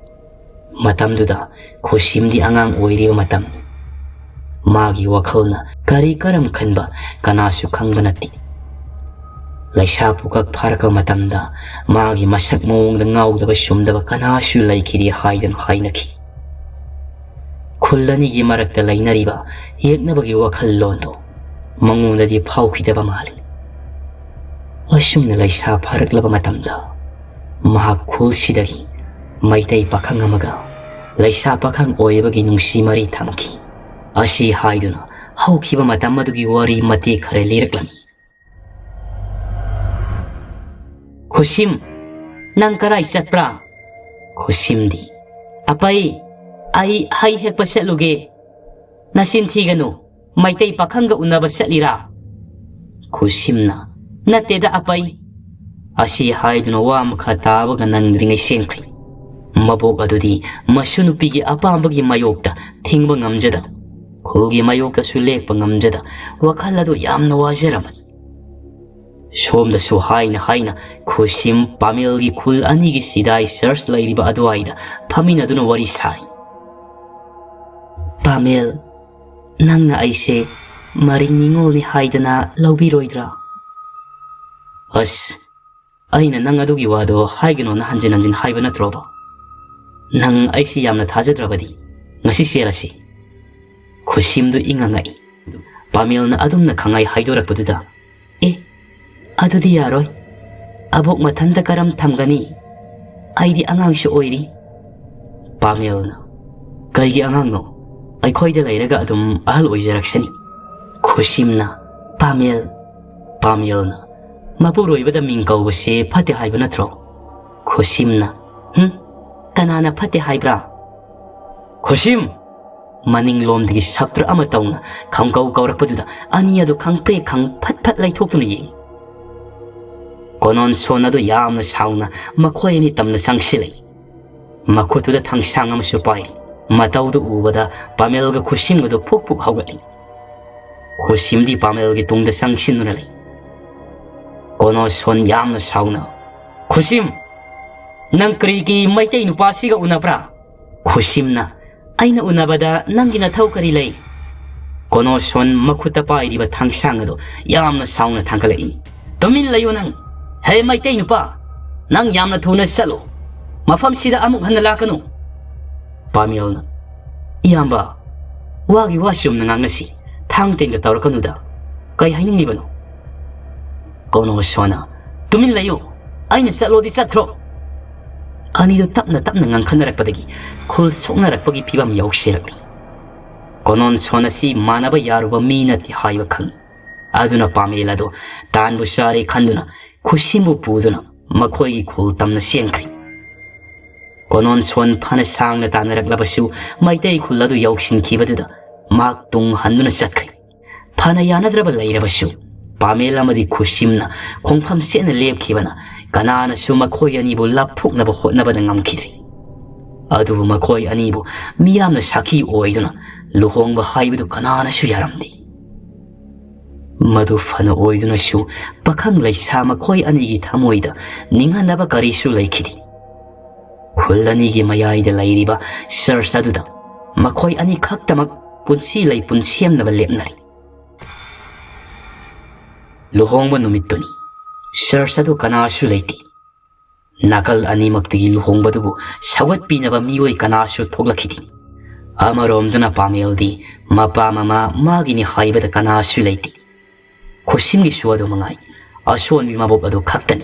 ꯃꯇꯝꯗꯨꯗ ꯈꯨꯁꯤꯝꯗꯤ ꯑꯉꯥꯡ ꯑꯣꯏꯔꯤꯕ ꯃꯇꯝ꯫ ꯃꯥꯒꯤ ꯋꯥꯈꯜꯅ ꯀꯔꯤ ꯀꯔꯝ ꯈꯟꯕ ꯀꯅꯥꯁꯨ ꯈꯪꯕ ꯅꯠꯇꯦ꯫ ꯂꯩꯁꯥ ꯄꯨꯀꯛ ꯐꯥꯔꯛꯄ ꯃꯇꯝꯗ ꯃꯥꯒꯤ ꯃꯁꯛ ꯃꯑꯣꯡꯗ ꯉꯥꯎꯗꯕ ꯁꯨꯝꯗꯕ ꯀꯅꯥꯁꯨ ꯂꯩꯈꯤꯗꯦ ꯍꯥꯏꯗꯨꯅ ꯍꯥꯏꯅꯈꯤ꯫ ꯈꯨꯜ ꯑꯅꯤꯒꯤ ꯃꯔꯛꯇ ꯂꯩꯅꯔꯤꯕ ꯌꯦꯛꯅꯕꯒꯤ ꯋꯥꯈꯜꯂꯣꯟꯗꯣ ꯃꯉꯣꯟꯗꯗꯤ ꯐꯥꯎꯈꯤꯗꯕ ꯃꯥꯜꯂꯤ꯫ ꯑꯁꯨꯝꯅ ꯂꯩꯁꯥ ꯐꯥꯔꯛꯂꯕ ꯃꯇꯝꯗ ꯃꯍꯥꯛ ꯈꯨꯜꯁꯤꯗꯒꯤ ꯃꯩꯇꯩ ꯄꯥꯈꯪ ꯑꯃꯒ ꯂꯩꯁꯥ ꯄꯥꯈꯪ ꯑꯣꯏꯕꯒꯤ ꯅꯨꯡꯁꯤ ꯃꯔꯤ ꯊꯝꯈꯤ꯫ ꯑꯁꯤ ꯍꯥꯏꯗꯨꯅ ꯍꯧꯈꯤꯕ ꯃꯇꯝ ꯑꯗꯨꯒꯤ ꯋꯥꯔꯤ ꯃꯇꯦꯛ ꯈꯔ ꯂꯤꯔꯛꯂꯝꯃꯤ꯫ "ꯈꯨꯁꯤꯝ, ꯅꯪ ꯀꯔꯥꯏ ꯆꯠꯄ꯭ꯔꯥ?" ꯈꯨꯁꯤꯝꯗꯤ, "ꯑꯄꯩ, ꯑꯩ ꯍꯩ ꯍꯦꯛꯄ ꯆꯠꯂꯨꯒꯦ꯫" "ꯅꯆꯤꯟ ꯊꯤꯒꯅꯨ, ꯃꯩꯇꯩ ꯄꯥꯈꯪꯒ ꯎꯅꯕ ꯆꯠꯂꯤꯔꯥ?" ꯈꯨꯁꯤꯝꯅ, "ꯅꯠꯇꯦꯗ ꯑꯄꯩ꯫" ꯑꯁꯤ ꯍꯥꯏꯗꯨꯅ ꯋꯥ ꯃꯈꯥ ꯇꯥꯕꯒ ꯅꯪꯗ꯭ꯔꯤꯉꯩ ꯆꯦꯟꯈ꯭ꯔꯦ꯫ ꯃꯕꯣꯛ ꯑꯗꯨꯗꯤ ꯃꯁꯨ ꯅꯨꯄꯤꯒꯤ ꯑꯄꯥꯝꯕꯒꯤ ꯃꯥꯌꯣꯛꯇ ꯊꯤꯡꯕ ꯉꯝꯖꯗꯕ, ꯈꯨꯜꯒꯤ ꯃꯥꯌꯣꯛꯇꯁꯨ ꯂꯦꯞꯄ ꯉꯝꯖꯗ ꯋꯥꯈꯜ ꯑꯗꯨ ꯌꯥꯝꯅ ꯋꯥꯖꯔꯝꯃꯅꯤ꯫ ꯁꯣꯝꯗꯁꯨ ꯍꯥꯏꯅ ꯍꯥꯏꯅ ꯈꯨꯁꯤꯝ ꯄꯥꯃꯦꯜꯒꯤ ꯈꯨꯜ ꯑꯅꯤꯒꯤ ꯁꯤꯗꯥꯏ ꯆꯔꯆ ꯂꯩꯔꯤꯕ ꯑꯗꯨꯋꯥꯏꯗ ꯐꯝꯃꯤꯟꯅꯗꯨꯅ ꯋꯥꯔꯤ ꯁꯥꯔꯤ꯫ "ꯄꯥꯃꯦꯜ, ꯅꯪꯅ ꯑꯩꯁꯦ ꯃꯔꯤꯡ ꯅꯤꯉꯣꯜꯅꯤ ꯍꯥꯏꯗꯅ ꯂꯧꯕꯤꯔꯣꯏꯗ꯭ꯔꯥ?" "ꯑꯁ, ꯑꯩꯅ ꯅꯪ ꯑꯗꯨꯒꯤ ꯋꯥꯗꯣ ꯍꯥꯏꯒꯅꯣꯅ ꯍꯟꯖꯤꯟ ꯍꯟꯖꯤꯟ ꯍꯥꯏꯕ ꯅꯠꯇ꯭ꯔꯣꯕ? ꯅꯪ ꯑꯩꯁꯤ ꯌꯥꯝꯅ ꯊꯥꯖꯗ꯭ꯔꯕꯗꯤ ꯉꯁꯤ ꯆꯦꯜꯂꯁꯤ꯫ ꯈꯨꯁꯤꯝꯗꯨ ꯏꯪꯉꯪꯉꯛꯏ꯫ ꯄꯥꯃꯦꯜꯅ ꯑꯗꯨꯝꯅ ꯈꯪꯍꯥꯏ ꯍꯥꯏꯗꯣꯔꯛꯄꯗꯨꯗ, "ꯑꯦ, ꯑꯗꯨꯗꯤ ꯌꯥꯔꯣꯏ꯫ ꯑꯕꯣꯛ ꯃꯊꯟꯇ ꯀꯔꯝ ꯊꯝꯒꯅꯤ? ꯑꯩꯗꯤ ꯑꯉꯥꯡꯁꯨ ꯑꯣꯏꯔꯤ꯫" ꯄꯥꯃꯦꯜꯅ, "ꯀꯩꯒꯤ ꯑꯉꯥꯡꯅꯣ? ꯑꯩꯈꯣꯏꯗ ꯂꯩꯔꯒ ꯑꯗꯨꯝ ꯑꯍꯜ ꯑꯣꯏꯖꯔꯛꯁꯅꯤ꯫" ꯈꯨꯁꯤꯝꯅ, "ꯄꯥꯃꯦꯜ, ꯄꯥꯃꯦꯜꯅ ꯃꯄꯨꯔꯣꯏꯕꯗ ꯃꯤꯡ ꯀꯧꯕꯁꯦ ꯐꯠꯇꯦ ꯍꯥꯏꯕ ꯅꯠꯇ꯭ꯔꯣ?" ꯈꯨꯁꯤꯝꯅ, "ꯍꯨꯝ, ꯀꯅꯥꯅ ꯐꯠꯇꯦ ꯍꯥꯏꯕ꯭ꯔꯥ?" "ꯈꯨꯁꯤꯝ!" ꯃꯅꯤꯡꯂꯣꯝꯗꯒꯤ ꯁꯞꯇ꯭ꯔ ꯑꯃ ꯇꯧꯅ ꯈꯪꯀꯧ ꯀꯧꯔꯛꯄꯗꯨꯗ ꯑꯅꯤ ꯑꯗꯨ ꯈꯪꯄ꯭ꯔꯦꯛ ꯈꯪ ꯐꯠ ꯐꯠ ꯂꯩꯊꯣꯛꯇꯨꯅ ꯌꯦꯡꯉꯤ꯫ ꯀꯣꯅꯣꯟ ꯁꯣꯟ ꯑꯗꯨ ꯌꯥꯝꯅ ꯁꯥꯎꯅ ꯃꯈꯣꯏ ꯑꯅꯤ ꯇꯝꯅ ꯆꯪꯁꯤꯜꯂꯛꯏ꯫ ꯃꯈꯨꯠꯇꯨꯗ ꯊꯥꯡꯁꯥꯡ ꯑꯃꯁꯨ ꯄꯥꯏꯔꯤ꯫ ꯃꯇꯧꯗꯨ ꯎꯕꯗ ꯄꯥꯃꯦꯜꯒ ꯈꯨꯁꯤꯝꯒꯗꯨ ꯐꯨꯛ ꯐꯨꯛ ꯍꯧꯒꯠꯂꯤ꯫ ꯈꯨꯁꯤꯝꯗꯤ ꯄꯥꯃꯦꯜꯒꯤ ꯇꯨꯡꯗ ꯆꯪꯁꯤꯟꯗꯨꯅ ꯂꯩ꯫ ꯀꯣꯅꯣꯁꯣꯟ ꯌꯥꯝꯅ ꯁꯥꯎꯅ, "ꯈꯨꯁꯤꯝ, ꯅꯪ ꯀꯔꯤꯒꯤ ꯃꯩꯇꯩ ꯅꯨꯄꯥꯁꯤꯒ ꯎꯅꯕ꯭ꯔꯥ?" ꯈꯨꯁꯤꯝꯅ, "ꯑꯩꯅ ꯎꯅꯕꯗ ꯅꯪꯒꯤ ꯅꯊꯧ ꯀꯔꯤ ꯂꯩ?" ꯀꯣꯅꯣꯁꯣꯟ ꯃꯈꯨꯠꯇ ꯄꯥꯏꯔꯤꯕ ꯊꯥꯡꯁꯥꯡ ꯑꯗꯨ ꯌꯥꯝꯅ ꯁꯥꯎꯅ ꯊꯥꯡꯒꯠꯂꯛꯏ꯫ "ꯇꯨꯃꯤꯟ ꯂꯩꯌꯨ ꯅꯪ! ꯍꯦ ꯃꯩꯇꯩ ꯅꯨꯄꯥ, ꯅꯪ ꯌꯥꯝꯅ ꯊꯨꯅ ꯆꯠꯂꯨ꯫ ꯃꯐꯝꯁꯤꯗ ꯑꯃꯨꯛ ꯍꯟꯅ ꯂꯥꯛꯀꯅꯨ!" ꯄꯥꯃꯦꯜꯅ, "ꯏꯌꯥꯝꯕ, ꯋꯥꯒꯤ ꯋꯥ ꯆꯨꯝꯅ ꯉꯥꯡꯅꯁꯤ꯫ ꯊꯥꯡ ꯇꯦꯟꯒ ꯇꯧꯔꯛꯀꯅꯨꯗ꯫ ꯀꯩ ꯍꯥꯏꯅꯤꯡꯂꯤꯕꯅꯣ?" ꯀꯣꯅꯣꯁꯣꯟꯅ, "ꯇꯨꯃꯤꯟ ꯂꯩꯌꯨ! ꯑꯩꯅ ꯆꯠꯂꯣꯗꯤ ꯆꯠꯈ꯭ꯔꯣ!" ꯑꯅꯤꯗꯨ ꯇꯞꯅ ꯇꯞꯅ ꯉꯥꯡꯈꯠꯅꯔꯛꯄꯗꯒꯤ ꯈꯨꯜ ꯁꯣꯛꯅꯔꯛꯄꯒꯤ ꯐꯤꯕꯝ ꯌꯧꯁꯤꯜꯂꯛꯂꯤ꯫ ꯀꯣꯅꯣꯟ ꯁꯣꯟ ꯑꯁꯤ ꯃꯥꯟꯅꯕ ꯌꯥꯔꯨꯕ ꯃꯤ ꯅꯠꯇꯦ ꯍꯥꯏꯕ ꯈꯪꯏ꯫ ꯑꯗꯨꯅ ꯄꯥꯃꯦꯜ ꯑꯗꯨ ꯇꯥꯟꯕꯨ ꯆꯥꯔꯦ ꯈꯟꯗꯨꯅ ꯈꯨꯁꯤꯝꯕꯨ ꯄꯨꯗꯨꯅ ꯃꯈꯣꯏꯒꯤ ꯈꯨꯜ ꯇꯝꯅ ꯆꯦꯟꯈ꯭ꯔꯦ꯫ ꯀꯣꯅꯣꯟ ꯁꯣꯟ ꯐꯅ ꯁꯥꯡꯅ ꯇꯥꯟꯅꯔꯛꯂꯕꯁꯨ ꯃꯩꯇꯩ ꯈꯨꯜ ꯑꯗꯨ ꯌꯧꯁꯤꯟꯈꯤꯕꯗꯨꯗ ꯃꯍꯥꯛ ꯇꯨꯡ ꯍꯟꯗꯨꯅ ꯆꯠꯈ꯭ꯔꯦ꯫ ꯐꯅ ꯌꯥꯅꯗ꯭ꯔꯕ ꯂꯩꯔꯕꯁꯨ ꯄꯥꯃꯦꯜ ꯑꯃꯗꯤ ꯈꯨꯁꯤꯝꯅ ꯈꯣꯡꯐꯝ ꯆꯦꯠꯅ ꯂꯦꯞꯈꯤꯕꯅ ꯀꯅꯥꯅꯁꯨ ꯃꯈꯣꯏ ꯑꯅꯤꯕꯨ ꯂꯥꯞꯊꯣꯛꯅꯕ ꯍꯣꯠꯅꯕꯗ ꯉꯝꯈꯤꯗ꯭ꯔꯤ꯫ ꯑꯗꯨꯕꯨ ꯃꯈꯣꯏ ꯑꯅꯤꯕꯨ ꯃꯤꯌꯥꯝꯅ ꯁꯥꯈꯤ ꯑꯣꯏꯗꯨꯅ ꯂꯨꯍꯣꯡꯕ ꯍꯥꯏꯕꯗꯨ ꯀꯅꯥꯅꯁꯨ ꯌꯥꯔꯝꯗꯦ꯫ ꯃꯗꯨ ꯐꯅ ꯑꯣꯏꯗꯨꯅꯁꯨ ꯄꯥꯈꯪ ꯂꯩꯁꯥ ꯃꯈꯣꯏ ꯑꯅꯤꯒꯤ ꯊꯃꯣꯏꯗ ꯅꯤꯡꯍꯟꯅꯕ ꯀꯔꯤꯁꯨ ꯂꯩꯈꯤꯗꯦ꯫ ꯈꯨꯜ ꯑꯅꯤꯒꯤ ꯃꯌꯥꯏꯗ ꯂꯩꯔꯤꯕ ꯆꯔꯆ ꯑꯗꯨꯗ ꯃꯈꯣꯏ ꯑꯅꯤꯈꯛꯇꯃꯛ ꯄꯨꯟꯁꯤ ꯂꯩꯄꯨꯟ ꯁꯦꯝꯅꯕ ꯂꯦꯞꯅꯔꯤ꯫ ꯂꯨꯍꯣꯡꯕ ꯅꯨꯃꯤꯠꯇꯨꯅꯤ꯫ ꯆꯔꯆ ꯑꯗꯨ ꯀꯅꯥꯁꯨ ꯂꯩꯇꯦ꯫ ꯅꯥꯀꯜ ꯑꯅꯤꯃꯛꯇꯒꯤ ꯂꯨꯍꯣꯡꯕꯗꯨꯕꯨ ꯁꯧꯒꯠꯄꯤꯅꯕ ꯃꯤꯑꯣꯏ ꯀꯅꯥꯁꯨ ꯊꯣꯛꯂꯛꯈꯤꯗꯦ꯫ ꯑꯃꯔꯣꯝꯗꯅ ꯄꯥꯃꯦꯜꯗꯤ ꯃꯄꯥ ꯃꯃꯥ ꯃꯥꯒꯤꯅꯤ ꯍꯥꯏꯕꯗ ꯀꯅꯥꯁꯨ ꯂꯩꯇꯦ꯫ ꯈꯨꯁꯤꯝꯒꯤꯁꯨ ꯑꯗꯨ ꯃꯉꯥꯏ, ꯑꯁꯣꯟꯕꯤ ꯃꯕꯣꯛ ꯑꯗꯨ ꯈꯛꯇꯅꯤ꯫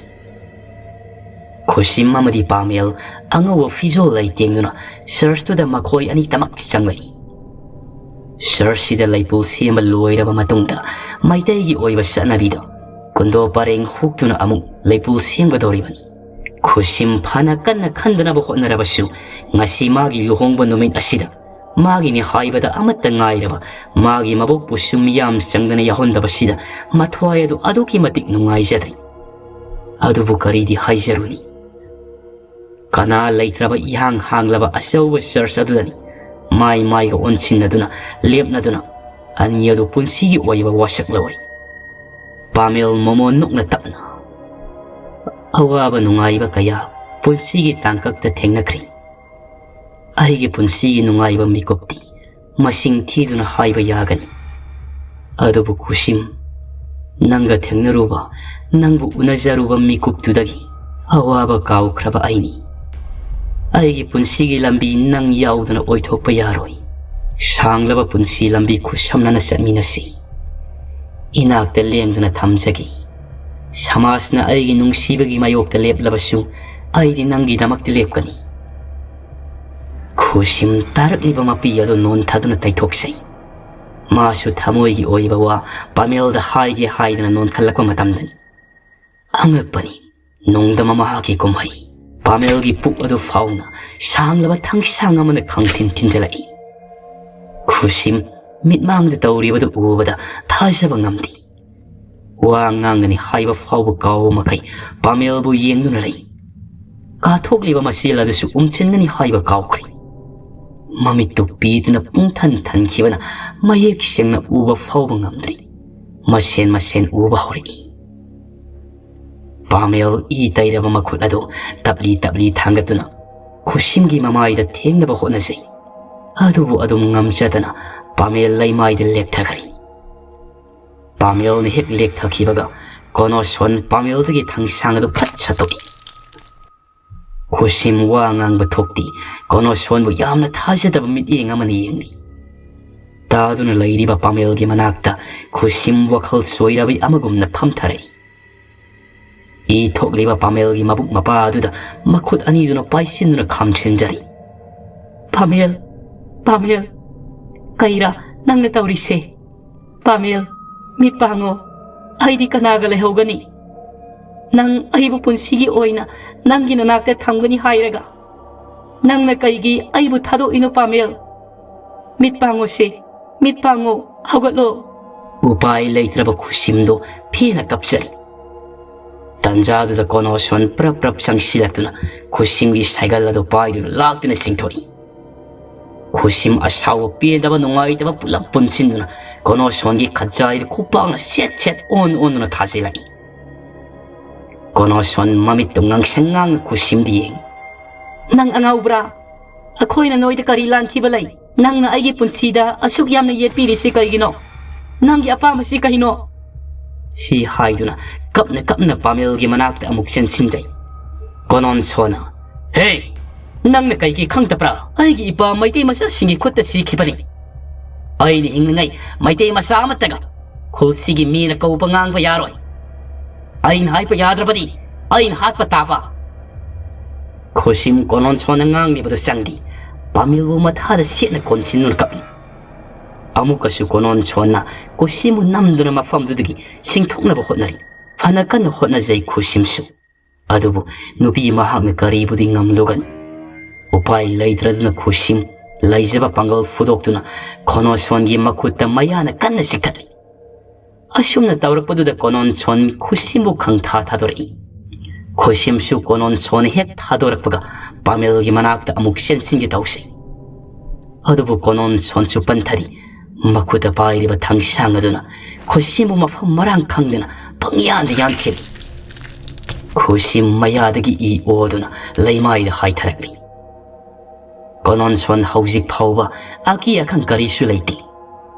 ꯈꯨꯁꯤꯝ ꯑꯃꯗꯤ ꯄꯥꯃꯦꯜ ꯑꯉꯧꯕ ꯐꯤꯖꯣꯜ ꯂꯩꯇꯦꯡꯗꯨꯅ ꯆꯔꯆꯇꯨꯗ ꯃꯈꯣꯏ ꯑꯅꯤꯇꯃꯛ ꯆꯪꯂꯛꯏ꯫ ꯆꯔꯆꯁꯤꯗ ꯂꯩꯄꯨꯜ ꯁꯦꯝꯕ ꯂꯣꯏꯔꯕ ꯃꯇꯨꯡꯗ ꯃꯩꯇꯩꯒꯤ ꯑꯣꯏꯕ ꯆꯠꯅꯕꯤꯗ ꯀꯨꯟꯗꯣ ꯄꯔꯦꯡ ꯍꯨꯛꯇꯨꯅ ꯑꯃꯨꯛ ꯂꯩꯄꯨꯜ ꯁꯦꯝꯒꯗꯧꯔꯤꯕꯅꯤ꯫ ꯈꯨꯁꯤꯝ ꯐꯅ ꯀꯟꯅ ꯈꯟꯗꯅꯕ ꯍꯣꯠꯅꯔꯕꯁꯨ, ꯉꯁꯤ ꯃꯥꯒꯤ ꯂꯨꯍꯣꯡꯕ ꯅꯨꯃꯤꯠ ꯑꯁꯤꯗ ꯃꯥꯒꯤꯅꯤ ꯍꯥꯏꯕꯗ ꯑꯃꯠꯇ ꯉꯥꯏꯔꯕ ꯃꯥꯒꯤ ꯃꯕꯣꯛꯄꯨꯁꯨ ꯃꯤꯌꯥꯝ ꯆꯪꯗꯅ ꯌꯥꯎꯍꯟꯗꯕꯁꯤꯗ ꯃꯊ꯭ꯋꯥꯏ ꯑꯗꯨ ꯑꯗꯨꯛꯀꯤ ꯃꯇꯤꯛ ꯅꯨꯡꯉꯥꯏꯖꯗ꯭ꯔꯦ꯫ ꯑꯗꯨꯕꯨ ꯀꯔꯤꯗꯤ ꯍꯥꯏꯖꯔꯨꯅꯤ? ꯀꯅꯥ ꯂꯩꯇ꯭ꯔꯕ ꯏꯍꯥꯡ ꯍꯥꯡꯂꯕ ꯑꯆꯧꯕ ꯆꯔꯆ ꯑꯗꯨꯗꯅꯤ ꯃꯥꯏ ꯃꯥꯏꯒ ꯑꯣꯟꯁꯤꯟꯅꯗꯨꯅ, ꯂꯦꯞꯅꯗꯨꯅ ꯑꯅꯤ ꯑꯗꯨ ꯄꯨꯟꯁꯤꯒꯤ ꯑꯣꯏꯕ ꯋꯥꯁꯛ ꯂꯧꯔꯤ꯫ ꯄꯥꯃꯦꯜ ꯃꯣꯃꯣꯟ ꯅꯣꯛꯅ ꯇꯞꯅ, "ꯑꯋꯥꯕ ꯅꯨꯡꯉꯥꯏꯕ ꯀꯌꯥ ꯄꯨꯟꯁꯤꯒꯤ ꯇꯥꯡꯀꯛꯇ ꯊꯦꯡꯅꯈ꯭ꯔꯦ꯫ ꯑꯩꯒꯤ ꯄꯨꯟꯁꯤꯒꯤ ꯅꯨꯡꯉꯥꯏꯕ ꯃꯤꯀꯨꯞꯇꯤ ꯃꯁꯤꯡ ꯊꯤꯗꯨꯅ ꯍꯥꯏꯕ ꯌꯥꯒꯅꯤ꯫ ꯑꯗꯨꯕꯨ ꯈꯨꯁꯤꯝ, ꯅꯪꯒ ꯊꯦꯡꯅꯔꯨꯕ, ꯅꯪꯕꯨ ꯎꯅꯖꯔꯨꯕ ꯃꯤꯀꯨꯞꯇꯨꯗꯒꯤ ꯑꯋꯥꯕ ꯀꯥꯎꯈ꯭ꯔꯕ ꯑꯩꯅꯤ꯫ ꯑꯩꯒꯤ ꯄꯨꯟꯁꯤꯒꯤ ꯂꯝꯕꯤ ꯅꯪ ꯌꯥꯎꯗꯅ ꯑꯣꯏꯊꯣꯛꯄ ꯌꯥꯔꯣꯏ꯫ ꯁꯥꯡꯂꯕ ꯄꯨꯟꯁꯤ ꯂꯝꯕꯤ ꯈꯨꯠꯁꯝꯅꯅ ꯆꯠꯃꯤꯟꯅꯁꯤ꯫ ꯏꯅꯥꯛꯇ ꯂꯦꯡꯗꯅ ꯊꯝꯖꯒꯦ꯫ ꯁꯃꯥꯖꯅ ꯑꯩꯒꯤ ꯅꯨꯡꯁꯤꯕꯒꯤ ꯃꯥꯌꯣꯛꯇ ꯂꯦꯞꯂꯕꯁꯨ, ꯑꯩꯗꯤ ꯅꯪꯒꯤꯗꯃꯛꯇ ꯂꯦꯞꯀꯅꯤ꯫" ꯈꯨꯁꯤꯝ ꯇꯥꯔꯛꯂꯤꯕ ꯃꯄꯤ ꯑꯗꯨ ꯅꯣꯟꯊꯗꯨꯅ ꯇꯩꯊꯣꯛꯆꯩ꯫ ꯃꯥꯁꯨ ꯊꯃꯣꯏꯒꯤ ꯑꯣꯏꯕ ꯋꯥ ꯄꯥꯃꯦꯜꯗ ꯍꯥꯏꯒꯦ ꯍꯥꯏꯗꯅ ꯅꯣꯟꯈꯠꯂꯛꯄ ꯃꯇꯝꯗꯅꯤ꯫ ꯑꯉꯛꯄꯅꯤ, ꯅꯣꯡꯗꯝ ꯃꯍꯥꯛꯀꯤ ꯀꯨꯝꯍꯩ꯫ ꯄꯥꯃꯦꯜꯒꯤ ꯄꯨꯛ ꯑꯗꯨ ꯐꯥꯎꯅ ꯁꯥꯡꯂꯕ ꯊꯥꯡꯁꯥꯡ ꯑꯃꯅ ꯈꯪꯊꯤꯟ ꯊꯤꯟꯖꯤꯜꯂꯛꯏ꯫ ꯈꯨꯁꯤꯝ ꯃꯤꯠꯃꯥꯡꯗ ꯇꯧꯔꯤꯕꯗꯨ ꯎꯕꯗ ꯊꯥꯖꯕ ꯉꯝꯗꯦ꯫ ꯋꯥ ꯉꯥꯡꯒꯅꯤ ꯍꯥꯏꯕ ꯐꯥꯎꯕ ꯀꯥꯎꯕ ꯃꯈꯩ ꯄꯥꯃꯦꯜꯕꯨ ꯌꯦꯡꯗꯨꯅ ꯂꯩ꯫ ꯀꯥꯊꯣꯛꯂꯤꯕ ꯃꯆꯦꯜ ꯑꯗꯨꯁꯨ ꯎꯝꯁꯤꯟꯒꯅꯤ ꯍꯥꯏꯕ ꯀꯥꯎꯈ꯭ꯔꯦ꯫ ꯃꯃꯤꯠꯇꯨ ꯄꯤꯗꯨꯅ ꯄꯨꯡꯊꯟ ꯊꯟꯈꯤꯕꯅ ꯃꯌꯦꯛ ꯁꯦꯡꯅ ꯎꯕ ꯐꯥꯎꯕ ꯉꯝꯗ꯭ꯔꯦ꯫ ꯃꯁꯦꯟ ꯃꯁꯦꯟ ꯎꯕ ꯍꯧꯔꯛꯏ꯫ ꯄꯥꯃꯦꯜ ꯏ ꯇꯩꯔꯕ ꯃꯈꯨꯠ ꯑꯗꯨ ꯇꯞꯂꯤ ꯇꯞꯂꯤ ꯊꯥꯡꯒꯠꯇꯨꯅ ꯈꯨꯁꯤꯝꯒꯤ ꯃꯃꯥꯏꯗ ꯊꯦꯡꯅꯕ ꯍꯣꯠꯅꯖꯩ꯫ ꯑꯗꯨꯕꯨ ꯑꯗꯨꯝ ꯉꯝꯖꯗꯅ ꯄꯥꯃꯦꯜ ꯂꯩꯃꯥꯏꯗ ꯂꯦꯛꯊꯈ꯭ꯔꯦ꯫ ꯄꯥꯃꯦꯜꯅ ꯍꯦꯛ ꯂꯦꯛꯊꯈꯤꯕꯒ ꯀꯣꯅꯣꯁꯣꯟ ꯄꯥꯃꯦꯜꯗꯒꯤ ꯊꯥꯡꯁꯥꯡ ꯑꯗꯨ ꯐꯠ ꯁꯠꯇꯣꯛꯏ꯫ ꯈꯨꯁꯤꯝ ꯋꯥ ꯉꯥꯡꯕ ꯊꯣꯛꯇꯦ꯫ ꯀꯣꯅꯣꯁꯣꯟꯕꯨ ꯌꯥꯝꯅ ꯊꯥꯖꯗꯕ ꯃꯤꯠꯌꯦꯡ ꯑꯃꯅ ꯌꯦꯡꯂꯤ꯫ ꯇꯥꯗꯨꯅ ꯂꯩꯔꯤꯕ ꯄꯥꯃꯦꯜꯒꯤ ꯃꯅꯥꯛꯇ ꯈꯨꯁꯤꯝ ꯋꯥꯈꯜ ꯆꯣꯏꯔꯕꯤ ꯑꯃꯒꯨꯝꯅ ꯐꯝꯊꯔꯛꯏ꯫ ꯏ ꯊꯣꯛꯂꯤꯕ ꯄꯥꯃꯦꯜꯒꯤ ꯃꯕꯨꯛ ꯃꯄꯥ ꯑꯗꯨꯗ ꯃꯈꯨꯠ ꯑꯅꯤꯗꯨꯅ ꯄꯥꯏꯁꯤꯟꯗꯨꯅ ꯈꯥꯝꯁꯤꯟꯖꯔꯤ꯫ "ꯄꯥꯃꯦꯜ, ꯄꯥꯃꯦꯜ, ꯀꯩꯔꯥ ꯅꯪꯅ ꯇꯧꯔꯤꯁꯦ? ꯄꯥꯃꯦꯜ, ꯃꯤꯠ ꯄꯥꯡꯉꯣ꯫ ꯑꯩꯗꯤ ꯀꯅꯥꯒ ꯂꯩꯍꯧꯒꯅꯤ? ꯅꯪ ꯑꯩꯕꯨ ꯄꯨꯟꯁꯤꯒꯤ ꯑꯣꯏꯅ ꯅꯪꯒꯤ ꯅꯅꯥꯛꯇ ꯊꯝꯒꯅꯤ ꯍꯥꯏꯔꯒ ꯅꯪꯅ ꯀꯩꯒꯤ ꯑꯩꯕꯨ ꯊꯥꯗꯣꯛꯏꯅꯣ ꯄꯥꯃꯦꯜ? ꯃꯤꯠ ꯄꯥꯡꯉꯣꯁꯦ, ꯃꯤꯠ ꯄꯥꯡꯉꯣ, ꯍꯧꯒꯠꯂꯣ!" ꯎꯄꯥꯏ ꯂꯩꯇ꯭ꯔꯕ ꯈꯨꯁꯤꯝꯗꯣ ꯐꯦꯅ ꯀꯞꯆꯔꯤ꯫ ꯇꯟꯖꯥꯗꯨꯗ ꯀꯣꯅꯣꯁꯣꯟ ꯄ꯭ꯔꯞ ꯄ꯭ꯔꯞ ꯆꯪꯁꯤꯜꯂꯛꯇꯨꯅ ꯈꯨꯁꯤꯝꯒꯤ ꯁꯥꯏꯒꯜ ꯑꯗꯨ ꯄꯥꯏꯗꯨꯅ ꯂꯥꯛꯇꯨꯅ ꯆꯤꯡꯊꯣꯔꯛꯏ꯫ ꯈꯨꯁꯤꯝ ꯑꯁꯥꯎꯕ ꯄꯦꯟꯗꯕ ꯅꯨꯡꯉꯥꯏꯇꯕ ꯄꯨꯂꯞ ꯄꯨꯟꯁꯤꯟꯗꯨꯅ ꯀꯣꯅꯣꯁꯣꯟꯒꯤ ꯈꯖꯥꯏꯗ ꯈꯨꯄꯥꯛꯅ ꯁꯦꯠ ꯁꯦꯠ ꯑꯣꯟ ꯑꯣꯟꯗꯨꯅ ꯊꯥꯖꯤꯜꯂꯛꯏ꯫ ꯀꯣꯅꯣꯁꯣꯟ ꯃꯃꯤꯠꯇꯨ ꯉꯥꯡꯁꯪ ꯉꯥꯡꯅ ꯈꯨꯁꯤꯝꯗ ꯌꯦꯡꯏ꯫ "ꯅꯪ ꯑꯉꯥꯎꯕ꯭ꯔꯥ? ꯑꯩꯈꯣꯏꯅ ꯅꯣꯏꯗ ꯀꯔꯤ ꯂꯥꯟꯈꯤꯕ ꯂꯩ? ꯅꯪꯅ ꯑꯩꯒꯤ ꯄꯨꯟꯁꯤꯗ ꯑꯁꯨꯛ ꯌꯥꯝꯅ ꯌꯦꯠꯄꯤꯔꯤꯁꯤ ꯀꯩꯒꯤꯅꯣ? ꯅꯪꯒꯤ ꯑꯄꯥꯝꯕꯁꯤ ꯀꯩꯅꯣ?" ꯁꯤ ꯍꯥꯏꯗꯨꯅ ꯀꯞꯅ ꯀꯞꯅ ꯄꯥꯃꯦꯜꯒꯤ ꯃꯅꯥꯛꯇ ꯑꯃꯨꯛ ꯆꯦꯟꯁꯤꯟꯖꯩ꯫ ꯀꯣꯅꯣꯟꯁꯣꯟꯅ, "ꯍꯦ! ꯅꯪꯅ ꯀꯩꯒꯤ ꯈꯪꯗꯕ꯭ꯔꯥ? ꯑꯩꯒꯤ ꯏꯄꯥ ꯃꯩꯇꯩ ꯃꯆꯥꯁꯤꯡꯒꯤ ꯈꯨꯠꯇ ꯁꯤꯈꯤꯕꯅꯤ꯫ ꯑꯩꯅ ꯍꯤꯡꯂꯤꯉꯩ ꯃꯩꯇꯩ ꯃꯆꯥ ꯑꯃꯠꯇꯒ ꯈꯨꯜꯁꯤꯒꯤ ꯃꯤꯅ ꯀꯧꯕ ꯉꯥꯡꯕ ꯌꯥꯔꯣꯏ꯫ ꯑꯩꯅ ꯍꯥꯏꯕ ꯌꯥꯗ꯭ꯔꯕꯗꯤ ꯑꯩꯅ ꯍꯥꯠꯄ ꯇꯥꯕ꯫" ꯈꯨꯁꯤꯝ ꯀꯣꯅꯣꯟꯁꯣꯟꯅ ꯉꯥꯡꯂꯤꯕꯗꯨ ꯆꯪꯗꯦ꯫ ꯄꯥꯃꯦꯜꯕꯨ ꯃꯊꯥꯗ ꯁꯦꯠꯅ ꯀꯣꯟꯁꯤꯟꯗꯨꯅ ꯀꯞꯂꯤ꯫ ꯑꯃꯨꯛꯀꯁꯨ ꯀꯣꯅꯣꯟꯁꯣꯟꯅ ꯈꯨꯁꯤꯝꯕꯨ ꯅꯝꯗꯨꯅ ꯃꯐꯝꯗꯨꯗꯒꯤ ꯁꯤꯡꯊꯣꯛꯅꯕ ꯍꯣꯠꯅꯔꯤ꯫ ꯐꯅ ꯀꯟꯅ ꯍꯣꯠꯅꯖꯩ ꯈꯨꯁꯤꯝꯁꯨ꯫ ꯑꯗꯨꯕꯨ ꯅꯨꯄꯤ ꯃꯍꯥꯛꯅ ꯀꯔꯤꯕꯨꯗꯤ ꯉꯝꯂꯨꯒꯅꯤ? ꯎꯄꯥꯏ ꯂꯩꯇ꯭ꯔꯗꯨꯅ ꯈꯨꯁꯤꯝ ꯂꯩꯖꯕ ꯄꯥꯡꯒꯜ ꯐꯨꯗꯣꯛꯇꯨꯅ ꯀꯣꯅꯣꯟꯁꯣꯟꯒꯤ ꯃꯈꯨꯠꯇ ꯃꯌꯥꯅ ꯀꯟꯅ ꯆꯤꯛꯊꯠꯂꯤ꯫ ꯑꯁꯨꯝꯅ ꯇꯧꯔꯛꯄꯗꯨꯗ ꯀꯣꯅꯣꯟꯁꯣꯟ ꯈꯨꯁꯤꯝꯕꯨ ꯈꯪꯊꯥ ꯊꯥꯗꯣꯔꯛꯏ꯫ ꯈꯨꯁꯤꯝꯁꯨ ꯀꯣꯅꯣꯟꯁꯣꯟ ꯍꯦꯛ ꯊꯥꯗꯣꯔꯛꯄꯒ ꯄꯥꯃꯦꯜꯒꯤ ꯃꯅꯥꯛꯇ ꯑꯃꯨꯛ ꯆꯦꯟꯁꯤꯟꯒꯦ ꯇꯧꯁꯤ꯫ ꯑꯗꯨꯕꯨ ꯀꯣꯅꯣꯟꯁꯣꯟꯁꯨ ꯄꯟꯊꯔꯤ꯫ ꯃꯈꯨꯠꯇ ꯄꯥꯏꯔꯤꯕ ꯊꯥꯡꯁꯥꯡ ꯑꯗꯨꯅ ꯈꯨꯁꯤꯝꯕꯨ ꯃꯐꯝ ꯃꯔꯥꯡ ꯈꯪꯗꯅ ꯄꯪꯌꯥꯟꯗ ꯌꯥꯟꯁꯤꯜꯂꯤ꯫ ꯈꯨꯁꯤꯝ ꯃꯌꯥꯗꯒꯤ ꯏ ꯑꯣꯗꯨꯅ ꯂꯩꯃꯥꯏꯗ ꯍꯥꯏꯊꯔꯛꯂꯤ꯫ ꯀꯣꯅꯣꯟꯁꯣꯟ ꯍꯧꯖꯤꯛ ꯐꯥꯎꯕ ꯑꯀꯤ ꯑꯈꯪ ꯀꯔꯤꯁꯨ ꯂꯩꯇꯦ꯫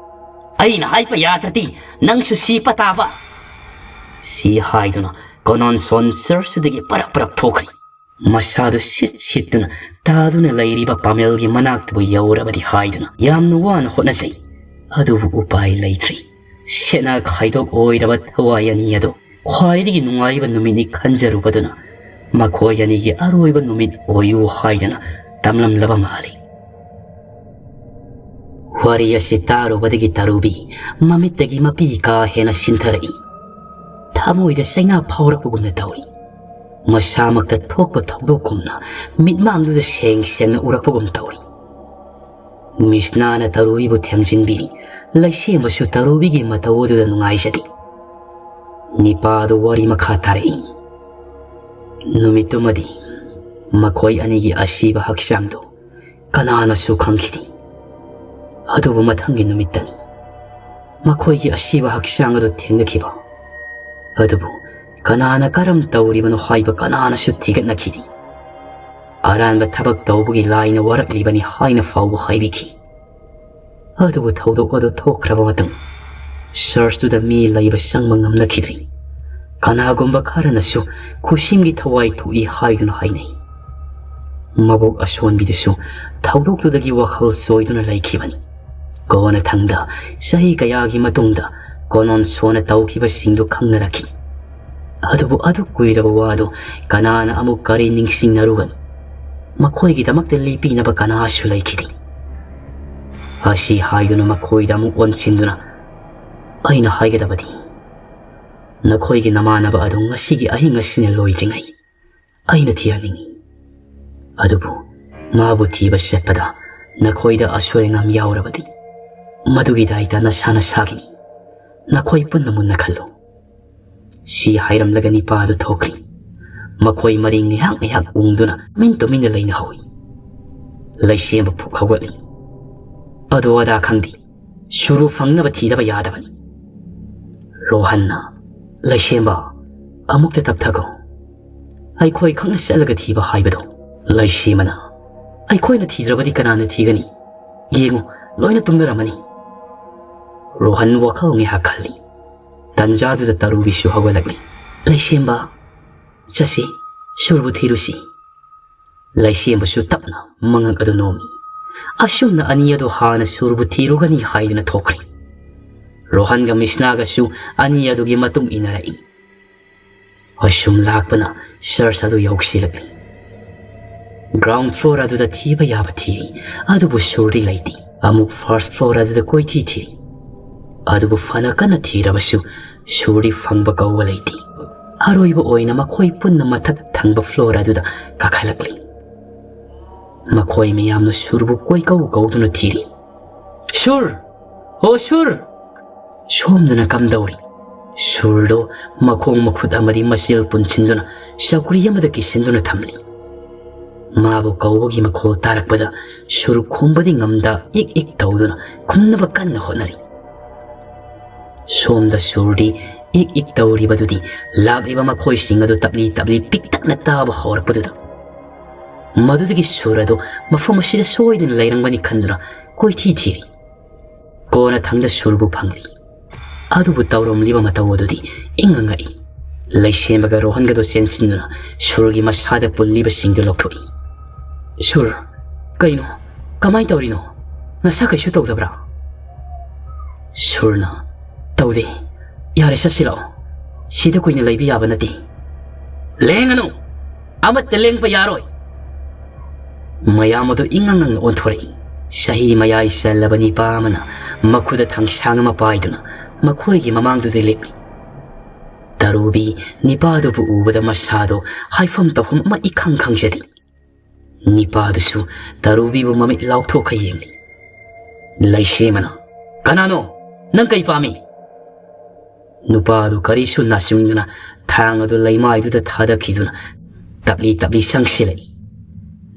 "ꯑꯩꯅ ꯍꯥꯏꯕ ꯌꯥꯗ꯭ꯔꯗꯤ ꯅꯪꯁꯨ ꯁꯤꯕ ꯇꯥꯕ!" ꯁꯤ ꯍꯥꯏꯗꯨꯅ ꯀꯣꯅꯣꯟ ꯁꯣꯟ ꯆꯔꯆꯇꯨꯗꯒꯤ ꯄꯔꯞ ꯄꯔꯞ ꯊꯣꯛꯈ꯭ꯔꯤ꯫ ꯃꯁꯥꯗꯨ ꯁꯤꯠ ꯁꯤꯠꯇꯨꯅ ꯇꯥꯗꯨꯅ ꯂꯩꯔꯤꯕ ꯄꯥꯃꯦꯜꯒꯤ ꯃꯅꯥꯛꯇꯕꯨ ꯌꯧꯔꯕꯗꯤ ꯍꯥꯏꯗꯨꯅ ꯌꯥꯝꯅ ꯋꯥꯅ ꯍꯣꯠꯅꯖꯩ꯫ ꯑꯗꯨꯕꯨ ꯎꯄꯥꯏ ꯂꯩꯇ꯭ꯔꯤ꯫ ꯁꯦꯠꯅ ꯈꯥꯏꯗꯣꯛ ꯑꯣꯏꯔꯕ ꯊꯋꯥꯏ ꯑꯅꯤ ꯑꯗꯨ ꯈ꯭ꯋꯥꯏꯗꯒꯤ ꯅꯨꯡꯉꯥꯏꯕ ꯅꯨꯃꯤꯠꯅꯤ ꯈꯟꯖꯔꯨꯕꯗꯨꯅ ꯃꯈꯣꯏ ꯑꯅꯤꯒꯤ ꯑꯔꯣꯏꯕ ꯅꯨꯃꯤꯠ ꯑꯣꯏꯌꯨ ꯍꯥꯏꯗꯅ ꯇꯝꯂꯝꯂꯕ ꯃꯥꯜꯂꯤ꯫ ꯋꯥꯔꯤ ꯑꯁꯤ ꯇꯥꯔꯨꯕꯗꯒꯤ ꯇꯔꯨꯕꯤ ꯃꯃꯤꯠꯇꯒꯤ ꯃꯄꯤ ꯀꯥ ꯍꯦꯟꯅ ꯁꯤꯟꯊꯔꯛꯏ꯫ ꯊꯃꯣꯏꯗ ꯆꯩꯅꯥ ꯐꯥꯎꯔꯛꯄꯒꯨꯝꯅ ꯇꯧꯔꯤ꯫ ꯃꯁꯥꯃꯛꯇ ꯊꯣꯛꯄ ꯊꯧꯗꯣꯛꯀꯨꯝꯅ ꯃꯤꯠꯃꯥꯡꯗꯨꯗ ꯁꯦꯡ ꯁꯦꯡꯅ ꯎꯔꯛꯄꯒꯨꯝ ꯇꯧꯔꯤ꯫ ꯃꯤꯁꯅꯥꯅ ꯇꯔꯨꯕꯤꯕꯨ ꯊꯦꯝꯖꯤꯟꯕꯤꯔꯤ꯫ ꯂꯩꯁꯦꯝꯕꯁꯨ ꯇꯔꯨꯕꯤꯒꯤ ꯃꯇꯧ ꯑꯗꯨꯗ ꯅꯨꯡꯉꯥꯏꯖꯗꯦ꯫ ꯅꯤꯄꯥꯗꯨ ꯋꯥꯔꯤ ꯃꯈꯥ ꯇꯥꯔꯛꯏ꯫ ꯅꯨꯃꯤꯠꯇꯨꯃꯗꯤ ꯃꯈꯣꯏ ꯑꯅꯤꯒꯤ ꯑꯁꯤꯕ ꯍꯛꯆꯥꯡꯗꯨ ꯀꯅꯥꯅꯁꯨ ꯈꯪꯈꯤꯗꯦ꯫ ꯑꯗꯨꯕꯨ ꯃꯊꯪꯒꯤ ꯅꯨꯃꯤꯠꯇꯅꯤ ꯃꯈꯣꯏꯒꯤ ꯑꯁꯤꯕ ꯍꯛꯆꯥꯡ ꯑꯗꯨ ꯊꯦꯡꯅꯈꯤꯕ꯫ ꯑꯗꯨꯕꯨ ꯀꯅꯥꯅ ꯀꯔꯝ ꯇꯧꯔꯤꯕꯅꯣ ꯍꯥꯏꯕ ꯀꯅꯥꯅꯁꯨ ꯊꯤꯒꯠꯅꯈꯤꯗꯦ꯫ ꯑꯔꯥꯟꯕ ꯊꯕꯛ ꯇꯧꯕꯒꯤ ꯂꯥꯏꯅ ꯋꯥꯔꯛꯂꯤꯕꯅꯤ ꯍꯥꯏꯅ ꯐꯥꯎꯕ ꯍꯥꯏꯕꯤꯈꯤ꯫ ꯑꯗꯨꯕꯨ ꯊꯧꯗꯣꯛ ꯑꯗꯨ ꯊꯣꯛꯈ꯭ꯔꯕ ꯃꯇꯨꯡ ꯆꯔꯆꯇꯨꯗ ꯃꯤ ꯂꯩꯕ ꯆꯪꯕ ꯉꯝꯅꯈꯤꯗ꯭ꯔꯤ꯫ ꯀꯅꯥꯒꯨꯝꯕ ꯈꯔꯅꯁꯨ ꯈꯨꯁꯤꯝꯒꯤ ꯊꯋꯥꯏ ꯊꯣꯛꯏ ꯍꯥꯏꯗꯨꯅ ꯍꯥꯏꯅꯩ꯫ ꯃꯕꯣꯛ ꯑꯁꯣꯟꯕꯤꯗꯨꯁꯨ ꯊꯧꯗꯣꯛꯇꯨꯗꯒꯤ ꯋꯥꯈꯜ ꯆꯣꯏꯗꯨꯅ ꯂꯩꯈꯤꯕꯅꯤ꯫ ꯀꯣꯟꯅꯊꯪꯗ ꯆꯍꯤ ꯀꯌꯥꯒꯤ ꯃꯇꯨꯡꯗ ꯀꯣꯅꯣꯟ ꯁꯣꯅ ꯇꯧꯈꯤꯕꯁꯤꯡꯗꯨ ꯈꯪꯅꯔꯛꯈꯤ꯫ ꯑꯗꯨꯕꯨ ꯑꯗꯨ ꯀꯨꯏꯔꯕ ꯋꯥꯗꯨ ꯀꯅꯥꯅ ꯑꯃꯨꯛ ꯀꯔꯤ ꯅꯤꯡꯁꯤꯡꯅꯔꯨꯒꯅꯤ? ꯃꯈꯣꯏꯒꯤꯗꯃꯛꯇ ꯂꯦꯞꯄꯤꯅꯕ ꯀꯅꯥꯁꯨ ꯂꯩꯈꯤꯗꯦ꯫ ꯑꯁꯤ ꯍꯥꯏꯗꯨꯅ ꯃꯈꯣꯏꯗ ꯑꯃꯨꯛ ꯑꯣꯟꯁꯤꯟꯗꯨꯅ, "ꯑꯩꯅ ꯍꯥꯏꯒꯗꯕꯗꯤ, ꯅꯈꯣꯏꯒꯤ ꯅꯃꯥꯟꯅꯕ ꯑꯗꯨ ꯉꯁꯤꯒꯤ ꯑꯍꯤꯡ ꯑꯁꯤꯅ ꯂꯣꯏꯗ꯭ꯔꯤꯉꯩ ꯑꯩꯅ ꯊꯤꯍꯟꯅꯤꯡꯏ꯫ ꯑꯗꯨꯕꯨ ꯃꯥꯕꯨ ꯊꯤꯕ ꯆꯠꯄꯗ ꯅꯈꯣꯏꯗ ꯑꯁꯣꯏ ꯑꯉꯥꯝ ꯌꯥꯎꯔꯕꯗꯤ, ꯃꯗꯨꯒꯤ ꯗꯥꯏꯇ ꯅꯁꯥ ꯅꯁꯥꯒꯤꯅꯤ꯫ ꯅꯈꯣꯏ ꯄꯨꯟꯅ ꯃꯨꯟꯅ ꯈꯜꯂꯨ꯫" ꯁꯤ ꯍꯥꯏꯔꯝꯂꯒ ꯅꯤꯄꯥꯗꯨ ꯊꯣꯛꯈ꯭ꯔꯤ꯫ ꯃꯈꯣꯏ ꯃꯔꯤ ꯉꯥꯏꯍꯥꯛ ꯉꯥꯏꯍꯥꯛ ꯎꯪꯗꯨꯅ ꯇꯨꯃꯤꯟ ꯇꯨꯃꯤꯟꯅ ꯂꯩꯅꯍꯧꯏ꯫ ꯂꯩꯁꯦꯝꯕ ꯐꯨꯛ ꯍꯧꯒꯠꯂꯤ꯫ "ꯑꯗꯨ ꯑꯗꯥ ꯈꯪꯗꯦ, ꯁꯨꯔꯨ ꯐꯪꯅꯕ ꯊꯤꯗꯕ ꯌꯥꯗꯕꯅꯤ꯫" ꯔꯣꯍꯟꯅ, "ꯂꯩꯁꯦꯝꯕ, ꯑꯃꯨꯛꯇ ꯇꯞꯊꯈꯣ꯫ ꯑꯩꯈꯣꯏ ꯈꯛꯅ ꯆꯠꯂꯒ ꯊꯤꯕ ꯍꯥꯏꯕꯗꯣ꯫" ꯂꯩꯁꯦꯝꯕꯅ, "ꯑꯩꯈꯣꯏꯅ ꯊꯤꯗ꯭ꯔꯕꯗꯤ ꯀꯅꯥꯅ ꯊꯤꯒꯅꯤ? ꯌꯦꯡꯉꯨ, ꯂꯣꯏꯅ ꯇꯨꯝꯅꯔꯝꯃꯅꯤ꯫" ꯔꯣꯍꯟ ꯋꯥꯈꯜ ꯉꯥꯏꯍꯥꯛ ꯈꯜꯂꯤ꯫ ꯇꯟꯖꯥꯗꯨꯗ ꯇꯔꯨꯕꯤꯁꯨ ꯍꯧꯒꯠꯂꯛꯂꯤ꯫ "ꯂꯩꯁꯦꯝꯕ, ꯆꯠꯁꯤ, ꯁꯨꯔꯕꯨ ꯊꯤꯔꯨꯁꯤ꯫" ꯂꯩꯁꯦꯝꯕꯁꯨ ꯇꯞꯅ ꯃꯉꯛ ꯑꯗꯨ ꯅꯣꯝꯃꯤ꯫ ꯑꯁꯨꯝꯅ ꯑꯅꯤ ꯑꯗꯨ ꯍꯥꯟꯅ ꯁꯨꯔꯕꯨ ꯊꯤꯔꯨꯒꯅꯤ ꯍꯥꯏꯗꯨꯅ ꯊꯣꯛꯈ꯭ꯔꯦ꯫ ꯔꯣꯍꯟꯒ ꯃꯤꯁꯅꯥꯒꯁꯨ ꯑꯅꯤ ꯑꯗꯨꯒꯤ ꯃꯇꯨꯡ ꯏꯟꯅꯔꯛꯏ꯫ ꯑꯁꯨꯝ ꯂꯥꯛꯄꯅ ꯆꯔꯆ ꯑꯗꯨ ꯌꯧꯁꯤꯜꯂꯛꯂꯤ꯫ ꯒ꯭ꯔꯥꯎꯟ ꯐ꯭ꯂꯣꯔ ꯑꯗꯨꯗ ꯊꯤꯕ ꯌꯥꯕ ꯊꯤꯔꯤ, ꯑꯗꯨꯕꯨ ꯁꯨꯔꯗꯤ ꯂꯩꯇꯦ꯫ ꯑꯃꯨꯛ ꯐꯥꯔꯁ ꯐ꯭ꯂꯣꯔ ꯑꯗꯨꯗ ꯀꯣꯏꯊꯤ ꯊꯤꯔꯤ, ꯑꯗꯨꯕꯨ ꯐꯅ ꯀꯟꯅ ꯊꯤꯔꯕꯁꯨ ꯁꯨꯔꯗꯤ ꯐꯪꯕ ꯀꯧꯕ ꯂꯩꯇꯦ꯫ ꯑꯔꯣꯏꯕ ꯑꯣꯏꯅ ꯃꯈꯣꯏ ꯄꯨꯟꯅ ꯃꯊꯛ ꯊꯪꯕ ꯐ꯭ꯂꯣꯔ ꯑꯗꯨꯗ ꯀꯥꯈꯠꯂꯛꯂꯤ꯫ ꯃꯈꯣꯏ ꯃꯌꯥꯝꯅ ꯁꯨꯔꯕꯨ ꯀꯣꯏꯀꯧ ꯀꯧꯗꯨꯅ ꯊꯤꯔꯤ꯫ "ꯁꯨꯔ! ꯍꯣ ꯁꯨꯔ!" ꯁꯣꯝꯗꯅ ꯀꯝꯗꯧꯔꯤ? ꯁꯨꯔꯗꯣ ꯃꯈꯣꯡ ꯃꯈꯨꯠ ꯑꯃꯗꯤ ꯃꯆꯤꯜ ꯄꯨꯟꯁꯤꯟꯗꯨꯅ ꯆꯧꯀ꯭ꯔꯤ ꯑꯃꯗ ꯀꯤꯁꯤꯟꯗꯨꯅ ꯊꯝꯂꯤ꯫ ꯃꯥꯕꯨ ꯀꯧꯕꯒꯤ ꯃꯈꯣꯜ ꯇꯥꯔꯛꯄꯗ ꯁꯨꯔ ꯈꯨꯝꯕꯗꯤ ꯉꯝꯗ ꯏꯛ ꯏꯛ ꯇꯧꯗꯨꯅ ꯈꯨꯝꯅꯕ ꯀꯟꯅ ꯍꯣꯠꯅꯔꯤ꯫ ꯁꯣꯝꯗ ꯁꯨꯔꯗꯤ ꯏꯛ ꯏꯛ ꯇꯧꯔꯤꯕꯗꯨꯗꯤ ꯂꯥꯛꯂꯤꯕ ꯃꯈꯣꯏꯁꯤꯡ ꯑꯗꯨ ꯇꯞꯂꯤ ꯇꯞꯂꯤ ꯄꯤꯛꯇꯛꯅ ꯇꯥꯕ ꯍꯧꯔꯛꯄꯗꯨꯗ ꯃꯗꯨꯗꯒꯤ ꯁꯨꯔ ꯑꯗꯨ ꯃꯐꯝ ꯑꯁꯤꯗ ꯁꯣꯏꯗꯅ ꯂꯩꯔꯝꯒꯅꯤ ꯈꯟꯗꯨꯅ ꯀꯣꯏꯊꯤ ꯊꯤꯔꯤ꯫ ꯀꯣꯟꯅꯊꯪꯗ ꯁꯨꯔꯕꯨ ꯐꯪꯂꯤ꯫ ꯑꯗꯨꯕꯨ ꯇꯧꯔꯝꯂꯤꯕ ꯃꯇꯧ ꯑꯗꯨꯗꯤ ꯏꯉꯛ ꯉꯛꯏ꯫ ꯂꯩꯁꯦꯝꯕꯒ ꯔꯣꯍꯟꯒꯗꯣ ꯆꯦꯟꯁꯤꯟꯗꯨꯅ ꯁꯨꯔꯒꯤ ꯃꯁꯥꯗ ꯄꯨꯜꯂꯤꯕꯁꯤꯡꯗꯨ ꯂꯧꯊꯣꯛꯏ꯫ "ꯁꯨꯔ, ꯀꯩꯅꯣ? ꯀꯃꯥꯏ ꯇꯧꯔꯤꯅꯣ? ꯅꯁꯥ ꯀꯩꯁꯨ ꯇꯧꯗꯕ꯭ꯔꯥ?" ꯁꯨꯔꯅ, "ꯇꯧꯗꯦ꯫ ꯌꯥꯔꯦ, ꯆꯠꯁꯤ ꯂꯥꯛꯑꯣ꯫ ꯁꯤꯗ ꯀꯨꯏꯅ ꯂꯩꯕ ꯌꯥꯕ ꯅꯠꯇꯦ꯫" "ꯂꯦꯡꯒꯅꯨ! ꯑꯃꯠꯇ ꯂꯦꯡꯕ ꯌꯥꯔꯣꯏ!" ꯃꯌꯥꯝ ꯑꯗꯨ ꯏꯉꯪ ꯉꯪꯅ ꯑꯣꯟꯊꯣꯔꯛꯏ꯫ ꯆꯍꯤ ꯃꯌꯥꯏ ꯆꯜꯂꯕ ꯅꯤꯄꯥ ꯑꯃꯅ ꯃꯈꯨꯠꯇ ꯊꯥꯡꯁꯥꯡ ꯑꯃ ꯄꯥꯏꯗꯨꯅ ꯃꯈꯣꯏꯒꯤ ꯃꯃꯥꯡꯗꯨꯗ ꯂꯦꯞꯂꯤ꯫ ꯇꯔꯨꯕꯤ ꯅꯤꯄꯥꯗꯨꯕꯨ ꯎꯕꯗ ꯃꯁꯥꯗꯣ ꯍꯥꯏꯐꯝ ꯇꯧꯐꯝ ꯑꯃ ꯏꯈꯪ ꯈꯪꯖꯗꯦ꯫ ꯅꯤꯄꯥꯗꯨꯁꯨ ꯇꯔꯨꯕꯤꯕꯨ ꯃꯃꯤꯠ ꯂꯥꯎꯊꯣꯛꯈ ꯌꯦꯡꯂꯤ꯫ ꯂꯩꯁꯦꯝꯕꯅ, "ꯀꯅꯥꯅꯣ? ꯅꯪ ꯀꯩ ꯄꯥꯝꯃꯤ?" ꯅꯨꯄꯥ ꯑꯗꯨ ꯀꯔꯤꯁꯨ ꯅꯥꯆꯨꯡꯗꯅ ꯊꯥꯡ ꯑꯗꯨ ꯂꯩꯃꯥꯏꯗꯨꯗ ꯊꯥꯗꯈꯤꯗꯨꯅ ꯇꯞꯂꯤ ꯇꯞꯂꯤ ꯆꯪꯁꯤꯜꯂꯛꯏ꯫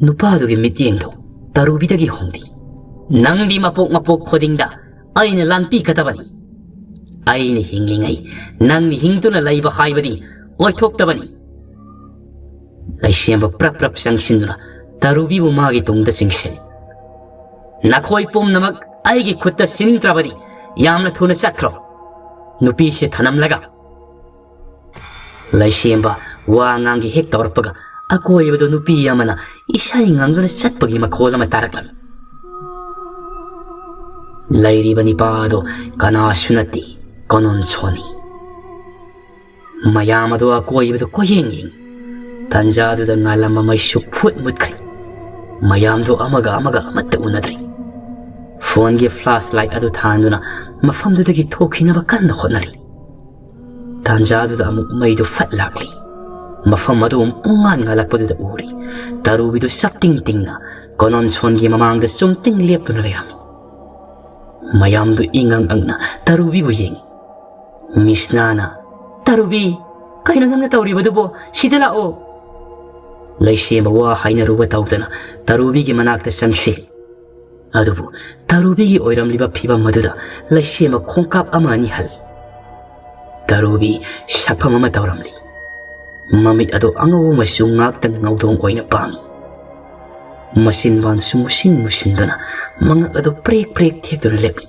ꯅꯨꯄꯥ ꯑꯗꯨꯒꯤ ꯃꯤꯠꯌꯦꯡꯗꯨ ꯇꯔꯨꯕꯤꯗꯒꯤ ꯍꯣꯡꯗꯦ꯫ "ꯅꯪꯗꯤ ꯃꯄꯣꯛ ꯃꯄꯣꯛ ꯈꯨꯗꯤꯡꯗ ꯑꯩꯅ ꯂꯥꯟꯄꯤꯒꯗꯕꯅꯤ꯫ ꯑꯩꯅ ꯍꯤꯡꯂꯤꯉꯩ ꯅꯪꯅ ꯍꯤꯡꯗꯨꯅ ꯂꯩꯕ ꯍꯥꯏꯕꯗꯤ ꯑꯣꯏꯊꯣꯛꯇꯕꯅꯤ꯫" ꯂꯩꯁꯦꯝꯕ ꯄ꯭ꯔꯞ ꯄ꯭ꯔꯞ ꯆꯪꯁꯤꯟꯗꯨꯅ ꯇꯔꯨꯕꯤꯕꯨ ꯃꯥꯒꯤ ꯇꯨꯡꯗ ꯆꯤꯡꯁꯤꯜꯂꯤ꯫ "ꯅꯈꯣꯏ ꯄꯨꯝꯅꯃꯛ ꯑꯩꯒꯤ ꯈꯨꯠꯇ ꯁꯤꯟꯈ꯭ꯔꯕꯗꯤ ꯌꯥꯝꯅ ꯊꯨꯅ ꯆꯠꯈ꯭ꯔꯣ꯫ ꯅꯨꯄꯤꯁꯦ ꯊꯅꯝꯂꯒ꯫ ꯂꯩꯁꯦꯝꯕ ꯋꯥ ꯉꯥꯡꯒꯦ ꯍꯦꯛ ꯇꯧꯔꯛꯄꯒ ꯑꯀꯣꯏꯕꯗꯨ ꯅꯨꯄꯤ ꯑꯃꯅ ꯏꯁꯩ ꯉꯪꯗꯨꯅ ꯆꯠꯄꯒꯤ ꯃꯈꯣꯜ ꯑꯃ ꯇꯥꯔꯛꯂꯝꯃꯤ꯫ ꯂꯩꯔꯤꯕ ꯅꯤꯄꯥ ꯑꯗꯨ ꯀꯅꯥꯁꯨ ꯅꯠꯇꯦ, ꯀꯣꯅꯣꯟ ꯁꯣꯟꯅꯤ꯫ ꯃꯌꯥꯝ ꯑꯗꯨ ꯑꯀꯣꯏꯕꯗꯨ ꯀꯣꯏꯌꯦꯡ ꯌꯦꯡꯏ꯫ ꯇꯥꯟꯖꯥꯗꯨꯗ ꯉꯥꯜꯂꯝꯕ ꯃꯩꯁꯨ ꯐꯨꯠ ꯃꯨꯠꯈ꯭ꯔꯦ꯫ ꯃꯌꯥꯝꯗꯨ ꯑꯃꯒ ꯑꯃꯒ ꯑꯃꯠꯇ ꯎꯅꯗ꯭ꯔꯦ꯫ ꯐꯣꯟꯒꯤ ꯐ꯭ꯂꯥꯁ ꯂꯥꯏꯠ ꯑꯗꯨ ꯊꯥꯟꯗꯨꯅ ꯃꯐꯝꯗꯨꯗꯒꯤ ꯊꯣꯛꯈꯤꯅꯕ ꯀꯟꯅ ꯍꯣꯠꯅꯔꯤ꯫ ꯇꯥꯟꯖꯥꯗꯨꯗ ꯑꯃꯨꯛ ꯃꯩꯗꯨ ꯐꯠ ꯂꯥꯛꯂꯤ꯫ ꯃꯐꯝ ꯑꯗꯨ ꯑꯃꯨꯛ ꯄꯨꯡꯉꯥꯟ ꯉꯥꯜꯂꯛꯄꯗꯨꯗ ꯎꯔꯤ꯫ ꯇꯔꯨꯕꯤꯗꯨ ꯁꯞꯇꯤꯡ ꯇꯤꯡꯅ ꯀꯣꯅꯣꯟ ꯁꯣꯟꯒꯤ ꯃꯃꯥꯡꯗ ꯆꯨꯝꯇꯤꯡ ꯂꯦꯞꯇꯨꯅ ꯂꯩꯔꯝꯃꯤ꯫ ꯃꯌꯥꯝꯗꯨ ꯏꯉꯪ ꯑꯉꯛꯅ ꯇꯔꯨꯕꯤꯕꯨ ꯌꯦꯡꯏ꯫ ꯃꯤꯁꯅꯥꯅ, "ꯇꯔꯨꯕꯤ, ꯀꯩꯅꯣ ꯅꯪꯅ ꯇꯧꯔꯤꯕꯗꯨꯕꯣ? ꯁꯤꯗ ꯂꯥꯛꯑꯣ!" ꯂꯩꯁꯦꯝꯕ ꯋꯥ ꯍꯥꯏꯅꯔꯨꯕ ꯇꯧꯗꯅ ꯇꯔꯨꯕꯤꯒꯤ ꯃꯅꯥꯛꯇ ꯆꯪꯁꯤꯜꯂꯤ꯫ ꯑꯗꯨꯕꯨ ꯇꯔꯨꯕꯤꯒꯤ ꯑꯣꯏꯔꯝꯂꯤꯕ ꯐꯤꯕꯝ ꯑꯗꯨꯗ ꯂꯩꯁꯦꯝꯕ ꯈꯣꯡꯀꯥꯞ ꯑꯃ ꯑꯅꯤ ꯍꯜꯂꯤ꯫ ꯇꯔꯨꯕꯤ ꯁꯛꯐꯝ ꯑꯃ ꯇꯧꯔꯝꯂꯤ꯫ ꯃꯃꯤꯠ ꯑꯗꯨ ꯑꯉꯧꯕ ꯃꯆꯨ ꯉꯥꯛꯇ ꯉꯧꯗꯣꯡ ꯑꯣꯏꯅ ꯄꯥꯡꯏ꯫ ꯃꯆꯤꯟꯕꯥꯟꯁꯨ ꯃꯨꯁꯤꯟ ꯃꯨꯁꯤꯟꯗꯨꯅ ꯃꯉꯛ ꯑꯗꯨ ꯄ꯭ꯔꯦꯛ ꯄ꯭ꯔꯦꯛ ꯊꯦꯛꯇꯨꯅ ꯂꯦꯞꯂꯤ꯫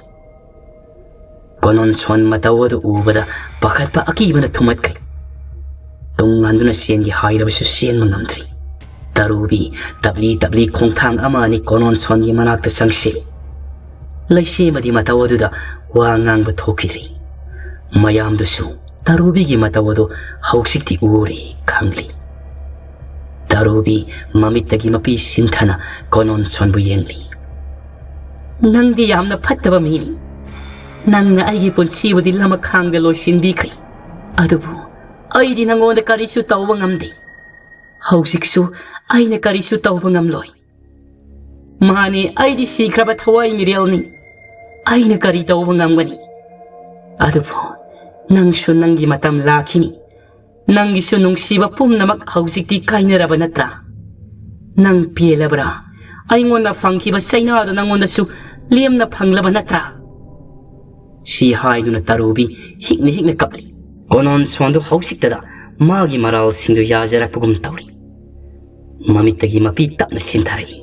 ꯀꯣꯅꯣꯟ ꯁꯣꯟ ꯃꯇꯧ ꯑꯗꯨ ꯎꯕꯗ ꯄꯥꯈꯠꯄ ꯑꯀꯤꯕꯅ ꯊꯨꯝꯍꯠꯈ꯭ꯔꯦ꯫ ꯇꯨꯡ ꯍꯟꯗꯨꯅ ꯆꯦꯟꯒꯦ ꯍꯥꯏꯔꯕꯁꯨ ꯆꯦꯟꯕ ꯉꯝꯗ꯭ꯔꯤ꯫ ꯇꯔꯨꯕꯤ ꯇꯞꯂꯤ ꯇꯞꯂꯤ ꯈꯣꯡꯊꯥꯡ ꯑꯃ ꯑꯅꯤ ꯀꯣꯅꯣꯟ ꯁꯣꯟꯒꯤ ꯃꯅꯥꯛꯇ ꯆꯪꯁꯤꯜꯂꯤ꯫ ꯂꯩꯁꯦꯝꯕꯗꯤ ꯃꯇꯧ ꯑꯗꯨꯗ ꯋꯥ ꯉꯥꯡꯕ ꯊꯣꯛꯈꯤꯗ꯭ꯔꯤ꯫ ꯃꯌꯥꯝꯗꯨꯁꯨ ꯇꯔꯨꯕꯤꯒꯤ ꯃꯇꯧ ꯑꯗꯨ ꯍꯧꯖꯤꯛꯇꯤ ꯎꯔꯦ ꯈꯪꯂꯤ꯫ ꯇꯔꯨꯕꯤ ꯃꯃꯤꯠꯇꯒꯤ ꯃꯄꯤ ꯁꯤꯟꯊꯅ ꯀꯣꯅꯣꯟ ꯁꯣꯟꯕꯨ ꯌꯦꯡꯂꯤ꯫ "ꯅꯪꯗꯤ ꯌꯥꯝꯅ ꯐꯠꯇꯕ ꯃꯤꯅꯤ꯫ ꯅꯪꯅ ꯑꯩꯒꯤ ꯄꯨꯟꯁꯤꯕꯨꯗꯤ ꯂꯃꯈꯥꯡꯗ ꯂꯣꯏꯁꯤꯟꯕꯤꯈ꯭ꯔꯦ꯫ ꯑꯗꯨꯕꯨ ꯑꯩꯗꯤ ꯅꯉꯣꯟꯗ ꯀꯔꯤꯁꯨ ꯇꯧꯕ ꯉꯝꯗꯦ꯫ ꯍꯧꯖꯤꯛꯁꯨ ꯑꯩꯅ ꯀꯔꯤꯁꯨ ꯇꯧꯕ ꯉꯝꯂꯣꯏ꯫ ꯃꯥꯅꯦ, ꯑꯩꯗꯤ ꯁꯤꯈ꯭ꯔꯕ ꯊꯋꯥꯏ ꯃꯤꯔꯦꯜꯅꯤ꯫ ꯑꯩꯅ ꯀꯔꯤ ꯇꯧꯕ ꯉꯝꯒꯅꯤ? ꯑꯗꯨꯕꯨ ꯅꯪꯁꯨ ꯅꯪꯒꯤ ꯃꯇꯝ ꯂꯥꯛꯈꯤꯅꯤ꯫ ꯅꯪꯒꯤꯁꯨ ꯅꯨꯡꯁꯤꯕ ꯄꯨꯝꯅꯃꯛ ꯍꯧꯖꯤꯛꯇꯤ ꯀꯥꯏꯅꯔꯕ ꯅꯠꯇ꯭ꯔꯥ? ꯅꯪ ꯄꯦꯜꯂꯕ꯭ꯔꯥ? ꯑꯩꯉꯣꯟꯗ ꯐꯪꯈꯤꯕ ꯆꯩꯅꯥꯗꯨ ꯅꯪꯉꯣꯟꯗꯁꯨ ꯂꯦꯝꯅ ꯐꯪꯂꯕ ꯅꯠꯇ꯭ꯔꯥ?" ꯁꯤ ꯍꯥꯏꯗꯨꯅ ꯇꯔꯨꯕꯤ ꯍꯤꯛꯅ ꯍꯤꯛꯅ ꯀꯞꯂꯤ꯫ ꯀꯣꯅꯣꯟ ꯁꯣꯟꯗꯨ ꯍꯧꯖꯤꯛꯇꯗ ꯃꯥꯒꯤ ꯃꯔꯥꯜꯁꯤꯡꯗꯨ ꯌꯥꯖꯔꯛꯄꯒꯨꯝ ꯇꯧꯔꯤ꯫ ꯃꯃꯤꯠꯇꯒꯤ ꯃꯄꯤ ꯇꯞꯅ ꯁꯤꯟꯊꯔꯛꯏ꯫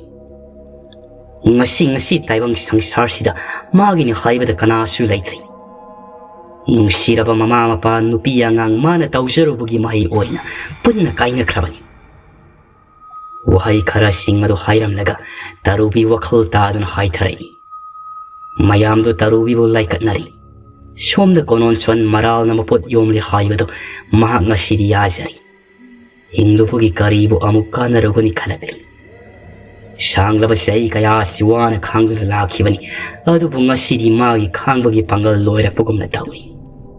ꯉꯁꯤ, ꯉꯁꯤ ꯇꯥꯏꯕꯪ ꯁꯪꯁꯥꯔꯁꯤꯗ ꯃꯥꯒꯤꯅꯤ ꯍꯥꯏꯕꯗ ꯀꯅꯥꯁꯨ ꯂꯩꯇ꯭ꯔꯤ꯫ ꯅꯨꯡꯁꯤꯔꯕ ꯃꯃꯥ ꯃꯄꯥ, ꯅꯨꯄꯤ ꯑꯉꯥꯡ, ꯃꯥꯅ ꯇꯧꯖꯔꯨꯕꯒꯤ ꯃꯍꯩ ꯑꯣꯏꯅ ꯄꯨꯟꯅ ꯀꯥꯏꯅꯈ꯭ꯔꯕꯅꯤ꯫ ꯋꯥꯍꯩ ꯈꯔꯁꯤꯡ ꯑꯗꯨ ꯍꯥꯏꯔꯝꯂꯒ ꯇꯔꯨꯕꯤ ꯋꯥꯈꯜ ꯇꯥꯗꯨꯅ ꯍꯥꯏꯊꯔꯛꯏ꯫ ꯃꯌꯥꯝꯗꯨ ꯇꯔꯨꯕꯤꯕꯨ ꯂꯥꯏꯀꯠꯅꯔꯤ꯫ ꯁꯣꯝꯗ ꯀꯣꯅꯣꯟꯁꯣꯟ ꯃꯔꯥꯜꯅ ꯃꯄꯣꯠ ꯌꯣꯝꯂꯤ ꯍꯥꯏꯕꯗꯨ ꯃꯍꯥꯛ ꯉꯁꯤꯗꯤ ꯌꯥꯖꯔꯤ꯫ ꯍꯤꯡꯂꯨꯕꯒꯤ ꯀꯔꯤꯕꯨ ꯑꯃꯨꯛ ꯀꯥꯟꯅꯔꯨꯒꯅꯤ ꯈꯜꯂꯛꯂꯤ꯫ ꯁꯥꯡꯂꯕ ꯆꯍꯤ ꯀꯌꯥꯁꯤ ꯋꯥꯅ ꯈꯥꯡꯗꯨꯅ ꯂꯥꯛꯈꯤꯕꯅꯤ, ꯑꯗꯨꯕꯨ ꯉꯁꯤꯗꯤ ꯃꯥꯒꯤ ꯈꯥꯡꯕꯒꯤ ꯄꯥꯡꯒꯜ ꯂꯣꯏꯔꯛꯄꯒꯨꯝꯅ ꯇꯧꯔꯤ꯫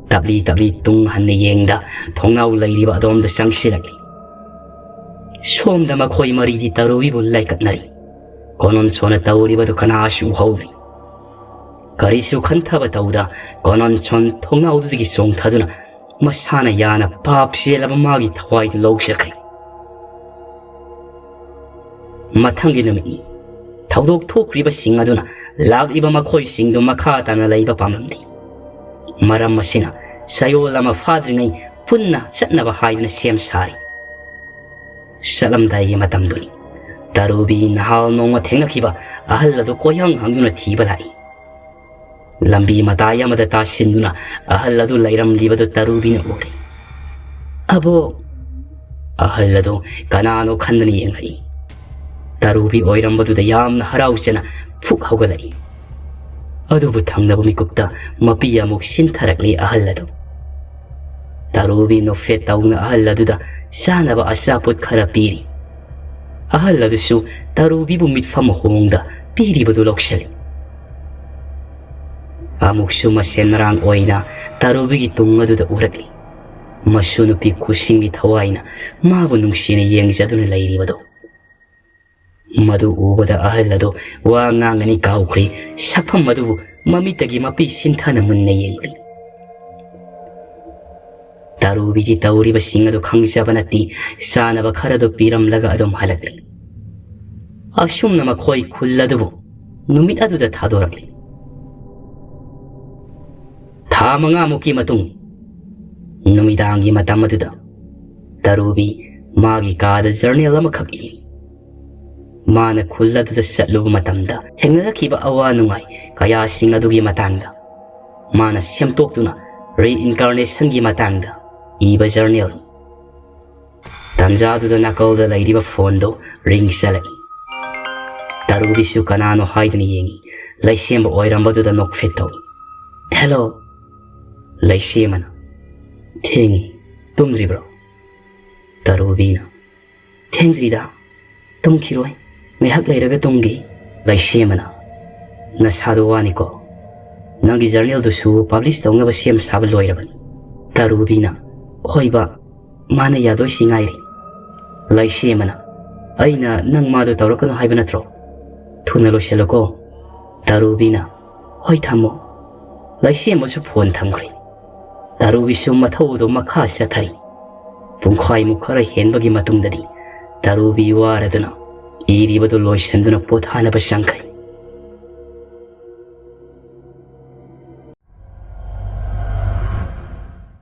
ꯇꯞꯂꯤ ꯇꯞꯂꯤ ꯇꯨꯡ ꯍꯟꯅ ꯌꯦꯡꯗ ꯊꯣꯡꯅꯥꯎ ꯂꯩꯔꯤꯕ ꯑꯗꯣꯝꯗ ꯆꯪꯁꯤꯜꯂꯛꯂꯤ꯫ ꯁꯣꯝꯗ ꯃꯈꯣꯏ ꯃꯔꯤꯗꯤ ꯇꯔꯨꯕꯤꯕꯨ ꯂꯥꯏꯀꯠꯅꯔꯤ꯫ ꯀꯣꯅꯣꯟꯁꯣꯟꯅ ꯇꯧꯔꯤꯕꯗꯨ ꯀꯅꯥꯁꯨ ꯎꯍꯧꯗ꯭ꯔꯤ꯫ ꯀꯔꯤꯁꯨ ꯈꯟꯊꯕ ꯇꯧꯗ ꯀꯣꯅꯣꯟꯁꯣꯟ ꯊꯣꯡꯅꯥꯎꯗꯨꯗꯒꯤ ꯆꯣꯡꯊꯗꯨꯅ ꯃꯁꯥꯅ ꯌꯥꯅ ꯄꯥꯞ ꯆꯦꯜꯂꯕ ꯃꯥꯒꯤ ꯊꯋꯥꯏꯗꯨ ꯂꯧꯖꯈ꯭ꯔꯦ꯫ ꯃꯊꯪꯒꯤ ꯅꯨꯃꯤꯠꯅꯤ꯫ ꯊꯧꯗꯣꯛ ꯊꯣꯛꯈ꯭ꯔꯤꯕꯁꯤꯡ ꯑꯗꯨꯅ ꯂꯥꯛꯂꯤꯕ ꯃꯈꯣꯏꯁꯤꯡꯗꯨ ꯃꯈꯥ ꯇꯥꯅ ꯂꯩꯕ ꯄꯥꯝꯂꯝꯗꯦ꯫ ꯃꯔꯝ ꯑꯁꯤꯅ ꯆꯌꯣꯜ ꯑꯃ ꯐꯥꯗ꯭ꯔꯤꯉꯩ ꯄꯨꯟꯅ ꯆꯠꯅꯕ ꯍꯥꯏꯗꯨꯅ ꯁꯦꯝ ꯁꯥꯔꯤ꯫ ꯆꯠꯂꯝꯗꯥꯏꯒꯤ ꯃꯇꯝꯗꯨꯅꯤ꯫ ꯇꯔꯨꯕꯤ ꯅꯍꯥꯜ ꯅꯣꯡꯃ ꯊꯦꯡꯅꯈꯤꯕ ꯑꯍꯜ ꯑꯗꯨ ꯀꯣꯏꯍꯪ ꯍꯪꯗꯨꯅ ꯊꯤꯕ ꯂꯥꯛꯏ꯫ ꯂꯝꯕꯤ ꯃꯇꯥꯏ ꯑꯃꯗ ꯇꯥꯁꯤꯟꯗꯨꯅ ꯑꯍꯜ ꯑꯗꯨ ꯂꯩꯔꯝꯂꯤꯕꯗꯨ ꯇꯔꯨꯕꯤꯅ ꯎꯔꯦ꯫ "ꯑꯕꯣꯛ!" ꯑꯍꯜ ꯑꯗꯨ ꯀꯅꯥꯅꯣ ꯈꯟꯗꯨꯅ ꯌꯦꯡꯂꯛꯏ꯫ ꯇꯔꯨꯕꯤ ꯑꯣꯏꯔꯝꯕꯗꯨꯗ ꯌꯥꯝꯅ ꯍꯔꯥꯎꯖꯅ ꯐꯨꯛ ꯍꯧꯒꯠꯂꯛꯏ꯫ ꯑꯗꯨꯕꯨ ꯊꯪꯅꯕ ꯃꯤꯀꯨꯞꯇ ꯃꯄꯤ ꯑꯃꯨꯛ ꯁꯤꯟꯊꯔꯛꯂꯤ ꯑꯍꯜ ꯑꯗꯨ꯫ ꯇꯔꯨꯕꯤ ꯅꯣꯛꯐꯦꯠ ꯇꯧꯅ ꯑꯍꯜ ꯑꯗꯨꯗ ꯆꯥꯅꯕ ꯑꯆꯥꯄꯣꯠ ꯈꯔ ꯄꯤꯔꯤ꯫ ꯑꯍꯜ ꯑꯗꯨꯁꯨ ꯇꯔꯨꯕꯤꯕꯨ ꯃꯤꯠꯐꯝ ꯍꯣꯡꯗ ꯄꯤꯔꯤꯕꯗꯨ ꯂꯧꯁꯤꯜꯂꯤ꯫ ꯑꯃꯨꯛꯁꯨ ꯃꯁꯦꯟ ꯃꯔꯥꯡ ꯑꯣꯏꯅ ꯇꯔꯨꯕꯤꯒꯤ ꯇꯨꯡ ꯑꯗꯨꯗ ꯎꯔꯛꯂꯤ꯫ ꯃꯁꯨ ꯅꯨꯄꯤ ꯈꯨꯁꯤꯡꯒꯤ ꯊꯋꯥꯏꯅ ꯃꯥꯕꯨ ꯅꯨꯡꯁꯤꯅ ꯌꯦꯡꯖꯗꯨꯅ ꯂꯩꯔꯤꯕꯗꯨ꯫ ꯃꯗꯨ ꯎꯕꯗ ꯑꯍꯜ ꯑꯗꯨ ꯋꯥ ꯉꯥꯡꯒꯅꯤ ꯀꯥꯎꯈ꯭ꯔꯦ꯫ ꯁꯛꯐꯝ ꯑꯗꯨꯕꯨ ꯃꯃꯤꯠꯇꯒꯤ ꯃꯄꯤ ꯁꯤꯟꯊꯅ ꯃꯨꯟꯅ ꯌꯦꯡꯂꯤ꯫ ꯇꯔꯨꯕꯤꯗꯤ ꯇꯧꯔꯤꯕꯁꯤꯡ ꯑꯗꯨ ꯈꯪꯖꯕ ꯅꯠꯇꯦ꯫ ꯆꯥꯅꯕ ꯈꯔꯗꯨ ꯄꯤꯔꯝꯂꯒ ꯑꯗꯨꯝ ꯍꯜꯂꯛꯂꯤ꯫ ꯑꯁꯨꯝꯅ ꯃꯈꯣꯏ ꯈꯨꯜ ꯑꯗꯨꯕꯨ ꯅꯨꯃꯤꯠ ꯑꯗꯨꯗ ꯊꯥꯗꯣꯔꯛꯂꯤ꯫ ꯊꯥ ꯃꯉꯥꯃꯨꯛꯀꯤ ꯃꯇꯨꯡ, ꯅꯨꯃꯤꯗꯥꯡꯒꯤ ꯃꯇꯝ ꯑꯗꯨꯗ ꯇꯔꯨꯕꯤ ꯃꯥꯒꯤ ꯀꯥꯗ ꯖꯔꯅꯦꯜ ꯑꯃꯈꯛ ꯏꯔꯤ꯫ ꯃꯥꯅ ꯈꯨꯜ ꯑꯗꯨꯗ ꯆꯠꯂꯨꯕ ꯃꯇꯝꯗ ꯊꯦꯡꯅꯔꯛꯈꯤꯕ ꯑꯋꯥ ꯅꯨꯡꯉꯥꯏ ꯀꯌꯥꯁꯤꯡ ꯑꯗꯨꯒꯤ ꯃꯇꯥꯡꯗ ꯃꯥꯅ ꯁꯦꯝꯗꯣꯛꯇꯨꯅ Reincarnationꯒꯤ ꯃꯇꯥꯡꯗ ꯏꯕ journalꯅꯤ꯫ ꯇꯥꯟꯖꯥꯗꯨꯗ ꯅꯥꯀꯜꯗ ꯂꯩꯔꯤꯕ phoneꯗꯨ ring ꯆꯠꯂꯛꯏ꯫ ꯇꯔꯨꯕꯤꯁꯨ ꯀꯅꯥꯅꯣ ꯍꯥꯏꯗꯨꯅ ꯌꯦꯡꯉꯤ꯫ ꯂꯩꯁꯦꯝꯕ ꯑꯣꯏꯔꯝꯕꯗꯨꯗ ꯅꯣꯛꯐꯦꯠ ꯇꯧꯏ꯫ "Hello!" ꯂꯩꯁꯦꯝꯕꯅ, "ꯊꯦꯡꯉꯤ, ꯇꯨꯝꯗ꯭ꯔꯤꯕ꯭ꯔꯣ?" ꯇꯔꯨꯕꯤꯅ, "ꯊꯦꯡꯗ꯭ꯔꯤꯗ, ꯇꯨꯝꯈꯤꯔꯣꯏ, ꯉꯥꯏꯍꯥꯛ ꯂꯩꯔꯒ ꯇꯨꯝꯒꯦ꯫" ꯂꯩꯁꯦꯝꯕꯅ, "ꯅꯁꯥꯗꯣ ꯋꯥꯅꯤꯀꯣ, ꯅꯪꯒꯤ journalꯗꯨꯁꯨ publish ꯇꯧꯅꯕ ꯁꯦꯝ ꯁꯥꯕ ꯂꯣꯏꯔꯕꯅꯤ꯫" ꯇꯔꯨꯕꯤꯅ, "ꯍꯣꯏꯕ, ꯃꯥꯅ ꯌꯥꯗꯣꯏꯁꯤ ꯉꯥꯏꯔꯤ꯫" ꯂꯩꯁꯦꯝꯕꯅ, "ꯑꯩꯅ ꯅꯪ ꯃꯥꯗꯣ ꯇꯧꯔꯛꯀꯅꯨ ꯍꯥꯏꯕ ꯅꯠꯇ꯭ꯔꯣ? ꯊꯨꯅ ꯂꯣꯏꯁꯤꯜꯂꯨꯀꯣ꯫" ꯇꯔꯨꯕꯤꯅ, "ꯍꯣꯏ, ꯊꯝꯃꯣ꯫" ꯂꯩꯁꯦꯝꯕꯁꯨ phone ꯊꯝꯈ꯭ꯔꯦ꯫ ꯇꯔꯨꯕꯤꯁꯨ ꯃꯊꯧꯗꯣ ꯃꯈꯥ ꯆꯠꯊꯔꯤ꯫ ꯄꯨꯡꯈꯥꯏꯃꯨꯛ ꯈꯔ ꯍꯦꯟꯕꯒꯤ ꯃꯇꯨꯡꯗꯗꯤ ꯇꯔꯨꯕꯤ ꯋꯥꯔꯗꯨꯅ ꯏꯔꯤꯕꯗꯨ ꯂꯣꯏꯁꯤꯟꯗꯨꯅ ꯄꯣꯊꯥꯅꯕ ꯆꯪꯈ꯭ꯔꯦ꯫